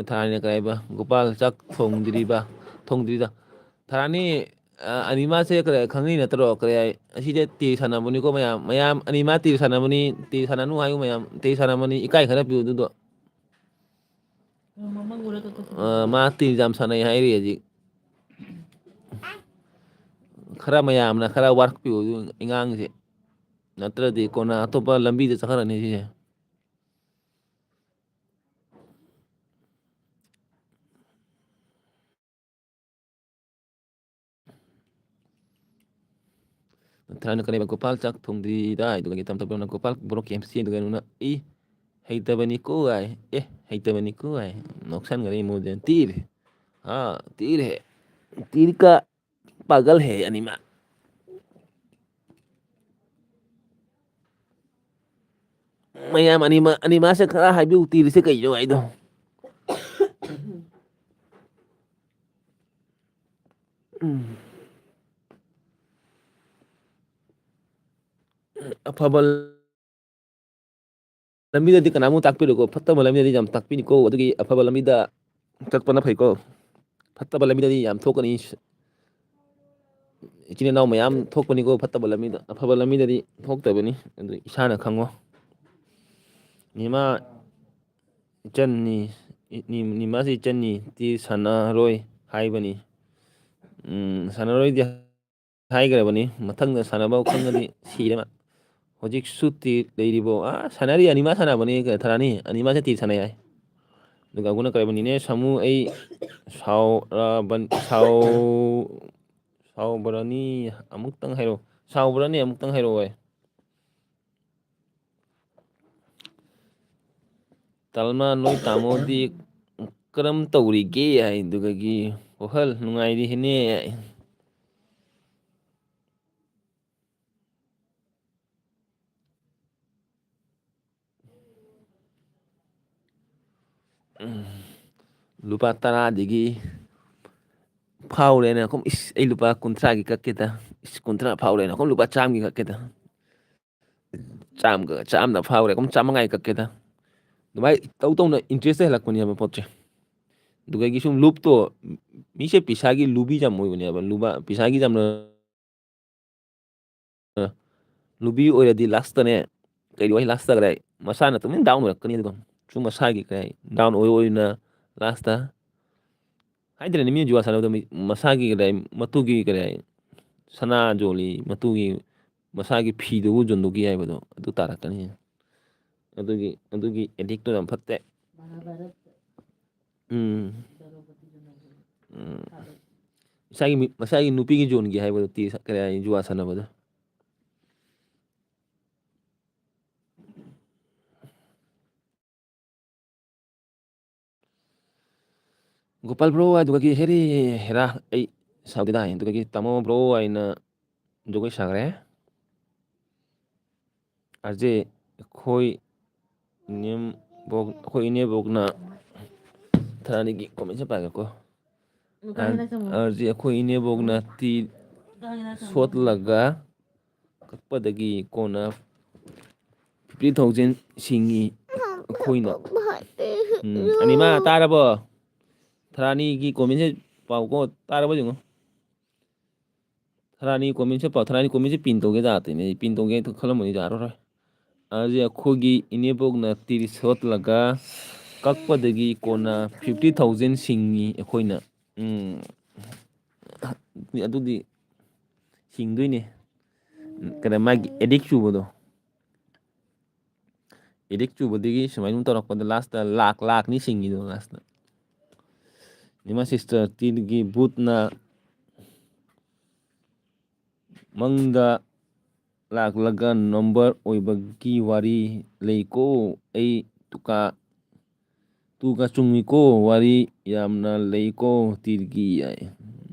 ꯊꯥꯏꯅ ꯀꯔꯤ ꯍꯥꯏꯕ, "ꯒꯣꯄꯥꯜ ꯆꯥꯛ ꯊꯣꯡꯗ꯭ꯔꯤꯕ, ꯊꯣꯡꯗ꯭ꯔꯤꯗ?" ꯊꯥꯔꯥꯅꯤ, ꯑ, ꯑꯅꯤꯃꯥꯁꯦ ꯀꯔꯤ ꯈꯪꯅꯩ ꯅꯠꯇ꯭ꯔꯣ? ꯀꯔꯤ ꯍꯥꯏ, ꯑꯁꯤꯗ ꯇꯦ ꯁꯥꯟꯅꯕꯅꯤꯀꯣ ꯃꯌꯥꯝ, ꯃꯌꯥꯝ ꯑꯅꯤꯃꯥ ꯇꯦ ꯁꯥꯟꯅꯕꯅꯤ, ꯇꯦ ꯁꯥꯟꯅꯅꯨ ꯍꯥꯏꯌꯨ ꯃꯌꯥꯝ, ꯇꯦ ꯁꯥꯟꯅꯕꯅꯤ, ꯏꯀꯥꯏ ꯈꯔ ꯄꯤꯌꯨ ꯑꯗꯨꯗꯣ꯫ ꯑ, ꯃꯥ ꯇꯦ ꯌꯥꯝ ꯁꯥꯟꯅꯩ ꯍꯥꯏꯔꯤ ꯍꯧꯖꯤꯛ꯫ ꯈꯔ ꯃꯌꯥꯝꯅ ꯈꯔ ꯋꯥꯔꯛꯄꯤꯌꯨ ꯑꯉꯥꯡꯁꯦ, ꯅꯠꯇ꯭ꯔꯗꯤ ꯀꯣꯟꯅ ꯑꯇꯣꯞꯄ ꯂꯝꯕꯤꯗ ꯆꯠꯈ꯭ꯔꯅꯤ ꯁꯤꯁꯦ꯫ ꯊꯥꯏꯅ ꯀꯔꯤꯕ, "ꯒꯣꯄꯥꯜ ꯆꯥꯛ ꯊꯣꯡꯗ꯭ꯔꯤꯗ" ꯍꯥꯏꯗꯨꯒ ꯇꯝꯊꯕꯅ, "ꯒꯣꯄꯥꯜ ꯕ꯭ꯔꯣ ꯀꯦ ꯑꯦꯝ ꯁꯤ" ꯑꯗꯨꯒ ꯑꯩꯉꯣꯟꯗ, "ꯏ, ꯍꯩꯇꯕꯅꯤꯀꯣ" ꯍꯥꯏ꯫ "ꯑꯦ, ꯍꯩꯇꯕꯅꯤꯀꯣ" ꯍꯥꯏ꯫ ꯅꯣꯛꯁꯟꯈꯔꯦ ꯏꯃꯣꯖꯦ꯫ "ꯇꯤꯔ, ꯑꯥ, ꯇꯤꯔ ꯍꯦ, ꯇꯤꯔ ꯀꯥ ꯄꯥꯒꯜ ꯍꯦ ꯑꯅꯤꯃꯛ"꯫ ꯃꯌꯥꯝ ꯑꯅꯤꯃꯛ, ꯑꯅꯤꯃꯛꯁꯦ ꯈꯔ ꯍꯥꯏꯕꯤꯌꯨ, ꯇꯤꯔꯤꯁꯦ ꯀꯩꯅꯣ ꯍꯥꯏꯗꯣ꯫ ꯎꯝ꯫ ꯑꯐꯕ ꯂꯝꯕꯤꯗꯗꯤ ꯀꯅꯥꯃꯨꯛ ꯇꯥꯛꯄꯤꯔꯣꯏꯀꯣ, ꯐꯠꯇꯕ ꯂꯝꯕꯤꯗꯗꯤ ꯌꯥꯝ ꯇꯥꯛꯄꯤꯅꯤꯀꯣ, ꯑꯗꯨꯒꯤ ꯑꯐꯕ ꯂꯝꯕꯤꯗ ꯆꯠꯄꯅ ꯐꯩꯀꯣ꯫ ꯐꯠꯇꯕ ꯂꯝꯕꯤꯗꯗꯤ ꯌꯥꯝ ꯊꯣꯛꯀꯅꯤ꯫ ꯏꯆꯤꯟ ꯏꯅꯥꯎ ꯃꯌꯥꯝ ꯊꯣꯛꯄꯅꯤꯀꯣ ꯐꯠꯇꯕ ꯂꯝꯕꯤꯗ, ꯑꯐꯕ ꯂꯝꯕꯤꯗꯗꯤ ꯊꯣꯛꯇꯕꯅꯤ꯫ ꯑꯗꯨ ꯏꯁꯥꯅ ꯈꯪꯉꯣ꯫ ꯅꯤꯃꯥ ꯏꯆꯟꯅꯤ, ꯅꯤ-, ꯅꯤꯃꯥꯁꯤ ꯏꯆꯟꯅꯤ, ꯇꯤ ꯁꯥꯟꯅꯔꯣꯏ ꯍꯥꯏꯕꯅꯤ꯫ ꯎꯝ, ꯁꯥꯟꯅꯔꯣꯏꯗꯤ ꯍꯥꯏꯈ꯭ꯔꯕꯅꯤ꯫ ꯃꯊꯪꯗ ꯁꯥꯟꯅꯕ ꯈꯪꯉꯗꯤ ꯁꯤꯔꯦ ꯃꯥ꯫ ꯍꯧꯖꯤꯛ ꯁꯨꯇꯤ ꯂꯩꯔꯤꯕꯣ? ꯑꯥ, ꯁꯥꯟꯅꯔꯤ, ꯑꯅꯤꯃꯥ ꯁꯥꯟꯅꯕꯅꯤ, ꯊꯔꯥꯅꯤ꯫ ꯑꯅꯤꯃꯥꯁꯦ ꯇꯤ ꯁꯥꯟꯅꯩ ꯍꯥꯏ꯫ ꯑꯗꯨꯒ ꯑꯩꯉꯣꯟꯗ ꯀꯔꯤꯕꯅꯤꯅꯦ, ꯁꯥꯃꯨ, ꯑꯩ ꯁꯥꯎꯔꯕꯟ-, ꯁꯥꯎ-, ꯁꯥꯎꯕ꯭ꯔꯅꯤ ꯑꯃꯨꯛꯇꯪ ꯍꯥꯏꯔꯛꯑꯣ꯫ ꯁꯥꯎꯕ꯭ꯔꯅꯤ ꯑꯃꯨꯛꯇꯪ ꯍꯥꯏꯔꯛꯑꯣ ꯍꯥꯏ꯫ ꯇꯜꯃꯥ, ꯅꯣꯏ ꯇꯥꯃꯣꯗꯤ ꯀꯔꯝ ꯇꯧꯔꯤꯒꯦ ꯍꯥꯏ꯫ ꯑꯗꯨꯒꯒꯤ, ꯋꯥꯈꯜ ꯅꯨꯡꯉꯥꯏꯔꯤ ꯍꯦꯅꯦ꯫ ꯎꯝ, ꯂꯨꯄꯥ ꯇꯔꯥꯗꯒꯤ ꯐꯥꯎꯔꯦꯅ ꯑꯩꯈꯣꯏ, "ꯏꯁ, ꯑꯩ ꯂꯨꯄꯥ ꯀꯨꯟꯊ꯭ꯔꯥꯒꯤ ꯀꯛꯀꯦꯗ, ꯏꯁ, ꯀꯨꯟꯊ꯭ꯔꯥ ꯐꯥꯎꯔꯦꯅ ꯑꯩꯈꯣꯏ ꯂꯨꯄꯥ ꯆꯥꯝꯃꯒꯤ ꯀꯛꯀꯦꯗ, ꯆꯥꯝꯃꯒ, ꯆꯥꯝꯃ ꯐꯥꯎꯔꯦ, ꯑꯩꯈꯣꯏ ꯆꯥꯝꯃꯉꯥꯒꯤ ꯀꯛꯀꯦꯗ"꯫ ꯑꯗꯨꯃꯥꯏꯅ ꯇꯧ ꯇꯧꯅ interest ꯍꯦꯜꯂꯛꯄꯅꯦꯕ ꯄꯣꯠꯁꯦ꯫ ꯑꯗꯨꯗꯒꯤ ꯁꯨꯝ ꯂꯨꯞꯇꯣ, ꯃꯤꯁꯦ ꯄꯩꯁꯥꯒꯤ ꯂꯨꯕꯤ ꯌꯥꯝ ꯑꯣꯏꯕꯅꯦꯕ, ꯂꯨꯕ, ꯄꯩꯁꯥꯒꯤ ꯌꯥꯝꯅ ꯂꯨꯕꯤ ꯑꯣꯏꯔꯗꯤ ꯂꯥꯁꯇꯅꯦ, ꯀꯩꯗꯧ ꯍꯥꯏ, ꯂꯥꯁꯇ ꯀꯗꯥꯏ ꯃꯁꯥꯅ ꯇꯨꯃꯤꯟ down ꯑꯣꯏꯔꯛꯀꯅꯤ꯫ ꯑꯗꯨꯒ ꯁꯨꯝ ꯃꯁꯥꯒꯤ ꯀꯩ down ꯑꯣꯏ ꯑꯣꯏꯅ ꯂꯥꯁꯇ ꯍꯥꯏꯗ꯭ꯔꯦꯅꯦ, ꯃꯤ ꯖꯨꯋꯥ ꯁꯥꯟꯅꯕꯗ ꯃꯤ ꯃꯁꯥꯒꯤ ꯀꯗꯥꯏ ꯃꯇꯨꯒꯤ ꯀꯗꯥꯏ ꯁꯅꯥ ꯌꯣꯜꯂꯤ, ꯃꯇꯨꯒꯤ ꯃꯁꯥꯒꯤ ꯐꯤꯗꯨꯕꯨ ꯌꯣꯟꯊꯣꯛꯈꯤ ꯍꯥꯏꯕꯗꯣ ꯑꯗꯨ ꯇꯥꯔꯛꯀꯅꯤ꯫ ꯑꯗꯨꯒꯤ, ꯑꯗꯨꯒꯤ addict ꯇꯣ ꯌꯥꯝ ꯐꯠꯇꯦ꯫ ꯎꯝ꯫ ꯎꯝ꯫ ꯃꯁꯥꯒꯤ ꯃꯤ-, ꯃꯁꯥꯒꯤ ꯅꯨꯄꯤꯒꯤ ꯌꯣꯟꯒꯦ ꯍꯥꯏꯕꯗꯣ ꯇꯤ-, ꯀꯔꯤ ꯍꯥꯏ, ꯖꯨꯋꯥ ꯁꯥꯟꯅꯕꯗꯣ꯫ ꯒꯣꯄꯥꯜ bro, ꯑꯗꯨꯒꯒꯤ ꯍꯦꯔꯤ ꯍꯦꯔꯥ, ꯑꯩ ꯁꯥꯎꯗꯦꯗ, ꯑꯗꯨꯒꯒꯤ ꯇꯥꯃꯣ bro ꯍꯥꯏꯅ ꯖꯒꯣꯏ ꯁꯥꯈ꯭ꯔꯦ꯫ ꯑꯥꯔ ꯖꯦ, ꯑꯩꯈꯣꯏ ꯏꯅꯦꯝꯕꯣꯛ, ꯑꯩꯈꯣꯏ ꯏꯅꯦꯕꯣꯛꯅ ꯊꯔꯥꯅꯤꯒꯤ comment ꯁꯦ ꯄꯥꯒꯦꯀꯣ꯫ ꯑꯥꯔ ꯖꯦ, ꯑꯩꯈꯣꯏ ꯏꯅꯦꯕꯣꯛꯅ ꯇꯤ ꯁꯣꯠꯂꯒ ꯀꯛꯄꯗꯒꯤ ꯀꯣꯟꯅ fifty thousand ꯁꯤꯡꯉꯤ ꯑꯩꯈꯣꯏꯅ꯫ ꯎꯝ, ꯑꯅꯤꯃꯥ ꯇꯥꯔꯕꯣ? ꯊꯔꯥꯅꯤꯒꯤ comment ꯁꯦ ꯄꯥꯎꯀꯣ, ꯇꯥꯔꯕ ꯌꯦꯡꯉꯣ꯫ ꯊꯔꯥꯅꯤ comment ꯁꯦ ꯄꯥꯎ, ꯊꯔꯥꯅꯤ comment ꯁꯦ pin ꯇꯧꯒꯦ ꯇꯥꯗꯣꯏꯅꯦ꯫ ꯑꯩ pin ꯇꯧꯒꯦ ꯈꯜꯂꯝꯕꯅꯤ, ꯌꯥꯔꯔꯣꯏ꯫ ꯑꯗꯨꯗꯤ ꯑꯩꯈꯣꯏꯒꯤ ꯏꯅꯦꯕꯣꯛꯅ ꯇꯤꯔ ꯁꯣꯠꯂꯒ ꯀꯛꯄꯗꯒꯤ ꯀꯣꯟꯅ fifty thousand ꯁꯤꯡꯉꯤ ꯑꯩꯈꯣꯏꯅ꯫ ꯎꯝ, ꯑꯗꯨꯗꯤ ꯁꯤꯡꯗꯣꯏꯅꯦ꯫ ꯀꯩꯅꯣ, ꯃꯥꯒꯤ addict ꯆꯨꯕꯗꯣ꯫ Addict ꯆꯨꯕꯗꯒꯤ ꯁꯨꯃꯥꯏꯅ ꯑꯗꯨꯝ ꯇꯧꯔꯛꯄꯗ last ꯂꯥꯛ, ꯂꯥꯛꯅꯤ ꯁꯤꯡꯉꯤꯗꯣ last꯫ ꯅꯤꯃꯥ sister ꯇꯤꯔꯒꯤ ꯚꯨꯠꯅ ꯃꯪꯗ ꯂꯥꯛꯂꯒ number ꯑꯣꯏꯕꯒꯤ ꯋꯥꯔꯤ ꯂꯩꯀꯣ꯫ ꯑꯩ ꯇꯨꯀꯥ, ꯇꯨꯀꯥ ꯆꯨꯝꯃꯤꯀꯣ, ꯋꯥꯔꯤ ꯌꯥꯝꯅ ꯂꯩꯀꯣ ꯇꯤꯔꯒꯤ ꯍꯥꯏ꯫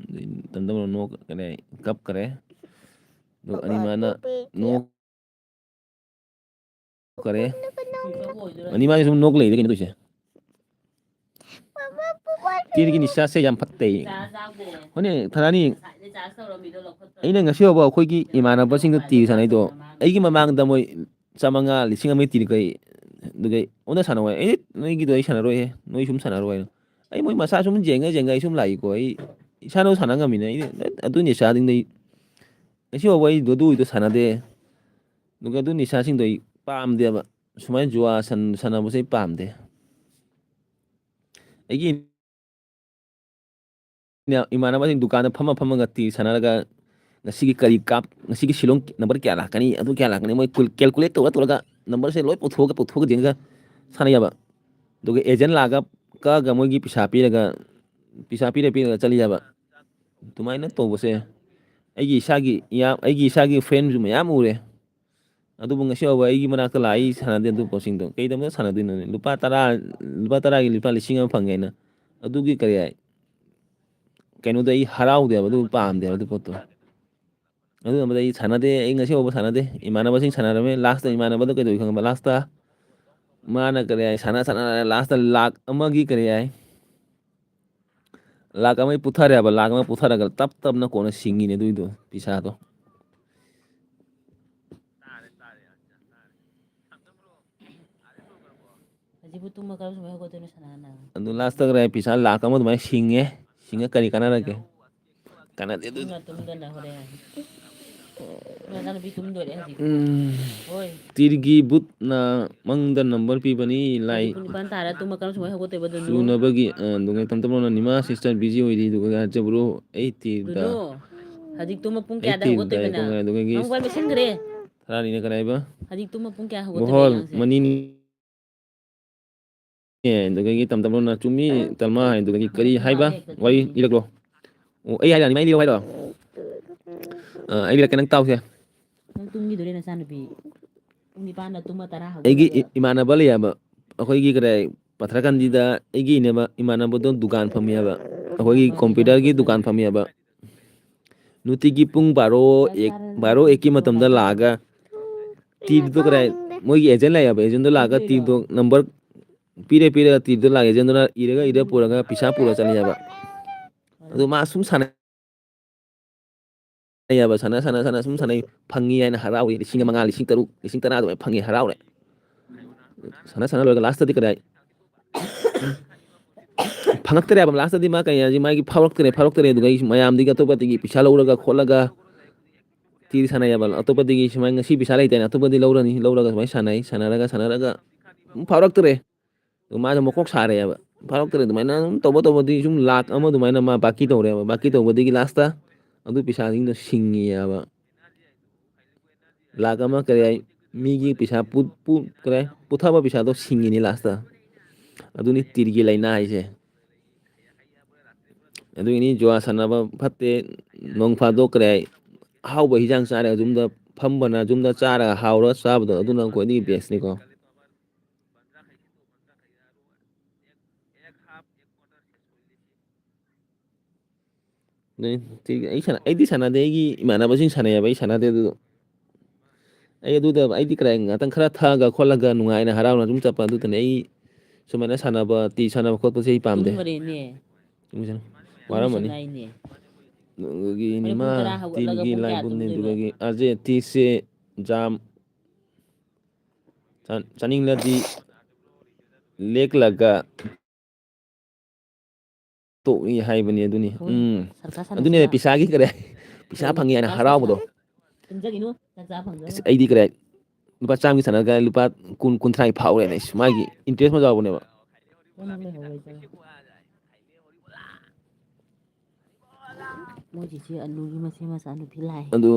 ꯇꯟꯗꯕꯅ ꯅꯣꯛ-, ꯀꯩꯅꯣ, ꯀꯞꯈ꯭ꯔꯦ꯫ ꯑꯗꯣ ꯑꯅꯤꯃꯥꯅ ꯅꯣꯛ- ꯀꯔꯦ꯫ ꯑꯅꯤ ꯃꯥꯅꯤ ꯁꯨꯝ ꯅꯣꯛ ꯂꯩꯔꯦ ꯀꯩꯅꯣ ꯇꯧꯔꯤꯁꯦ꯫ ꯇꯤꯔꯒꯤ ꯅꯤꯁꯥꯁꯦ ꯌꯥꯝ ꯐꯠꯇꯦ꯫ ꯍꯣꯏꯅꯦ, ꯊꯔꯥꯅꯤ꯫ ꯑꯩꯅ ꯉꯁꯤ ꯐꯥꯎꯕ ꯑꯩꯈꯣꯏꯒꯤ ꯏꯃꯥꯟꯅꯕꯁꯤꯡꯗ ꯇꯤꯔ ꯁꯥꯟꯅꯩꯗꯣ, ꯑꯩꯒꯤ ꯃꯃꯥꯡꯗ ꯃꯣꯏ ꯆꯥꯝꯃꯉꯥ, ꯂꯤꯁꯤꯡ ꯑꯃ ꯇꯤꯔ ꯀꯩ, ꯑꯗꯨꯒꯩ ꯑꯣꯟꯅ ꯁꯥꯟꯅꯧ ꯍꯥꯏ꯫ ꯑꯩ ꯅꯣꯏꯒꯤꯗꯣ ꯑꯩ ꯁꯥꯟꯅꯔꯣꯏꯍꯦ, ꯅꯣꯏ ꯁꯨꯝ ꯁꯥꯟꯅꯔꯣ ꯍꯥꯏꯅ꯫ ꯑꯩ ꯃꯣꯏ ꯃꯁꯥ ꯁꯨꯝ ꯌꯦꯡꯉ ꯌꯦꯡꯉ ꯑꯩ ꯁꯨꯝ ꯂꯥꯛꯏꯀꯣ꯫ ꯑꯩ ꯏꯁꯥꯅ ꯁꯥꯟꯅ ꯉꯝꯃꯤꯅꯦ꯫ ꯑꯩ ꯑꯗꯨ ꯅꯤꯁꯥꯗꯨꯗꯤ ꯑꯩ ꯉꯁꯤ ꯐꯥꯎꯕ ꯑꯩ ꯑꯗꯨꯗꯣ ꯁꯥꯟꯅꯗꯦ꯫ ꯑꯗꯨꯒ ꯑꯗꯨ ꯅꯤꯁꯥꯁꯤꯡꯗꯣ ꯑꯩ ꯄꯥꯝꯗꯦꯕ꯫ ꯁꯨꯃꯥꯏꯅ ꯖꯨꯋꯥ ꯁꯥꯟ-, ꯁꯥꯟꯅꯕꯁꯦ ꯑꯩ ꯄꯥꯝꯗꯦ꯫ ꯑꯩꯒꯤ ꯏꯃꯥꯟꯅꯕꯁꯤꯡ ꯗꯨꯀꯥꯟꯗ ꯐꯝꯃ ꯐꯝꯃꯒ ꯇꯤꯔ ꯁꯥꯟꯅꯔꯒ ꯉꯁꯤꯒꯤ ꯀꯔꯤ ꯀꯥꯞ-, ꯉꯁꯤꯒꯤ ꯁꯤꯂꯣꯡ number ꯀꯌꯥ ꯂꯥꯛꯀꯅꯤ, ꯑꯗꯨ ꯀꯌꯥ ꯂꯥꯛꯀꯅꯤ, ꯃꯣꯏ ꯀꯨꯜ-, calculate ꯇꯧꯔ ꯇꯧꯔꯒ number ꯁꯦ ꯂꯣꯏ ꯄꯨꯊꯣꯛꯑꯒ, ꯄꯨꯊꯣꯛꯑꯒ ꯌꯦꯡꯉꯒ ꯁꯥꯟꯅꯩꯌꯦꯕ꯫ ꯑꯗꯨꯒ agent ꯂꯥꯛꯑꯒ ꯀꯛꯑꯒ ꯃꯣꯏꯒꯤ ꯄꯩꯁꯥ ꯄꯤꯔꯒ, ꯄꯩꯁꯥ ꯄꯤꯔ ꯄꯤꯔꯒ ꯆꯠꯂꯤꯑꯕ꯫ ꯑꯗꯨꯃꯥꯏꯅ ꯇꯧꯕꯁꯦ ꯑꯩꯒꯤ ꯏꯁꯥꯒꯤ ꯏꯌꯥꯝ-, ꯑꯩꯒꯤ ꯏꯁꯥꯒꯤ friend ꯁꯨ ꯃꯌꯥꯝ ꯎꯔꯦ꯫ ꯑꯗꯨꯕꯨ ꯉꯁꯤ ꯐꯥꯎꯕ ꯑꯩꯒꯤ ꯃꯅꯥꯛꯇ ꯂꯥꯛꯑ ꯑꯩ ꯁꯥꯟꯅꯗꯦ ꯑꯗꯨ ꯄꯣꯠꯁꯤꯡꯗꯣ꯫ ꯀꯩꯗꯧꯅ ꯁꯥꯟꯅꯗꯣꯏꯅꯣꯅꯦ? ꯂꯨꯄꯥ ꯇꯔꯥ, ꯂꯨꯄꯥ ꯇꯔꯥꯒꯤ ꯂꯨꯄꯥ ꯂꯤꯁꯤꯡ ꯑꯃ ꯐꯪꯉꯦ ꯍꯥꯏꯅ꯫ ꯑꯗꯨꯒꯤ ꯀꯔꯤ ꯍꯥꯏ? ꯀꯩꯅꯣꯗ ꯑꯩ ꯍꯔꯥꯎꯗꯦꯕ, ꯑꯗꯨ ꯄꯥꯝꯗꯦꯕ ꯑꯗꯨ ꯄꯣꯠꯇꯣ꯫ ꯑꯗꯨꯅ ꯑꯩ ꯁꯥꯟꯅꯗꯦ, ꯑꯩ ꯉꯁꯤ ꯐꯥꯎꯕ ꯁꯥꯟꯅꯗꯦ꯫ ꯏꯃꯥꯟꯅꯕꯁꯤꯡ ꯁꯥꯟꯅꯔꯝꯃꯦ, last ꯇ ꯏꯃꯥꯟꯅꯕꯗꯣ ꯀꯩꯗꯧꯏ ꯈꯪꯉꯕ? Last ꯇ ꯃꯥꯅ ꯀꯔꯤ ꯍꯥꯏ, ꯁꯥꯟꯅ ꯁꯥꯟꯅ last ꯇ ꯂꯥꯛ ꯑꯃꯒꯤ ꯀꯔꯤ ꯍꯥꯏ, ꯂꯥꯛ ꯑꯃ ꯄꯨꯊꯔꯦꯕ, ꯂꯥꯛ ꯑꯃ ꯄꯨꯊꯔꯒ ꯇꯞ ꯇꯞꯅ ꯀꯣꯟꯅ ꯁꯤꯡꯉꯤꯅꯦ ꯑꯗꯨꯏꯗꯣ, ꯄꯩꯁꯥꯗꯣ꯫ ꯍꯧꯖꯤꯛꯄꯨ ꯇꯨꯝꯃ ꯀꯔꯝ ꯁꯨꯃꯥꯏꯅ ꯍꯧꯒꯠꯇꯣꯏꯅꯣ ꯁꯅꯥꯅ? ꯑꯗꯨ last ꯇ ꯀꯔꯤ ꯍꯥꯏ, ꯄꯩꯁꯥ ꯂꯥꯛ ꯑꯃ ꯑꯗꯨꯃꯥꯏꯅ ꯁꯤꯡꯉꯦ꯫ ꯁꯤꯡꯉ ꯀꯔꯤ ꯀꯥꯟꯅꯔꯒꯦ? ꯀꯥꯟꯅꯗꯦ ꯑꯗꯨ꯫ ꯇꯨꯝꯅ ꯇꯨꯝꯗꯅ ꯍꯣꯔꯦꯟ꯫ ꯅꯆꯥꯅꯨꯄꯤ ꯇꯨꯝꯗꯣꯔꯦ ꯍꯧꯖꯤꯛ꯫ ꯎꯝ꯫ ꯍꯣꯏ꯫ ꯇꯤꯔꯒꯤ ꯕꯨꯠꯅ ꯃꯪꯗ ꯅꯝꯕꯔ ꯄꯤꯕꯅꯤ ꯂꯥꯏ꯫ ꯍꯧꯖꯤꯛ ꯄꯨꯡ ꯅꯤꯄꯥꯟ ꯇꯥꯔ ꯇꯨꯝꯃ ꯀꯔꯝ ꯁꯨꯃꯥꯏꯅ ꯍꯧꯒꯠꯇꯣꯏꯕ ꯑꯗꯨꯅꯣ? ꯆꯨꯅꯕꯒꯤ, ꯑ, ꯑꯗꯨꯒ ꯇꯝ ꯇꯝꯅ ꯅꯤꯃꯥ ꯁꯤꯁꯇꯔ ꯕꯤꯖꯤ ꯑꯣꯏꯔꯤ ꯑꯗꯨꯒ ꯍꯥꯏꯖꯕ꯭ꯔꯣ? ꯑꯩ ꯇꯤꯔꯗ꯫ ꯑꯗꯨꯅꯣ? ꯍꯧꯖꯤꯛ ꯇꯨꯝꯃ ꯄꯨꯡ ꯑꯩ ꯀꯌꯥꯗ ꯇꯤꯔꯗ ꯍꯧꯒꯠꯇꯣꯏꯕ ꯅꯪ? ꯀꯣꯡꯒ꯭ꯔꯦ ꯑꯗꯨꯒ ꯒꯤꯁ ꯅꯪ ꯋꯥꯏ ꯃꯦꯠꯁꯤꯟꯈ꯭ꯔꯦ꯫ ꯊꯔꯥꯅꯤꯅ ꯀꯅꯥ ꯍꯥꯏꯕ? ꯍꯧꯖꯤꯛ ꯇꯨꯝꯃ ꯄꯨꯡ ꯀꯌꯥ ꯍꯧꯒꯠꯇꯣꯏꯕ ꯕꯣꯍꯣꯜ ꯑꯉꯥꯡꯁꯦ? ꯃꯅꯤꯅꯤ꯫ ꯑꯦ, ꯑꯗꯨꯗꯒꯤ ꯇꯝ ꯇꯝꯅ ꯆꯨꯝꯃꯤ, ꯇꯜꯃꯥ ꯍꯥꯏꯗꯨꯗꯒꯤ ꯀꯔꯤ ꯍꯥꯏꯕ? ꯋꯥꯔꯤ ꯏꯔꯛꯂꯣ꯫ ꯑꯣ, ꯑꯩ ꯍꯥꯏꯔꯛꯑꯅꯤ, ꯃꯥꯏ ꯂꯤꯌꯣ ꯍꯥꯏꯔꯣ? ꯑ, ꯑꯩ ꯂꯤꯔꯛꯀꯦ, ꯅꯪ ꯇꯥꯎꯁꯦ꯫ ꯅꯪ ꯇꯨꯝꯈꯤꯗꯣꯔꯦ ꯅꯆꯥꯅꯨꯄꯤ꯫ ꯄꯨꯡ ꯅꯤꯄꯥꯟꯗ ꯇꯨꯝꯃ ꯇꯔꯥ ꯑꯩꯒꯤ ꯍꯧꯒꯠꯂꯒ꯫ ꯏ-, ꯏꯃꯥꯟꯅꯕ ꯂꯩꯌꯦꯕ꯫ ꯑꯩꯈꯣꯏꯒꯤ ꯀꯗꯥꯏ ꯄꯊꯔꯥꯀꯥꯟꯗꯤꯗ ꯑꯩꯒꯤ ꯏꯅꯦꯕ-, ꯏꯃꯥꯟꯅꯕꯗꯣ ꯗꯨꯀꯥꯟ ꯐꯝꯃꯦꯕ꯫ ꯑꯩꯈꯣꯏꯒꯤ ꯀꯝꯄ꯭ꯌꯨꯇꯔꯒꯤ ꯗꯨꯀꯥꯟ ꯐꯝꯃꯦꯕ꯫ ꯅꯨꯡꯇꯤꯒꯤ ꯄꯨꯡ ꯕꯥꯔꯣ ꯑꯦꯛ-, ꯕꯥꯔꯣ ꯑꯦꯛꯀꯤ ꯃꯇꯝꯗ ꯂꯥꯛꯑꯒ ꯇꯤꯞꯇꯣ ꯀꯗꯥꯏ, ꯃꯣꯏꯒꯤ ꯑꯦꯖꯦꯟ ꯂꯩꯌꯦꯕ, ꯑꯦꯖꯦꯟꯗꯣ ꯂꯥꯛꯑꯒ ꯇꯤꯞꯇꯣ ꯅꯝꯕꯔ ꯄꯤꯔꯦ, ꯄꯤꯔꯒ ꯇꯤꯞꯇꯣ ꯂꯥꯛꯑꯦ, ꯑꯦꯖꯦꯟꯗꯨꯅ ꯏꯔꯒ, ꯏꯔ ꯄꯨꯔꯒ ꯄꯩꯁꯥ ꯄꯨꯔ ꯆꯠꯂꯦꯕ꯫ ꯑꯗꯨ ꯃꯥ ꯁꯨꯝ ꯁꯥꯟꯅꯩꯌꯦꯕ, ꯁꯥꯟꯅ, ꯁꯥꯟꯅ, ꯁꯥꯟꯅ, ꯁꯨꯝ ꯁꯥꯟꯅꯩ, ꯐꯪꯉꯤ ꯍꯥꯏꯅ ꯍꯔꯥꯎꯏ, ꯂꯤꯁꯤꯡ ꯑꯃ, ꯂꯤꯁꯤꯡ ꯇꯔꯨꯛ, ꯂꯤꯁꯤꯡ ꯇꯔꯥ ꯑꯗꯨꯃꯥꯏꯅ ꯐꯪꯉꯤ, ꯍꯔꯥꯎꯔꯦ꯫ ꯁꯥꯟꯅ, ꯁꯥꯟꯅ ꯂꯣꯏꯔꯒ ꯂꯥꯁꯇꯗꯤ ꯀꯗꯥꯏ ꯐꯪꯉꯛꯇ꯭ꯔꯦ ꯍꯥꯏꯕ, ꯂꯥꯁꯇꯗꯤ ꯃꯥ ꯀꯩ ꯍꯥꯏꯁꯤ, ꯃꯥꯒꯤ ꯐꯥꯎꯔꯛꯇ꯭ꯔꯦ, ꯐꯥꯎꯔꯛꯇ꯭ꯔꯦ꯫ ꯑꯗꯨꯒ ꯑꯩ ꯃꯌꯥꯝꯗꯒꯤ ꯑꯇꯣꯞꯄꯗꯒꯤ ꯄꯩꯁꯥ ꯂꯧꯔꯒ ꯈꯣꯠꯂꯒ ꯇꯤꯔ ꯁꯥꯟꯅꯩꯌꯦꯕ꯫ ꯑꯇꯣꯞꯄꯗꯒꯤ ꯁꯨꯃꯥꯏꯅ ꯉꯁꯤ ꯄꯩꯁꯥ ꯂꯩꯇꯦꯅ ꯑꯇꯣꯞꯄꯗꯤ ꯂꯧꯔꯅꯤ, ꯂꯧꯔꯒ ꯁꯨꯃꯥꯏꯅ ꯁꯥꯟꯅꯩ, ꯁꯥꯟꯅꯔꯒ, ꯁꯥꯟꯅꯔꯒ ꯑꯗꯨꯝ ꯐꯥꯎꯔꯛꯇ꯭ꯔꯦ꯫ ꯑꯗꯨ ꯃꯥꯁꯨ ꯃꯀꯣꯛ ꯁꯥꯔꯦꯕ꯫ ꯐꯥꯎꯔꯛꯇ꯭ꯔꯦ꯫ ꯑꯗꯨꯃꯥꯏꯅ ꯑꯗꯨꯝ ꯇꯧꯕ ꯇꯧꯕꯗꯤ ꯁꯨꯝ ꯂꯥꯛ ꯑꯃ ꯑꯗꯨꯃꯥꯏꯅ ꯃꯥ ꯕꯥꯀꯤ ꯇꯧꯔꯦꯕ꯫ ꯕꯥꯀꯤ ꯇꯧꯕꯗꯒꯤ ꯂꯥꯁꯇ ꯑꯗꯨ ꯄꯩꯁꯥꯁꯤꯡꯗꯣ ꯁꯤꯡꯉꯤꯑꯕ꯫ ꯂꯥꯛ ꯑꯃ ꯀꯔꯤ ꯍꯥꯏ, ꯃꯤꯒꯤ ꯄꯩꯁꯥ ꯄꯨ-, ꯄꯨ-, ꯀꯔꯤ ꯍꯥꯏ, ꯄꯨꯊꯕ ꯄꯩꯁꯥꯗꯣ ꯁꯤꯡꯉꯤꯅꯤ ꯂꯥꯁꯇ꯫ ꯑꯗꯨꯅꯤ ꯇꯤꯔꯒꯤ ꯂꯥꯏꯅꯥ ꯍꯥꯏꯁꯦ꯫ ꯑꯗꯨꯒꯤꯅꯤ ꯖꯨꯋꯥ ꯁꯥꯟꯅꯕ ꯐꯠꯇꯦ꯫ ꯅꯣꯡ ꯐꯥꯗꯣꯛ ꯀꯔꯤ ꯍꯥꯏ, ꯑꯍꯥꯎꯕ ꯍꯤꯟꯖꯥꯡ ꯆꯥꯔꯒ ꯌꯨꯝꯗ ꯐꯝꯕꯅ, ꯌꯨꯝꯗ ꯆꯥꯔꯒ ꯍꯥꯎꯔꯒ ꯆꯥꯕꯗꯣ ꯑꯗꯨꯅ ꯈ꯭ꯋꯥꯏꯗꯒꯤ ꯕꯦꯁꯅꯤꯀꯣ꯫ ꯑꯗꯨꯅꯤ, ꯁꯤ ꯑꯩ ꯁꯥꯟꯅ-, ꯑꯩꯗꯤ ꯁꯥꯟꯅꯗꯦ, ꯑꯩꯒꯤ ꯏꯃꯥꯟꯅꯕꯁꯤꯡ ꯁꯥꯟꯅꯩꯌꯦꯕ, ꯑꯩ ꯁꯥꯟꯅꯗꯦ ꯑꯗꯨꯗꯣ꯫ ꯑꯩ ꯑꯗꯨꯗ, ꯑꯩꯗꯤ ꯀꯗꯥꯏ ꯉꯥꯛꯇꯪ ꯈꯔ ꯊꯛꯑꯒ ꯈꯣꯠꯂꯒ ꯅꯨꯡꯉꯥꯏꯅ ꯍꯔꯥꯎꯅ ꯑꯗꯨꯝ ꯆꯠꯄ, ꯑꯗꯨꯗꯅꯦ ꯑꯩ ꯁꯨꯃꯥꯏꯅ ꯁꯥꯟꯅꯕ, ꯇꯤ ꯁꯥꯟꯅꯕ ꯈꯣꯠꯄꯁꯦ ꯑꯩ ꯄꯥꯝꯗꯦ꯫ ꯇꯨꯝꯈꯔꯦꯅꯦ꯫ ꯇꯨꯝꯁꯅꯨ꯫ ꯋꯥꯔꯝꯃꯅꯤ꯫ ꯁꯥꯟꯅꯩꯅꯦ꯫ ꯑꯗꯨꯒꯤ ꯍꯣꯔꯦꯟ ꯅꯤꯃꯥ ꯄꯨꯡ ꯇꯔꯥ ꯍꯧꯒꯠꯂꯒ ꯇꯤꯟꯒꯤ ꯄꯨꯡ ꯀꯌꯥ ꯂꯥꯏꯕꯨꯝꯅꯦ, ꯇꯨꯝꯗꯣꯏꯕ? ꯑꯗꯨꯗꯒꯤ ꯑꯥꯔꯖꯦꯟꯇꯤꯁꯦ ꯖꯥꯝ ꯆꯥ-, ꯆꯥꯅꯤꯡꯂꯗꯤ ꯂꯦꯛꯂꯒ ꯇꯣꯛꯏ ꯍꯥꯏꯕꯅꯤ ꯑꯗꯨꯅꯤ꯫ ꯍꯣꯏ, ꯎꯝ꯫ ꯁꯔꯀꯥꯔ ꯑꯗꯨꯅꯦ ꯁꯥꯟꯅꯁꯤꯔꯥ? ꯄꯩꯁꯥꯒꯤ ꯀꯔꯦ, ꯄꯩꯁꯥ ꯍꯣꯏ, ꯐꯪꯉꯤ ꯍꯥꯏꯅ ꯄꯩꯁꯥ ꯍꯔꯥꯎꯕꯗꯣ꯫ ꯁꯥꯟꯅꯁꯤꯔꯥ? ꯇꯨꯝꯖꯒꯤꯅꯨ, ꯆꯥꯛ ꯆꯥ ꯐꯪꯗꯅ꯫ ꯑꯁ, ꯑꯩꯗꯤ ꯀꯔꯦ, ꯂꯨꯄꯥ ꯆꯥꯝꯃꯒꯤ ꯁꯥꯟꯅꯔꯒ ꯂꯨꯄꯥ ꯀꯨꯟ, ꯀꯨꯟꯊ꯭ꯔꯥꯒꯤ ꯐꯥꯎꯔꯦꯅꯦ꯫ ꯑꯁ, ꯃꯥꯒꯤ interest ꯑꯃ ꯌꯥꯎꯕꯅꯦꯕ꯫ ꯅꯪ ꯂꯩꯍꯧꯔꯣꯏꯗꯅ꯫ ꯃꯣꯏ ꯆꯤꯆꯦ ꯑꯂꯨꯒꯤ ꯃꯆꯦ ꯃꯆꯥ ꯅꯨꯄꯤ ꯂꯥꯛꯑꯦ꯫ ꯑꯗꯨ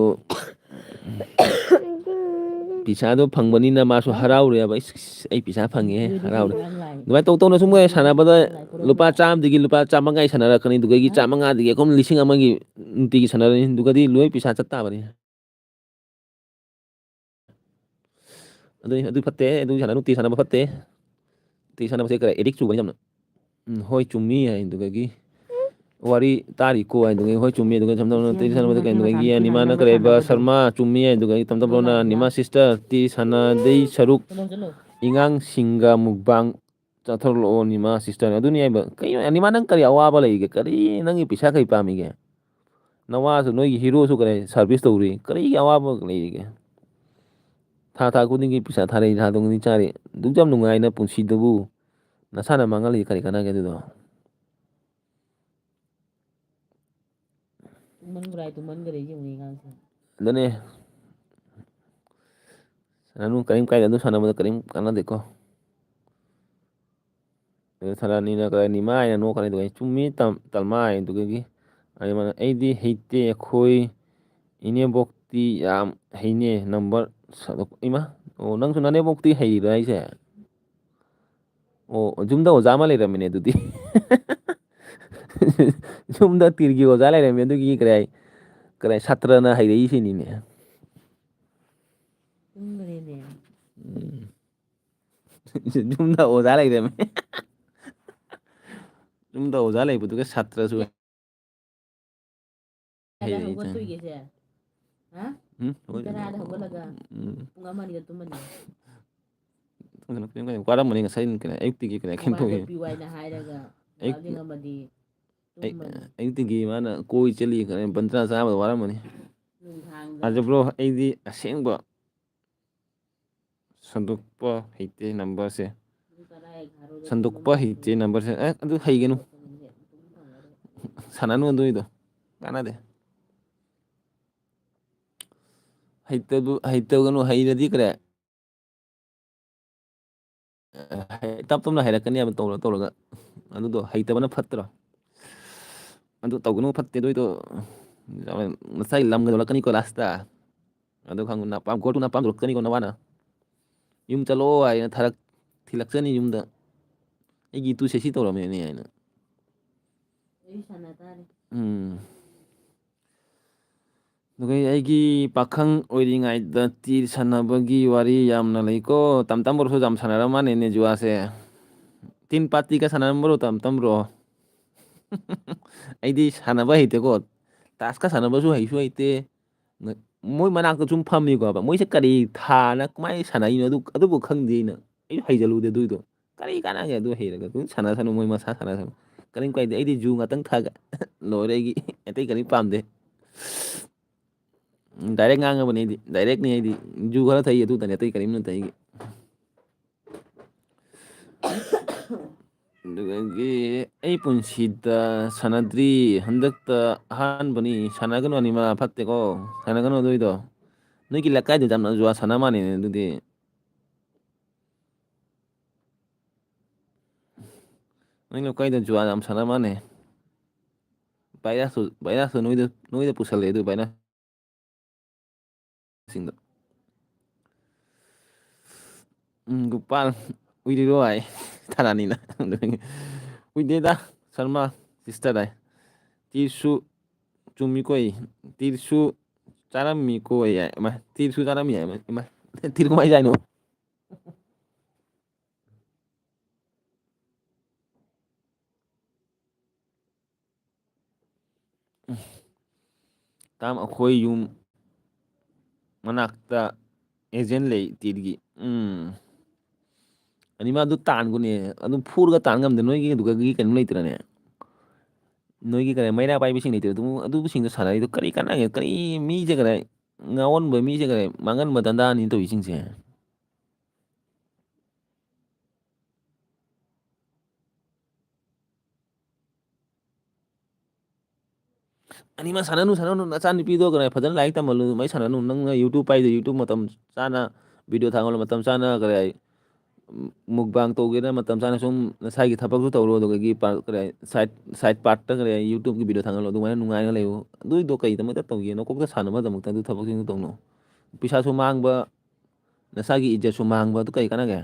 ꯄꯩꯁꯥꯗꯣ ꯐꯪꯕꯅꯤꯅ ꯃꯥꯁꯨ ꯍꯔꯥꯎꯔꯦꯕ꯫ "ꯏꯁ, ꯏꯁ, ꯑꯩ ꯄꯩꯁꯥ ꯐꯪꯉꯦ, ꯑꯗꯨꯗꯤ ꯍꯔꯥꯎꯔꯦ"꯫ ꯃꯌꯥꯝ ꯂꯥꯛꯑꯦ꯫ ꯑꯗꯨꯃꯥꯏꯅ ꯇꯧ ꯇꯧꯅ ꯁꯨꯝ ꯃꯣꯏ ꯁꯥꯟꯅꯕꯗ ꯂꯥꯛꯑꯦ꯫ ꯂꯨꯄꯥ ꯆꯥꯝꯃꯗꯒꯤ ꯂꯨꯄꯥ ꯆꯥꯝꯃꯉꯥ ꯁꯥꯟꯅꯔꯛꯀꯅꯤ, ꯑꯗꯨꯗꯒꯤ ꯍꯥ? ꯆꯥꯝꯃꯉꯥꯗꯒꯤ ꯑꯩꯈꯣꯏ ꯂꯤꯁꯤꯡ ꯑꯃꯒꯤ ꯅꯨꯡꯇꯤꯒꯤ ꯁꯥꯟꯅꯔꯅꯤ, ꯑꯗꯨꯒꯗꯤ ꯂꯣꯏ ꯄꯩꯁꯥ ꯆꯠ ꯇꯥꯕꯅꯤ꯫ ꯑꯗꯨ, ꯑꯗꯨ ꯐꯠꯇꯦ, ꯑꯗꯨ ꯁꯥꯟꯅ-, ꯅꯨꯡꯇꯤ ꯁꯥꯟꯅꯕ ꯐꯠꯇꯦ꯫ ꯅꯨꯡꯇꯤ ꯁꯥꯟꯅꯕꯁꯦ ꯈꯔ addict ꯆꯨꯕꯅꯤ ꯌꯥꯝꯅ꯫ ꯎꯝ, ꯍꯣꯏ, ꯆꯨꯝꯃꯤ ꯍꯥꯏꯗꯨꯒꯤ ꯋꯥꯔꯤ ꯇꯥꯔꯤꯀꯣ ꯍꯥꯏꯗꯨꯒꯤ, ꯍꯣꯏ, ꯆꯨꯝꯃꯤ ꯑꯗꯨꯒ ꯁꯝ ꯁꯝ ꯅꯨꯡꯇꯤ ꯁꯥꯟꯅꯕꯗ ꯀꯩꯅꯣꯒꯤ ꯅꯤꯃꯥꯅ ꯀꯔꯦꯕ ꯁꯔꯃ ꯆꯨꯝꯃꯤ ꯍꯥꯏꯗꯨꯒ ꯇꯝ ꯇꯝ ꯂꯣꯅ ꯅꯤꯃꯥ sister ꯇꯤ ꯁꯥꯟꯅꯗꯩ ꯁꯔꯨꯛ ꯏꯉꯥꯡꯁꯤꯡꯒ mukbang ꯆꯠꯊꯣꯛꯂꯛꯑꯣ ꯅꯤꯃꯥ sister꯫ ꯑꯗꯨꯅꯤ ꯍꯥꯏꯕ꯫ ꯀꯩꯅꯣ ꯅꯤꯃꯥ, ꯅꯪ ꯀꯔꯤ ꯑꯋꯥꯕ ꯂꯩꯒꯦ? ꯀꯔꯤ ꯅꯪꯒꯤ ꯄꯩꯁꯥ ꯀꯔꯤ ꯄꯥꯝꯃꯤꯒꯦ? ꯅꯋꯥꯁꯨ ꯅꯣꯏꯒꯤ heroꯁꯨ ꯀꯔꯤ service ꯇꯧꯔꯤ? ꯀꯔꯤꯒꯤ ꯑꯋꯥꯕ ꯂꯩꯔꯤꯒꯦ? ꯊꯥ ꯊꯥ ꯈꯨꯗꯤꯡꯒꯤ ꯄꯩꯁꯥ ꯊꯥꯔꯛꯏ, ꯊꯥ ꯈꯨꯗꯤꯡꯒꯤ ꯆꯥꯔꯤ꯫ ꯑꯗꯨꯛ ꯌꯥꯝ ꯅꯨꯡꯉꯥꯏꯅ ꯄꯨꯟꯁꯤꯗꯨꯕꯨ ꯅꯁꯥꯅ ꯃꯥꯡꯍꯜꯂꯤ ꯀꯔꯤ ꯀꯥꯟꯅꯒꯦ ꯑꯗꯨꯗꯣ? ꯇꯨꯝꯃꯟꯈ꯭ꯔꯦ, ꯇꯨꯝꯃꯟꯈ꯭ꯔꯦ ꯌꯦꯡꯉꯨꯅꯦ ꯑꯉꯥꯡꯁꯦ꯫ ꯑꯗꯨꯅꯦ꯫ ꯁꯥꯟꯅꯅꯨ, ꯀꯔꯤꯝ ꯀꯥꯏꯗꯦ, ꯑꯗꯨ ꯁꯥꯟꯅꯕꯗ ꯀꯔꯤꯝ ꯀꯥꯟꯅꯗꯦꯀꯣ꯫ ꯑꯗꯨ ꯁꯥꯟꯅꯅꯤꯅ ꯀꯔꯤ ꯅꯤꯃꯥ ꯍꯥꯏꯅ ꯅꯣꯛꯀꯅꯤ, ꯑꯗꯨꯒ ꯆꯨꯝꯃꯤ ꯇꯝ-, ꯇꯜꯃꯥ ꯍꯥꯏ, ꯑꯗꯨꯒꯤ ꯑꯩꯉꯣꯟꯗ, "ꯑꯩꯗꯤ ꯍꯩꯇꯦ, ꯑꯩꯈꯣꯏ ꯏꯅꯦꯕꯣꯛꯇꯤ ꯌꯥꯝ ꯍꯩꯅꯦ, number ꯁꯠ-, ꯏꯃꯥ, ꯑꯣ, ꯅꯪꯁꯨ ꯅꯅꯦꯕꯣꯛꯇꯤ ꯍꯩꯔꯤꯔꯣ ꯍꯥꯏꯁꯦ?" ꯑꯣ, ꯌꯨꯝꯗ ꯑꯣꯖꯥ ꯑꯃ ꯂꯩꯔꯝꯃꯤꯅꯦ ꯑꯗꯨꯗꯤ꯫ ꯌꯨꯝꯗ ꯇꯤꯔꯒꯤ ꯑꯣꯖꯥ ꯂꯩꯔꯝꯃꯦ, ꯑꯗꯨꯒꯤ ꯀꯔꯤ ꯍꯥꯏ, ꯀꯔꯤ ꯍꯥꯏ, ꯁꯥꯇ꯭ꯔꯅ ꯍꯩꯔꯛꯏꯁꯤꯅꯤꯅꯦ꯫ ꯇꯨꯝꯈ꯭ꯔꯦꯅꯦ꯫ ꯎꯝ꯫ ꯌꯨꯝꯗ ꯑꯣꯖꯥ ꯂꯩꯔꯝꯃꯦ꯫ ꯌꯨꯝꯗ ꯑꯣꯖꯥ ꯂꯩꯕꯗꯨꯒ ꯁꯥꯇ꯭ꯔꯁꯨ ꯀꯌꯥꯗ ꯍꯩꯔꯛꯏ ꯆꯪꯉꯤ꯫ ꯍꯧꯒꯠꯇꯣꯏꯒꯦꯁꯦ? ꯍꯥ? ꯎꯝ? ꯄꯨꯡ ꯇꯔꯥꯗ ꯍꯧꯒꯠꯂꯒ ꯎꯝ꯫ ꯄꯨꯡ ꯑꯃ ꯑꯅꯤꯗ ꯇꯨꯝꯃꯅꯤ꯫ ꯋꯥꯔꯝꯃꯅꯤ ꯉꯁꯥꯏ ꯀꯩꯅꯣ ꯑꯌꯨꯛꯇꯒꯤ ꯀꯩꯅꯣ ꯀꯩꯝ ꯃꯃꯥꯗꯣ ꯇꯧꯏ꯫ ꯄꯤꯌꯨ ꯍꯥꯏꯅ ꯍꯥꯏꯔꯒ ꯑꯌꯨꯛ-, ꯂꯥꯛꯅꯤꯡꯉꯝꯃꯗꯤ ꯑꯩ-, ꯇꯨꯝꯃꯅꯤ꯫ ꯑꯌꯨꯛꯇꯒꯤ ꯃꯥꯅ ꯀꯣꯏ ꯆꯠꯂꯤ ꯀꯩꯅꯣ ꯕꯟꯗ꯭ꯔꯥ ꯆꯥꯕꯗ ꯋꯥꯔꯝꯃꯅꯤ꯫ ꯅꯨꯡꯗꯥꯡꯗ ꯑꯗꯨ bro, ꯑꯩꯗꯤ ꯑꯁꯦꯡꯕ ꯁꯟꯗꯣꯛꯄ ꯍꯩꯇꯦ numberꯁꯦ꯫ ꯄꯨꯡ ꯇꯔꯥ ꯑꯦꯒꯥꯔꯣꯗ ꯁꯟꯗꯣꯛꯄ ꯇꯨꯝꯃꯝꯃꯅꯤ꯫ ꯍꯩꯇꯦ numberꯁꯦ꯫ ꯑꯦ, ꯑꯗꯨ ꯍꯩꯒꯅꯨ꯫ ꯍꯧꯒꯠꯄꯗꯤ ꯑꯗꯨꯝ ꯇꯨꯝꯕ꯫ ꯁꯥꯟꯅꯅꯨ ꯑꯗꯨꯏꯗꯣ, ꯀꯥꯟꯅꯗꯦ꯫ ꯍꯩꯇꯕ-, ꯍꯩꯇꯒꯅꯨ, ꯍꯩꯔꯗꯤ ꯀꯔꯤ? ꯍꯩ-, ꯇꯞ ꯇꯞꯅ ꯍꯩꯔꯛꯀꯅꯦꯕ, ꯇꯧꯔ ꯇꯧꯔꯒ꯫ ꯑꯗꯨꯗꯣ ꯍꯩꯇꯕꯅ ꯐꯠꯇ꯭ꯔꯣ? ꯑꯗꯨ ꯇꯧꯒꯅꯨ, ꯐꯠꯇꯦ ꯑꯗꯨꯏꯗꯣ꯫ ꯉꯁꯥꯏ ꯂꯝꯒ ꯌꯣꯜꯂꯛꯀꯅꯤꯀꯣ ꯂꯥꯁꯇ꯫ ꯑꯗꯨ ꯈꯪꯉꯨ, ꯅꯄꯥꯝ ꯀꯣꯔꯠꯇꯨ ꯅꯄꯥꯝ ꯌꯣꯜꯂꯛꯀꯅꯤꯀꯣ ꯅꯋꯥꯅ꯫ "ꯌꯨꯝ ꯆꯠꯂꯣ" ꯍꯥꯏꯅ ꯊꯥꯔꯛ-, ꯊꯤꯜꯂꯛꯆꯅꯤ ꯌꯨꯝꯗ꯫ "ꯑꯩꯒꯤ ꯏꯇꯨꯁꯦ ꯁꯤ ꯇꯧꯔꯝꯃꯦꯅꯦ" ꯍꯥꯏꯅ꯫ ꯑꯩ ꯁꯥꯟꯅ ꯇꯥꯔꯦ꯫ ꯎꯝ꯫ ꯑꯗꯨꯒ ꯑꯩꯒꯤ ꯄꯥꯈꯪ ꯑꯣꯏꯔꯤꯉꯩꯗ ꯇꯤꯔ ꯁꯥꯟꯅꯕꯒꯤ ꯋꯥꯔꯤ ꯌꯥꯝꯅ ꯂꯩꯀꯣ꯫ ꯇꯝ ꯇꯝꯕ꯭ꯔꯣꯁꯨ ꯌꯥꯝ ꯁꯥꯟꯅꯔ ꯃꯥꯜꯂꯦꯅꯦ ꯖꯨꯋꯥꯁꯦ꯫ ꯇꯤꯟ ꯄꯥꯠꯇꯤꯒ ꯁꯥꯟꯅꯔꯝꯕ꯭ꯔꯣ ꯇꯝ ꯇꯝꯕ꯭ꯔꯣ? ꯑꯩꯗꯤ ꯁꯥꯟꯅꯕ ꯍꯩꯇꯦꯀꯣ꯫ ꯇꯥꯁꯀ ꯁꯥꯟꯅꯕꯁꯨ ꯍꯩꯁꯨ ꯍꯩꯇꯦ꯫ ꯅ-, ꯃꯣꯏ ꯃꯅꯥꯛꯇ ꯁꯨꯝ ꯐꯝꯃꯤꯀꯣ ꯍꯥꯏꯕ꯫ ꯃꯣꯏꯁꯦ ꯀꯔꯤ ꯊꯥꯅ ꯀꯃꯥꯏꯅ ꯁꯥꯟꯅꯔꯤꯅꯣ ꯑꯗꯨ, ꯑꯗꯨꯕꯨ ꯈꯪꯗꯦ ꯑꯩꯅ꯫ ꯑꯩꯁꯨ ꯍꯩꯖꯜꯂꯨꯗꯦ ꯑꯗꯨꯏꯗꯣ꯫ ꯀꯔꯤ ꯀꯥꯟꯅꯒꯦ ꯑꯗꯨ ꯍꯩꯔꯒ? ꯑꯗꯨꯝ ꯁꯥꯟꯅꯁꯅꯨ, ꯃꯣꯏ ꯃꯁꯥ ꯁꯥꯟꯅꯁꯅꯨ꯫ ꯀꯔꯤꯝ ꯀꯥꯏꯗꯦ꯫ ꯑꯩꯗꯤ ꯖꯨ ꯉꯥꯛꯇꯪ ꯊꯥꯒ ꯂꯣꯏꯔꯦ ꯑꯩꯒꯤ꯫ ꯑꯇꯩ ꯀꯔꯤꯝ ꯄꯥꯝꯗꯦ꯫ ꯗꯥꯏꯔꯦꯛ ꯉꯥꯡꯉꯕꯅꯤ ꯑꯩꯗꯤ꯫ ꯗꯥꯏꯔꯦꯛꯅꯤ ꯑꯩꯗꯤ꯫ ꯖꯨ ꯈꯔ ꯊꯛꯏ ꯑꯗꯨꯇꯅꯤ, ꯑꯇꯩ ꯀꯔꯤꯝ ꯅꯠꯇꯦ ꯑꯩꯒꯤ꯫ ꯑꯗꯨꯗꯒꯤ ꯑꯩ ꯄꯨꯟꯁꯤꯗ ꯁꯥꯟꯅꯗ꯭ꯔꯤ, ꯍꯟꯗꯛꯇ ꯑꯍꯥꯟꯕꯅꯤ꯫ ꯁꯥꯟꯅꯒꯅꯨ ꯑꯅꯤꯃꯛ, ꯐꯠꯇꯦꯀꯣ꯫ ꯁꯥꯟꯅꯒꯅꯨ ꯑꯗꯨꯏꯗꯣ꯫ ꯅꯣꯏꯒꯤ ꯂꯩꯀꯥꯏꯗꯨ ꯌꯥꯝꯅ ꯖꯨꯋꯥ ꯁꯥꯟꯅ ꯃꯥꯜꯂꯦꯅꯦ ꯑꯗꯨꯗꯤ꯫ ꯅꯣꯏ ꯂꯩꯀꯥꯏꯗ ꯖꯨꯋꯥ ꯌꯥꯝ ꯁꯥꯟꯅ ꯃꯥꯜꯂꯦ꯫ ꯚꯥꯏꯔꯁꯁꯨ, ꯚꯥꯏꯔꯁꯁꯨ ꯅꯣꯏꯗ, ꯅꯣꯏꯗ ꯄꯨꯁꯜꯂꯦ ꯑꯗꯨ ꯚꯥꯏꯔꯁꯁꯤꯡꯗꯣ꯫ ꯎꯝ, ꯒꯣꯄꯥꯜ, ꯎꯏꯔꯤꯔꯣ ꯍꯥꯏ꯫ ꯊꯥꯔꯥꯅꯤꯅ꯫ ꯎꯏꯗꯦꯗ, ꯁꯔꯃ, sister ꯍꯥꯏ꯫ ꯇꯤꯔꯁꯨ ꯆꯨꯝꯃꯤꯀꯣ ꯑꯩ꯫ ꯇꯤꯔꯁꯨ ꯆꯥꯔꯝꯃꯤꯀꯣ ꯑꯩ ꯍꯥꯏ꯫ ꯏꯃꯥ, ꯇꯤꯔꯁꯨ ꯆꯥꯔꯝꯃꯤ ꯍꯥꯏ꯫ ꯏꯃꯥ, ꯇꯤꯔ ꯀꯃꯥꯏ ꯆꯥꯏꯅꯣ? ꯇꯥꯝ, ꯑꯩꯈꯣꯏ ꯌꯨꯝ ꯃꯅꯥꯛꯇ agent ꯂꯩ ꯇꯤꯔꯒꯤ꯫ ꯎꯝ꯫ ꯑꯅꯤꯃꯛ ꯑꯗꯨ ꯇꯥꯟꯒꯨꯅꯦ꯫ ꯑꯗꯨꯝ ꯐꯨꯔꯒ ꯇꯥꯟ ꯉꯝꯗꯦ꯫ ꯅꯣꯏꯒꯤ ꯑꯗꯨꯒꯒꯤ ꯀꯩꯅꯣ ꯂꯩꯇ꯭ꯔꯅꯦ? ꯅꯣꯏꯒꯤ ꯀꯔꯤ ꯃꯩꯔꯥ ꯄꯥꯏꯕꯁꯤꯡ ꯂꯩꯇ꯭ꯔ? ꯑꯗꯨ, ꯑꯗꯨꯁꯤꯡꯗꯣ ꯁꯥꯟꯅꯔꯤꯗꯣ ꯀꯔꯤ ꯀꯥꯟꯅꯒꯦ? ꯀꯔꯤ ꯃꯤꯁꯦ ꯀꯔꯤ ꯉꯥꯎꯍꯟꯕ, ꯃꯤꯁꯦ ꯀꯔꯤ ꯃꯥꯡꯍꯟꯕ ꯗꯟꯗꯥꯅꯤ ꯇꯧꯔꯤꯁꯤꯡꯁꯦ꯫ ꯑꯅꯤꯃꯛ ꯁꯥꯟꯅꯅꯨ, ꯁꯥꯟꯅꯅꯨ, ꯅꯆꯥꯅꯨꯄꯤꯗꯣ ꯀꯔꯤ ꯐꯖꯅ ꯂꯥꯏꯔꯤꯛ ꯇꯝꯍꯜꯂꯨ, ꯑꯗꯨꯃꯥꯏꯅ ꯁꯥꯟꯅꯅꯨ꯫ ꯅꯪꯅ YouTube ꯄꯥꯏꯗꯣ YouTube ꯃꯇꯝ ꯆꯥꯅ video ꯊꯥꯒꯠꯂꯣ, ꯃꯇꯝ ꯆꯥꯅ ꯀꯔꯤ ꯍꯥꯏ, mukbang ꯇꯧꯒꯦꯔꯥ ꯃꯇꯝ ꯆꯥꯅ ꯁꯨꯝ ꯅꯁꯥꯒꯤ ꯊꯕꯛꯁꯨ ꯇꯧꯔꯣ, ꯑꯗꯨꯗꯒꯤ ꯄꯥ-, ꯀꯔꯤ ꯍꯥꯏ, side, side partꯇ ꯀꯔꯤ ꯍꯥꯏ, YouTubeꯀꯤ video ꯊꯥꯒꯠꯂꯣ, ꯑꯗꯨꯃꯥꯏꯅ ꯅꯨꯡꯉꯥꯏꯅ ꯂꯩꯌꯨ꯫ ꯑꯗꯨꯏꯗꯣ ꯀꯩꯗꯃꯛꯇ ꯇꯧꯒꯦ? ꯅꯀꯣꯛꯇ ꯁꯥꯟꯅꯕꯗꯃꯛꯇ ꯑꯗꯨ ꯊꯕꯛꯁꯤꯡꯗꯣ ꯇꯧꯅꯣ꯫ ꯄꯩꯁꯥꯁꯨ ꯃꯥꯡꯕ, ꯅꯁꯥꯒꯤ ꯏꯖꯠꯁꯨ ꯃꯥꯡꯕ, ꯑꯗꯨ ꯀꯩ ꯀꯥꯟꯅꯒꯦ?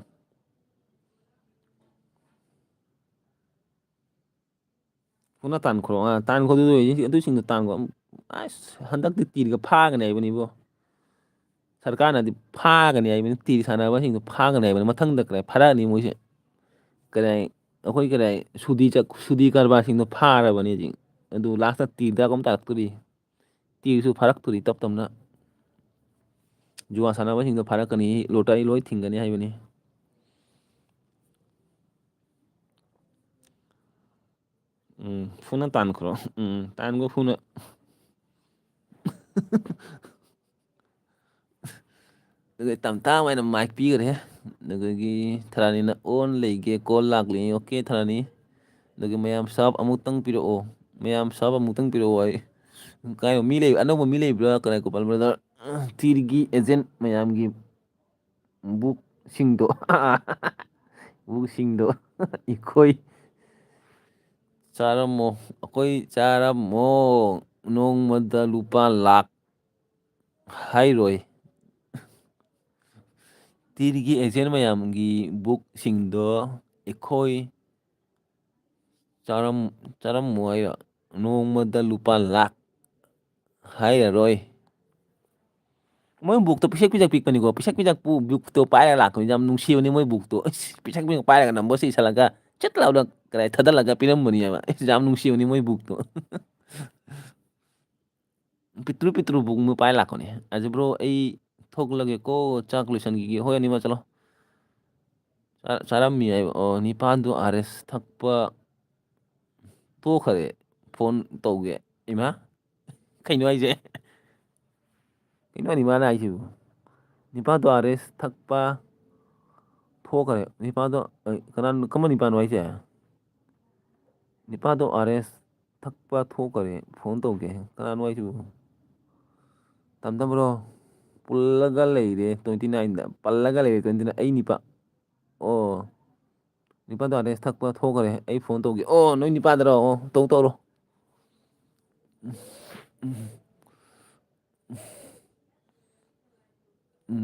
ꯐꯨꯅ ꯇꯥꯟꯈ꯭ꯔꯣ, ꯑ, ꯇꯥꯟꯈ꯭ꯔꯣ, ꯑꯗꯨ ꯑꯣꯏꯔꯗꯤ ꯑꯗꯨꯁꯤꯡꯗꯣ ꯇꯥꯟꯈ꯭ꯔꯣ꯫ ꯑꯁ, ꯍꯟꯗꯛꯇꯤ ꯇꯤꯔꯒ ꯐꯥꯒꯅꯤ ꯍꯥꯏꯕꯅꯤꯕꯣ꯫ ꯁꯔꯀꯥꯔꯅꯗꯤ ꯐꯥꯒꯅꯤ ꯍꯥꯏꯕꯅꯤ, ꯇꯤꯔ ꯁꯥꯟꯅꯕꯁꯤꯡꯗꯣ ꯐꯥꯒꯅꯤ ꯍꯥꯏꯕꯅꯤ꯫ ꯃꯊꯪꯗ ꯀꯗꯥꯏ ꯐꯥꯔꯛꯑꯅꯤ ꯃꯣꯏꯁꯦ? ꯀꯗꯥꯏ, ꯑꯩꯈꯣꯏ ꯀꯗꯥꯏ ꯁꯨꯗꯤ ꯆꯠ-, ꯁꯨꯗꯤ ꯀꯔꯕꯥꯔꯁꯤꯡꯗꯣ ꯐꯥꯔꯕꯅꯤ ꯍꯧꯖꯤꯛ꯫ ꯑꯗꯨ lastꯇ ꯇꯤꯔꯗ ꯑꯗꯨꯝ ꯇꯥꯔꯛꯇꯣꯔꯤ꯫ ꯇꯤꯔꯁꯨ ꯐꯥꯔꯛꯇꯣꯔꯤ ꯇꯞ ꯇꯞꯅ꯫ ꯖꯨꯋꯥ ꯁꯥꯟꯅꯕꯁꯤꯡꯗꯣ ꯐꯥꯔꯛꯀꯅꯤ, lottery ꯂꯣꯏ ꯊꯤꯡꯒꯅꯤ ꯍꯥꯏꯕꯅꯤ꯫ ꯎꯝ, ꯐꯨꯅ ꯇꯥꯟꯈ꯭ꯔꯣ꯫ ꯎꯝ, ꯇꯥꯟꯈꯣ ꯐꯨꯅ꯫ ꯑꯗꯨꯒ ꯇꯝ ꯇꯥꯝ ꯍꯥꯏꯅ mic ꯄꯤꯈ꯭ꯔꯦ꯫ ꯑꯗꯨꯗꯒꯤ ꯊꯔꯥꯅꯤꯅ on ꯂꯩꯒꯦ, call ꯂꯥꯛꯂꯤ꯫ Okay, ꯊꯔꯥꯅꯤ꯫ ꯑꯗꯨꯒ ꯃꯌꯥꯝ sub ꯑꯃꯨꯛꯇꯪ ꯄꯤꯔꯛꯑꯣ꯫ ꯃꯌꯥꯝ sub ꯑꯃꯨꯛꯇꯪ ꯄꯤꯔꯛꯑꯣ꯫ ꯑꯩ ꯀꯥꯏ ꯃꯤ ꯂꯩ, ꯑꯅꯧꯕ ꯃꯤ ꯂꯩꯕ꯭ꯔꯥ? ꯀꯅꯥ, ꯒꯣꯄꯥꯜ brother? ꯇꯤꯔꯒꯤ agent ꯃꯌꯥꯝꯒꯤ bookꯁꯤꯡꯗꯣ, bookꯁꯤꯡꯗꯣ ꯑꯩꯈꯣꯏ ꯆꯥꯔꯝꯃꯣ, ꯑꯩꯈꯣꯏ ꯆꯥꯔꯝꯃꯣ, ꯅꯣꯡꯃꯗ ꯂꯨꯄꯥ ꯂꯥꯛ ꯍꯥꯏꯔꯣꯏ꯫ ꯇꯤꯔꯒꯤ agent ꯃꯌꯥꯝꯒꯤ bookꯁꯤꯡꯗꯣ ꯑꯩꯈꯣꯏ ꯆꯥꯔꯝ-, ꯆꯥꯔꯝꯃꯣ ꯍꯥꯏꯔꯣ? ꯅꯣꯡꯃꯗ ꯂꯨꯄꯥ ꯂꯥꯛ ꯍꯥꯏꯔꯔꯣꯏ꯫ ꯃꯣꯏ bookꯇꯣ ꯄꯤꯁꯛ ꯄꯤꯁꯛ ꯄꯤꯛꯄꯅꯤꯀꯣ, ꯄꯤꯁꯛ ꯄꯤꯁꯛꯄꯨ bookꯇꯣ ꯄꯥꯏꯔꯒ ꯂꯥꯛꯄꯅꯤ, ꯌꯥꯝ ꯅꯨꯡꯁꯤꯕꯅꯤ ꯃꯣꯏ bookꯇꯣ꯫ ꯑꯁ, ꯄꯤꯁꯛ ꯄꯤꯁꯛ ꯄꯥꯏꯔꯒ number ꯁꯤ ꯏꯁꯜꯂꯒ ꯆꯠ ꯂꯥꯎꯅ ꯀꯗꯥꯏ ꯊꯥꯗꯠꯂꯒ ꯄꯤꯔꯝꯕꯅꯦꯕ꯫ ꯑꯁ, ꯌꯥꯝ ꯅꯨꯡꯁꯤꯕꯅꯤ ꯃꯣꯏ bookꯇꯣ꯫ ꯄꯤꯛꯇ꯭ꯔꯨ ꯄꯤꯛꯇ꯭ꯔꯨ book ꯑꯃ ꯄꯥꯏ ꯂꯥꯛꯄꯅꯦ꯫ ꯑꯗꯨ bro, ꯑꯩ ꯊꯣꯛꯂꯒꯦꯀꯣ, ꯆꯥꯛ ꯂꯣꯏꯁꯟꯈꯤꯒꯦ꯫ ꯍꯣꯏ, ꯑꯅꯤꯃꯛ ꯆꯠꯂꯣ꯫ ꯆꯥ-, ꯆꯥꯔꯝꯃꯤ ꯍꯥꯏꯕ꯫ ꯑꯣ, ꯅꯤꯄꯥꯗꯣ R S ꯊꯛꯄ ꯇꯣꯛꯈ꯭ꯔꯦ꯫ Phone ꯇꯧꯒꯦ꯫ ꯏꯃꯥ, ꯀꯩꯅꯣ ꯍꯥꯏꯁꯦ? ꯀꯩꯅꯣ ꯅꯤꯃꯥꯅ ꯍꯥꯏꯁꯤꯕꯨ? ꯅꯤꯄꯥꯗꯣ R S ꯊꯛꯄ ꯊꯣꯛꯈ꯭ꯔꯦ꯫ ꯅꯤꯄꯥꯗꯣ, ꯑ, ꯀꯅꯥ, ꯀꯔꯝꯕ ꯅꯤꯄꯥꯅꯣ ꯍꯥꯏꯁꯦ? ꯅꯤꯄꯥꯗꯣ R S ꯊꯛꯄ ꯊꯣꯛꯈꯔꯦ, ꯐꯣꯟ ꯇꯧꯒꯦ꯫ ꯀꯅꯥꯅꯣ ꯍꯥꯏꯁꯤꯕꯨ? ꯇꯝ ꯇꯝꯕ꯭ꯔꯣ? ꯄꯨꯜꯂꯒ ꯂꯩꯔꯦ ꯇ꯭ꯋꯦꯟꯇꯤ ꯅꯥꯏꯟꯗ꯫ ꯄꯜꯂꯒ ꯂꯩꯔꯦ ꯇ꯭ꯋꯦꯟꯇꯤ ꯅꯥꯏꯟ꯫ ꯑꯩ ꯅꯤꯄꯥ꯫ ꯑꯣ꯫ ꯅꯤꯄꯥꯗꯣ ꯑꯥꯔ ꯑꯦꯁ ꯊꯛꯄ ꯊꯣꯛꯈꯔꯦ꯫ ꯑꯩ ꯐꯣꯟ ꯇꯧꯒꯦ꯫ ꯑꯣ, ꯅꯣꯏ ꯅꯤꯄꯥꯗꯔꯣ? ꯑꯣ, ꯇꯧ ꯇꯧꯔꯣ꯫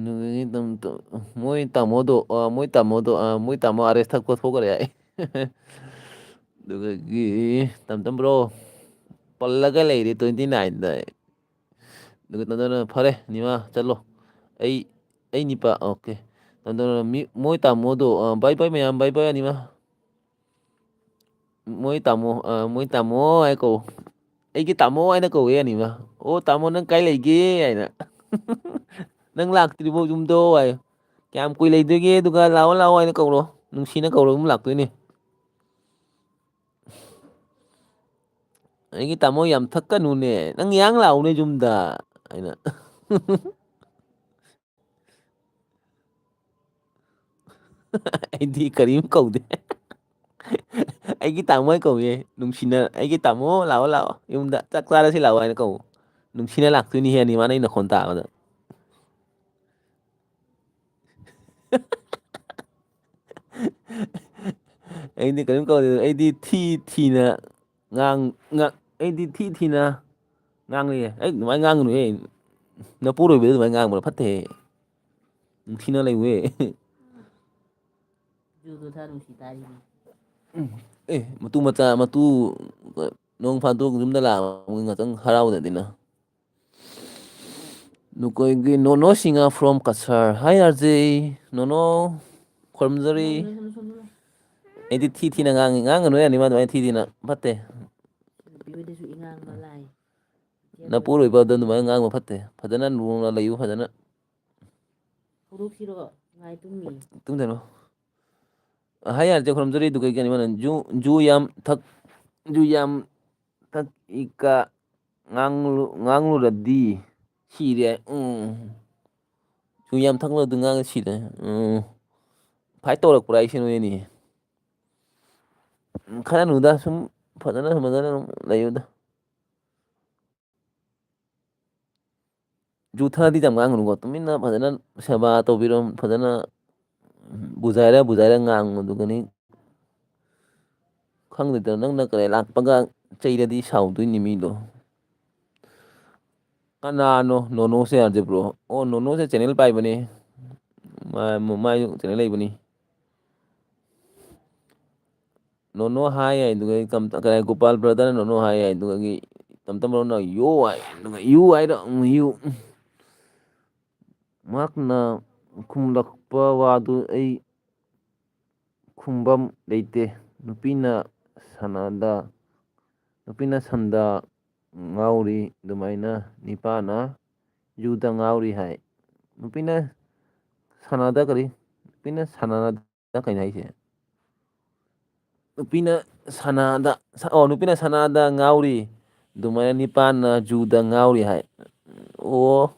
ꯅꯨꯃꯤꯠ ꯇꯝ-, ꯇꯝ-, ꯃꯣꯏ ꯇꯥꯃꯣꯗꯣ, ꯑ, ꯃꯣꯏ ꯇꯥꯃꯣꯗꯣ, ꯑ, ꯃꯣꯏ ꯇꯥꯃꯣ ꯑꯥꯔ ꯑꯦꯁ ꯊꯛꯄ ꯊꯣꯛꯈꯔꯦ ꯍꯥꯏ꯫ ꯑꯗꯨꯗꯒꯤ ꯇꯝ ꯇꯝ ꯕ꯭ꯔꯣ, ꯄꯜꯂꯒ ꯂꯩꯔꯦ ꯇ꯭ꯋꯦꯟꯇꯤ ꯅꯥꯏꯟꯗ꯫ ꯑꯗꯨꯒ ꯇꯝ ꯇꯝꯅ, "ꯐꯔꯦ ꯅꯤꯃꯥ, ꯆꯠꯂꯣ꯫ ꯑꯩ, ꯑꯩ ꯅꯤꯄꯥ, ꯑꯣꯀꯦ꯫" ꯇꯝ ꯇꯝꯅ, "ꯃꯤ, ꯃꯣꯏ ꯇꯥꯃꯣꯗꯣ, ꯑ, ꯕꯥꯏ ꯕꯥꯏ ꯃꯌꯥꯝ, ꯕꯥꯏ ꯕꯥꯏ ꯑꯅꯤꯃ꯫ ꯃꯣꯏ ꯇꯥꯃꯣ, ꯑ, ꯃꯣꯏ ꯇꯥꯃꯣ ꯍꯥꯏ ꯀꯧ꯫ ꯑꯩꯒꯤ ꯇꯥꯃꯣ ꯍꯥꯏꯅ ꯀꯧꯋꯦ ꯑꯅꯤꯃ꯫ ꯑꯣ, ꯇꯥꯃꯣ, ꯅꯪ ꯀꯥꯏ ꯂꯩꯒꯦ?" ꯍꯥꯏꯅ꯫ "ꯅꯪ ꯂꯥꯛꯇ꯭ꯔꯤꯕꯣ ꯌꯨꯝꯗꯣ?" ꯍꯥꯏ꯫ "ꯀꯌꯥꯝ ꯀꯨꯏ ꯂꯩꯗꯣꯏꯒꯦ? ꯑꯗꯨꯒ ꯂꯥꯛꯑꯣ, ꯂꯥꯛꯑꯣ" ꯍꯥꯏꯅ ꯀꯧꯔꯣ꯫ ꯅꯨꯡꯁꯤꯅ ꯀꯧꯔꯣ, ꯑꯗꯨꯝ ꯂꯥꯛꯇꯣꯏꯅꯦ꯫ "ꯑꯩꯒꯤ ꯇꯥꯃꯣ, ꯌꯥꯝ ꯊꯛꯀꯅꯨꯅꯦ, ꯅꯪ ꯌꯥꯡ ꯂꯥꯛꯎꯅꯦ ꯌꯨꯝꯗ" ꯍꯥꯏꯅ꯫ ꯑꯩꯗꯤ ꯀꯔꯤꯝ ꯀꯧꯗꯦ꯫ ꯑꯩꯒꯤ ꯇꯥꯃꯣ ꯍꯥꯏ ꯀꯧꯏ꯫ ꯅꯨꯡꯁꯤꯅ, "ꯑꯩꯒꯤ ꯇꯥꯃꯣ, ꯂꯥꯛꯑꯣ, ꯂꯥꯛꯑꯣ, ꯌꯨꯝꯗ ꯆꯥꯛ ꯆꯥꯔꯁꯤ ꯂꯥꯛꯑꯣ" ꯍꯥꯏꯅ ꯀꯧ꯫ ꯅꯨꯡꯁꯤꯅ ꯂꯥꯛꯇꯣꯏꯅꯤ ꯍꯦ, ꯑꯅꯤꯃ, ꯅꯪ ꯅꯈꯣꯟ ꯇꯥꯕꯗ꯫ ꯑꯩꯗꯤ ꯀꯔꯤꯝ ꯀꯧꯗꯦ꯫ ꯑꯩꯗꯤ ꯊꯤ ꯊꯤꯅ ꯉꯥꯡ-, ꯉꯥ-, ꯑꯩꯗꯤ ꯊꯤ ꯊꯤꯅ ꯉꯥꯡꯂꯤꯌꯦ꯫ ꯑꯩ ꯑꯗꯨꯃꯥꯏꯅ ꯉꯥꯡꯒꯅꯨꯍꯦ꯫ ꯅꯄꯨꯔꯣꯏꯕꯗ ꯑꯗꯨꯃꯥꯏꯅ ꯉꯥꯡꯕꯅ ꯐꯠꯇꯦꯍꯦ꯫ ꯅꯨꯡꯊꯤꯅ ꯂꯩꯌꯨꯍꯦ꯫ ꯖꯨꯗꯣ ꯊꯥ ꯅꯨꯡꯁꯤ ꯇꯥꯔꯤꯅꯦ꯫ ꯎꯝ꯫ ꯑꯦ, ꯃꯇꯨ ꯃꯆꯥ, ꯃꯇꯨ ꯅꯣꯡ ꯐꯥꯗꯣꯛ ꯌꯨꯝꯗ ꯂꯥꯛꯑꯒ ꯉꯥꯛꯇꯪ ꯍꯔꯥꯎꯗꯗꯤꯅ꯫ ꯅꯈꯣꯏꯒꯤ Nono Singha from Kasar. Hi, R J. Nono, ꯈꯨꯔꯨꯝꯖꯔꯤ꯫ ꯁꯣꯝꯗ, ꯁꯣꯝꯗ, ꯁꯣꯝꯗ꯫ ꯑꯩꯗꯤ ꯊꯤ ꯊꯤꯅ ꯉꯥꯡꯉꯤ꯫ ꯉꯥꯡꯒꯅꯨ ꯌꯥꯅꯤ, ꯃꯥ ꯑꯗꯨꯃꯥꯏꯅ ꯊꯤ ꯊꯤꯅ꯫ ꯐꯠꯇꯦ꯫ ꯅꯨꯄꯤ ꯍꯣꯏꯗꯁꯨ ꯏꯉꯥꯡ ꯃꯂꯥꯏ꯫ ꯅꯄꯨꯔꯣꯏꯕ ꯑꯗꯨ ꯑꯗꯨꯃꯥꯏꯅ ꯉꯥꯡꯕ ꯐꯠꯇꯦ꯫ ꯐꯖꯅ ꯂꯨꯅ ꯂꯩꯌꯨ, ꯐꯖꯅ꯫ ꯍꯧꯗꯣꯛꯁꯤꯔꯣ? ꯉꯥꯏ ꯇꯨꯝꯃꯤ꯫ ꯇꯨꯝꯗꯅꯣ꯫ ꯍꯥꯏ ꯌꯥꯔꯁꯦ, ꯈꯨꯔꯨꯝꯖꯔꯤ꯫ ꯑꯗꯨ ꯀꯩ ꯀꯩꯅꯣ ꯃꯥꯅ ꯖꯨ, ꯖꯨ ꯌꯥꯝ ꯊꯛ, ꯖꯨ ꯌꯥꯝ ꯊꯛ ꯏꯀ ꯉꯥꯡꯂꯨ-, ꯉꯥꯡꯂꯨꯔꯗꯤ ꯁꯤꯔꯦ꯫ ꯎꯝ꯫ ꯖꯨ ꯌꯥꯝ ꯊꯛꯂꯨꯔꯗꯤ ꯉꯥꯡ ꯁꯤꯔꯦ꯫ ꯎꯝ꯫ ꯐꯥꯏꯠ ꯇꯧꯔꯛꯄ꯭ꯔꯥ ꯑꯩꯁꯦ ꯅꯣꯏ ꯑꯅꯤ? ꯎꯝ, ꯈꯔ ꯅꯨꯗ ꯁꯨꯝ ꯐꯖꯅ ꯐꯖꯅ ꯑꯗꯨꯝ ꯂꯩꯌꯨꯗ꯫ ꯌꯨ ꯊꯛꯑꯗꯤ ꯌꯥꯝ ꯉꯥꯡꯒꯅꯨꯀꯣ, ꯇꯨꯃꯤꯟꯅ ꯐꯖꯅ ꯁꯦꯕꯥ ꯇꯧꯕꯤꯔꯣ, ꯐꯖꯅ ꯕꯨꯖꯥꯏꯔ ꯕꯨꯖꯥꯏꯔ ꯉꯥꯡꯉꯨ, ꯑꯗꯨꯒꯅꯤ ꯈꯪꯗꯦꯗ, ꯅꯪꯅ ꯀꯔꯤ ꯂꯥꯛꯄꯒ ꯆꯩꯔꯗꯤ ꯁꯥꯎꯗꯣꯏꯅꯤ ꯃꯤꯗꯣ꯫ ꯀꯅꯥꯅꯣ ꯅꯣꯅꯣꯁꯦ ꯌꯥꯗꯕ꯭ꯔꯣ? ꯑꯣ, ꯅꯣꯅꯣꯁꯦ ꯆꯦꯅꯦꯜ ꯄꯥꯏꯕꯅꯦ, ꯃꯥ-, ꯃꯥꯏꯁꯨ ꯆꯦꯅꯦꯜ ꯂꯩꯕꯅꯤ꯫ ꯅꯣꯅꯣ ꯍꯥꯏ ꯍꯥꯏꯗꯨꯒ ꯑꯩ ꯀꯝ-, ꯀꯔꯤ, ꯒꯣꯄꯥꯜ ꯕ꯭ꯔꯗꯔꯅ ꯅꯣꯅꯣ ꯍꯥꯏ ꯍꯥꯏꯗꯨꯒ ꯑꯩ ꯇꯝ ꯇꯝ ꯕ꯭ꯔꯗꯔꯅ ꯌꯣ ꯍꯥꯏ, ꯑꯗꯨꯒ ꯌꯨ ꯍꯥꯏꯔ ꯑꯃꯨꯛ ꯌꯨ꯫ ꯃꯍꯥꯛꯅ ꯈꯨꯝꯂꯛꯄ ꯋꯥꯗꯨ ꯑꯩ ꯈꯨꯝꯕꯝ ꯂꯩꯇꯦ꯫ ꯅꯨꯄꯤꯅ ꯁꯥꯟꯅꯗ, ꯅꯨꯄꯤꯅ ꯁꯟꯗ ꯉꯥꯎꯔꯤ ꯑꯗꯨꯃꯥꯏꯅ ꯅꯤꯄꯥꯅ ꯌꯨꯗ ꯉꯥꯎꯔꯤ ꯍꯥꯏ꯫ ꯅꯨꯄꯤꯅ ꯁꯥꯟꯅꯗ ꯀꯔꯤ? ꯅꯨꯄꯤꯅ ꯁꯥꯟꯅꯗ ꯀꯩꯅꯣ ꯍꯥꯏꯁꯦ? ꯅꯨꯄꯤꯅ ꯁꯅꯥꯗ, ꯑꯣ, ꯅꯨꯄꯤꯅ ꯁꯅꯥꯗ ꯉꯥꯎꯔꯤ, ꯑꯗꯨꯃꯥꯏꯅ ꯅꯤꯄꯥꯅ ꯖꯨꯗ ꯉꯥꯎꯔꯤ ꯍꯥꯏ꯫ ꯑꯣ,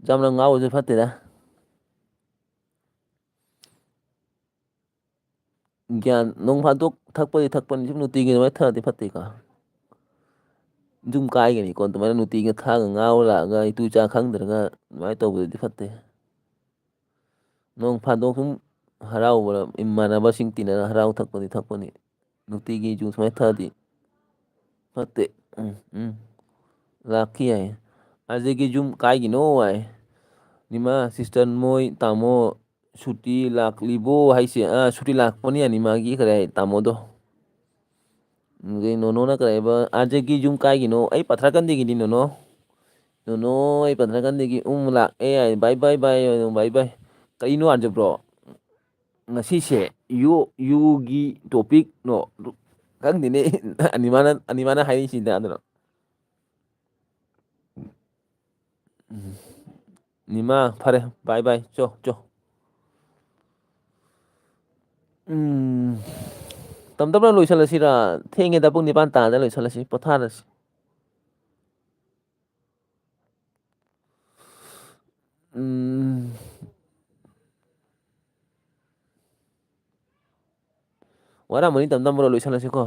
ꯌꯥꯝꯅ ꯉꯥꯎꯕꯁꯨ ꯐꯠꯇꯦꯗ꯫ ꯒ꯭ꯌꯥꯟ, ꯅꯣꯡ ꯐꯥꯗꯣꯛ ꯊꯛꯄꯗꯤ ꯊꯛꯄꯅꯤ, ꯁꯨꯝ ꯅꯨꯡꯇꯤꯒꯤ ꯑꯗꯨꯃꯥꯏꯅ ꯊꯛꯑꯗꯤ ꯐꯠꯇꯦꯀꯣ꯫ ꯌꯨꯝ ꯀꯥꯏꯒꯅꯤꯀꯣ, ꯑꯗꯨꯃꯥꯏꯅ ꯅꯨꯡꯇꯤꯒꯤ ꯊꯛꯑꯒ ꯉꯥꯎꯔ ꯂꯥꯛꯑꯒ ꯏꯇꯨ ꯏꯆꯥ ꯈꯪꯗ꯭ꯔꯒ ꯑꯗꯨꯃꯥꯏꯅ ꯇꯧꯕꯗꯨꯗꯤ ꯐꯠꯇꯦ꯫ ꯅꯣꯡ ꯐꯥꯗꯣꯛ ꯁꯨꯝ ꯍꯔꯥꯎꯕꯗ ꯏꯃꯥꯟꯅꯕꯁꯤꯡ ꯇꯤꯟꯅꯔ ꯍꯔꯥꯎ ꯊꯛꯄꯗꯤ ꯊꯛꯄꯅꯤ꯫ ꯅꯨꯡꯇꯤꯒꯤ ꯌꯨ ꯁꯨꯃꯥꯏꯅ ꯊꯛꯑꯗꯤ ꯐꯠꯇꯦ꯫ ꯎꯝ, ꯎꯝ꯫ ꯂꯥꯛꯈꯤ ꯍꯥꯏ꯫ ꯑꯗꯒꯤ ꯌꯨꯝ ꯀꯥꯏꯒꯤꯅꯣ ꯍꯥꯏ꯫ ꯅꯤꯃꯥ, ꯁꯤꯁꯇꯔ ꯃꯣꯏ ꯇꯥꯃꯣ ꯁꯨꯇꯤ ꯂꯥꯛꯂꯤꯕꯣ ꯍꯥꯏꯁꯦ? ꯑꯥ, ꯁꯨꯇꯤ ꯂꯥꯛꯄꯅꯤ ꯑꯅꯤꯃꯒꯤ ꯀꯔꯤ ꯍꯥꯏ ꯇꯥꯃꯣꯗꯣ꯫ ꯑꯗꯩ ꯅꯣꯅꯣꯅ ꯀꯔꯤ ꯍꯥꯏꯕ? ꯑꯥꯔꯖꯦꯒꯤ ꯌꯨꯝ ꯀꯥꯏꯒꯤꯅꯣ? ꯑꯩ ꯄꯊ꯭ꯔꯥꯀꯟꯗꯒꯤꯅꯤ ꯅꯣꯅꯣ꯫ ꯅꯣꯅꯣ, ꯑꯩ ꯄꯊ꯭ꯔꯥꯀꯟꯗꯒꯤ ꯎꯝ ꯂꯥꯛꯑꯦ ꯍꯥꯏ꯫ ꯕꯥꯏ ꯕꯥꯏ ꯕꯥꯏ, ꯕꯥꯏ ꯕꯥꯏ꯫ ꯀꯔꯤꯅꯣ ꯑꯥꯔꯖꯦ ꯕ꯭ꯔꯣ? ꯉꯁꯤꯁꯦ ꯌꯨ, ꯌꯨꯒꯤ ꯇꯣꯄꯤꯛꯅꯣ ꯈꯪꯗꯦꯅꯦ꯫ ꯑꯅꯤꯃꯥꯅ, ꯑꯅꯤꯃꯥꯅ ꯍꯥꯏꯔꯤꯁꯤꯗ ꯑꯗꯨꯅ꯫ ꯎꯝ꯫ ꯅꯤꯃꯥ, ꯐꯔꯦ, ꯕꯥꯏ ꯕꯥꯏ, ꯆꯣ, ꯆꯣ꯫ ꯎꯝ, ꯇꯞ ꯇꯞꯅ ꯂꯣꯏꯁꯤꯜꯂꯁꯤꯔ? ꯊꯦꯡꯉꯦꯗ, ꯄꯨꯡ ꯅꯤꯄꯥꯟ ꯇꯥꯗ ꯂꯣꯏꯁꯤꯜꯂꯁꯤ, ꯄꯣꯊꯥꯔꯁꯤ꯫ ꯎꯝ꯫ ꯋꯥꯔꯝꯃꯅꯤ ꯇꯝ ꯇꯝꯕ꯭ꯔꯣ, ꯂꯣꯏꯁꯜꯂꯁꯤꯀꯣ꯫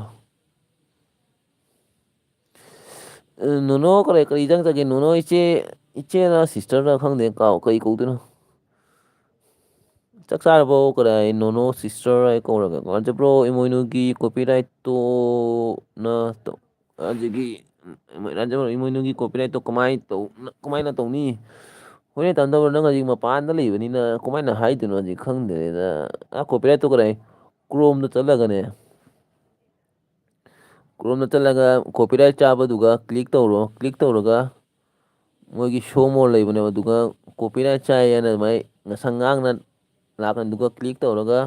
ꯑ, ꯅꯣꯅꯣ ꯀꯔꯤ, ꯀꯔꯤ ꯏꯟꯖꯥꯡ ꯆꯥꯒꯦ? ꯅꯣꯅꯣ ꯏꯆꯦ, ꯏꯆꯦꯔ ꯁꯤꯁꯇꯔꯔ ꯈꯪꯗꯦ, ꯀꯥꯎ-, ꯀꯔꯤ ꯀꯧꯗꯣꯏꯅꯣ? ꯆꯥꯛ ꯆꯥꯔꯕꯣ? ꯀꯔꯥꯏ ꯅꯣꯅꯣ ꯁꯤꯁꯇꯔ ꯍꯥꯏ ꯀꯧꯔꯒ? ꯔꯥꯖꯕ꯭ꯔꯣ, ꯏꯃꯣꯏꯅꯨꯒꯤ ꯀꯣꯄꯤꯔꯥꯏꯠꯇꯣ ꯅ ꯇꯧ-, ꯑꯗꯒꯤ, ꯔꯥꯖꯕ꯭ꯔꯣ, ꯏꯃꯣꯏꯅꯨꯒꯤ ꯀꯣꯄꯤꯔꯥꯏꯠꯇꯣ ꯀꯃꯥꯏ ꯇꯧ-, ꯀꯃꯥꯏꯅ ꯇꯧꯅꯤ? ꯍꯣꯔꯦꯟ ꯇꯝꯗꯧꯔꯣ, ꯅꯪ ꯍꯧꯖꯤꯛ ꯃꯄꯥꯟꯗ ꯂꯩꯕꯅꯤꯅ ꯀꯃꯥꯏꯅ ꯍꯥꯏꯗꯣꯏꯅꯣ ꯍꯧꯖꯤꯛ ꯈꯪꯗ꯭ꯔꯦꯗ꯫ ꯑ, ꯀꯣꯄꯤꯔꯥꯏꯠꯇꯣ ꯀꯔꯥꯏ? ꯀ꯭ꯔꯣꯝꯗ ꯆꯠꯂꯒꯅꯦ꯫ ꯀ꯭ꯔꯣꯝꯗ ꯆꯠꯂꯒ ꯀꯣꯄꯤꯔꯥꯏꯠ ꯆꯥꯕꯗꯨꯒ ꯀ꯭ꯂꯤꯛ ꯇꯧꯔꯣ꯫ ꯀ꯭ꯂꯤꯛ ꯇꯧꯔꯒ ꯃꯣꯏꯒꯤ ꯁꯣ ꯃꯣꯔ ꯂꯩꯕꯅꯦꯕ, ꯑꯗꯨꯒ ꯀꯣꯄꯤꯔꯥꯏꯠ ꯆꯥꯏ ꯍꯥꯏꯅ ꯑꯗꯨꯃꯥꯏꯅ ꯉꯁꯪ ꯉꯥꯡꯅ ꯂꯥꯛꯀꯅꯤ꯫ ꯑꯗꯨꯒ ꯀ꯭ꯂꯤꯛ ꯇꯧꯔꯒ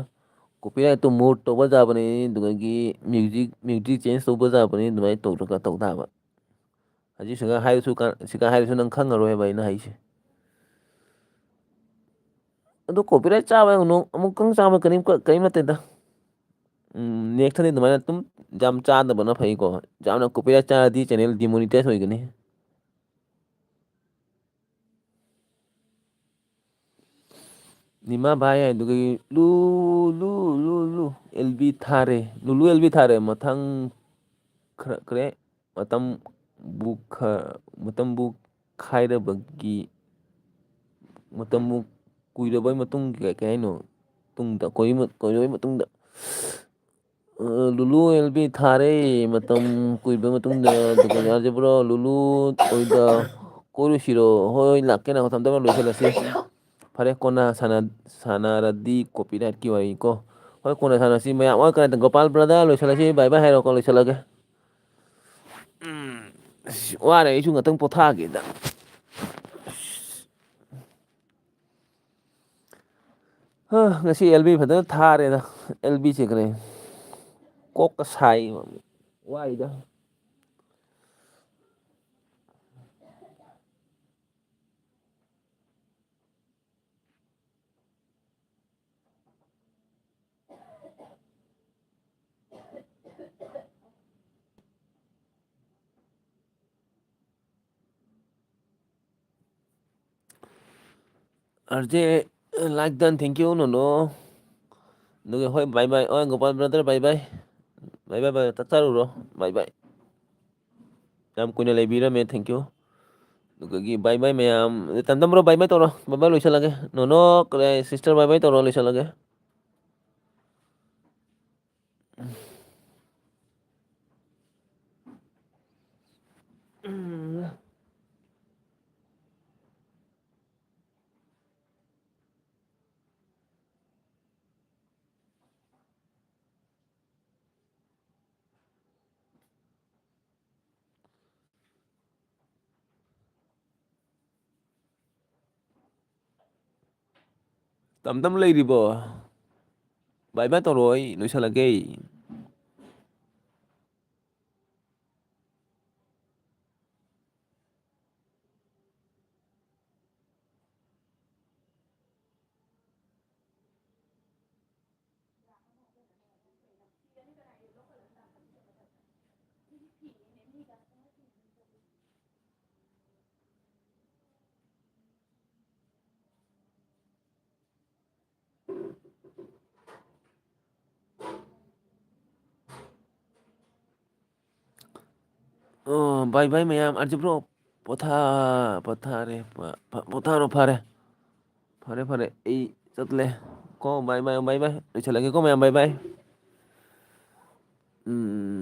ꯀꯣꯄꯤꯔꯥꯏꯠꯇꯨ ꯃꯨꯠ ꯇꯧꯕ ꯌꯥꯕꯅꯤ, ꯑꯗꯨꯗꯒꯤ ꯃ꯭ꯌꯨꯖꯤꯛ, ꯃ꯭ꯌꯨꯖꯤꯛ ꯆꯦꯟꯖ ꯇꯧꯕ ꯌꯥꯕꯅꯤ, ꯑꯗꯨꯃꯥꯏꯅ ꯇꯧꯔꯒ ꯇꯧ ꯇꯥꯕ꯫ ꯍꯧꯖꯤꯛ ꯁꯤꯒ ꯍꯥꯏꯔꯁꯨ ꯀ-, ꯁꯤꯒ ꯍꯥꯏꯔꯁꯨ ꯅꯪ ꯈꯪꯉꯔꯣꯏ ꯍꯥꯏꯕ ꯑꯩꯅ ꯍꯥꯏꯁꯦ꯫ ꯑꯗꯣ ꯀꯣꯄꯤꯔꯥꯏꯠ ꯆꯥꯕ ꯍꯥꯏꯕ ꯅꯣ-, ꯑꯃꯨꯛꯇꯪ ꯆꯥꯕ ꯀꯔꯤꯝ ꯀ-, ꯀꯔꯤꯝ ꯅꯠꯇꯦꯗ꯫ ꯎꯝ, ꯅꯦꯛꯁꯇꯗꯤ ꯑꯗꯨꯃꯥꯏꯅ ꯑꯗꯨꯝ ꯌꯥꯝ ꯆꯥꯗꯕꯅ ꯐꯩꯀꯣ꯫ ꯌꯥꯝꯅ ꯀꯣꯄꯤꯔꯥꯏꯠ ꯆꯥꯔꯗꯤ ꯆꯦꯅꯦꯜ ꯗꯤꯃꯣꯅꯤꯇꯥꯏꯁ ꯑꯣꯏꯒꯅꯤ꯫ ꯅꯤꯃꯥ ꯚꯥꯏ ꯍꯥꯏꯗꯨꯒꯤ ꯂꯨ, ꯂꯨ, ꯂꯨ, ꯂꯨ, ꯑꯦꯜ ꯕꯤ ꯊꯥꯔꯦ꯫ ꯂꯨꯂꯨ ꯑꯦꯜ ꯕꯤ ꯊꯥꯔꯦ꯫ ꯃꯊꯪ ꯈꯔ, ꯈꯔꯦ꯫ ꯃꯇꯝꯕꯨ ꯈ-, ꯃꯇꯝꯕꯨ ꯈꯥꯏꯔꯕꯒꯤ, ꯃꯇꯝꯕꯨ ꯀꯨꯏꯔꯕꯩ ꯃꯇꯨꯡꯒꯤ ꯀꯩ, ꯀꯩ ꯍꯥꯏꯅꯣ? ꯇꯨꯡꯗ, ꯀꯨꯏꯔꯕ-, ꯀꯨꯏꯔꯕꯩ ꯃꯇꯨꯡꯗ꯫ ꯑ, ꯂꯨꯂꯨ ꯑꯦꯜ ꯕꯤ ꯊꯥꯔꯦ꯫ ꯃꯇꯝ ꯀꯨꯏꯕ ꯃꯇꯨꯡꯗ ꯗꯨꯀꯥꯟ ꯌꯥꯖꯕ꯭ꯔꯣ? ꯂꯨꯂꯨ ꯑꯣꯏꯗ ꯀꯣꯏꯔꯨꯁꯤꯔꯣ? ꯍꯣꯏ, ꯂꯥꯛꯀꯦ꯫ ꯉꯥꯏꯈꯣ, ꯇꯞ ꯇꯞꯅ ꯂꯣꯏꯁꯤꯜꯂꯁꯤ꯫ ꯐꯔꯦ, ꯀꯣꯟꯅ ꯁꯥꯟꯅ-, ꯁꯥꯟꯅꯔꯗꯤ ꯀꯣꯄꯤꯔꯥꯏꯠꯀꯤ ꯋꯥꯔꯤ ꯀꯣ꯫ ꯍꯣꯏ, ꯀꯣꯟꯅ ꯁꯥꯟꯅꯁꯤ꯫ ꯃꯌꯥꯝ ꯋꯥ ꯀꯩꯅꯣ, ꯒꯣꯄꯥꯜ ꯕ꯭ꯔꯗꯔ, ꯂꯣꯏꯁꯤꯜꯂꯁꯤ꯫ ꯕꯥꯏ ꯕꯥꯏ ꯍꯥꯏꯔꯣꯀꯣ, ꯂꯣꯏꯁꯤꯜꯂꯒꯦ꯫ ꯎꯝ, ꯑꯁ, ꯋꯥꯔꯦ, ꯑꯩꯁꯨ ꯉꯥꯛꯇꯪ ꯄꯣꯊꯥꯒꯦꯗ꯫ ꯍ, ꯉꯁꯤ ꯑꯦꯜ ꯕꯤ ꯐꯖꯅ ꯊꯥꯔꯦꯗ꯫ ꯑꯦꯜ ꯕꯤ ꯆꯦ ꯀꯔꯤ? ꯀꯣꯛꯀ ꯁꯥꯏ꯫ ꯋꯥꯏꯗ꯫ R J, like done, thank you, ꯅꯣꯅꯣ꯫ ꯑꯗꯨꯒ ꯍꯣꯏ, bye bye꯫ ꯍꯣꯏ, Gopal brother, bye bye꯫ Bye bye, bye꯫ ꯆꯥꯛ ꯆꯥꯔꯨꯔꯣ꯫ Bye bye꯫ ꯌꯥꯝ ꯀꯨꯏꯅ ꯂꯩꯕꯤꯔꯝꯃꯦ, thank you꯫ ꯑꯗꯨꯒꯤ bye bye ꯃꯌꯥꯝ꯫ ꯇꯝꯇꯝ bro, bye bye ꯇꯧꯔꯣ꯫ Bye bye ꯂꯣꯏꯁꯤꯜꯂꯒꯦ꯫ ꯅꯣꯅꯣ, ꯀꯔꯤ, sister, bye bye ꯇꯧꯔꯣ, ꯂꯣꯏꯁꯤꯜꯂꯒꯦ꯫ ꯇꯝꯇꯝ ꯂꯩꯔꯤꯕꯣ? Bye bye ꯇꯧꯔꯣ, ꯑꯩ ꯂꯣꯏꯁꯜꯂꯒꯦ꯫ ꯑꯣ, bye bye ꯃꯌꯥꯝ꯫ ꯑꯔꯖꯨ bro, ꯄꯣꯊꯥ-, ꯄꯣꯊꯥꯔꯦ, ꯄ-, ꯄ-, ꯄꯣꯊꯥꯔꯣ, ꯐꯔꯦ꯫ ꯐꯔꯦ, ꯐꯔꯦ, ꯑꯩ ꯆꯠꯂꯦ꯫ ꯀꯣ, bye bye, bye bye꯫ ꯂꯣꯏꯁꯜꯂꯒꯦꯀꯣ ꯃꯌꯥꯝ, bye bye꯫ ꯎꯝ꯫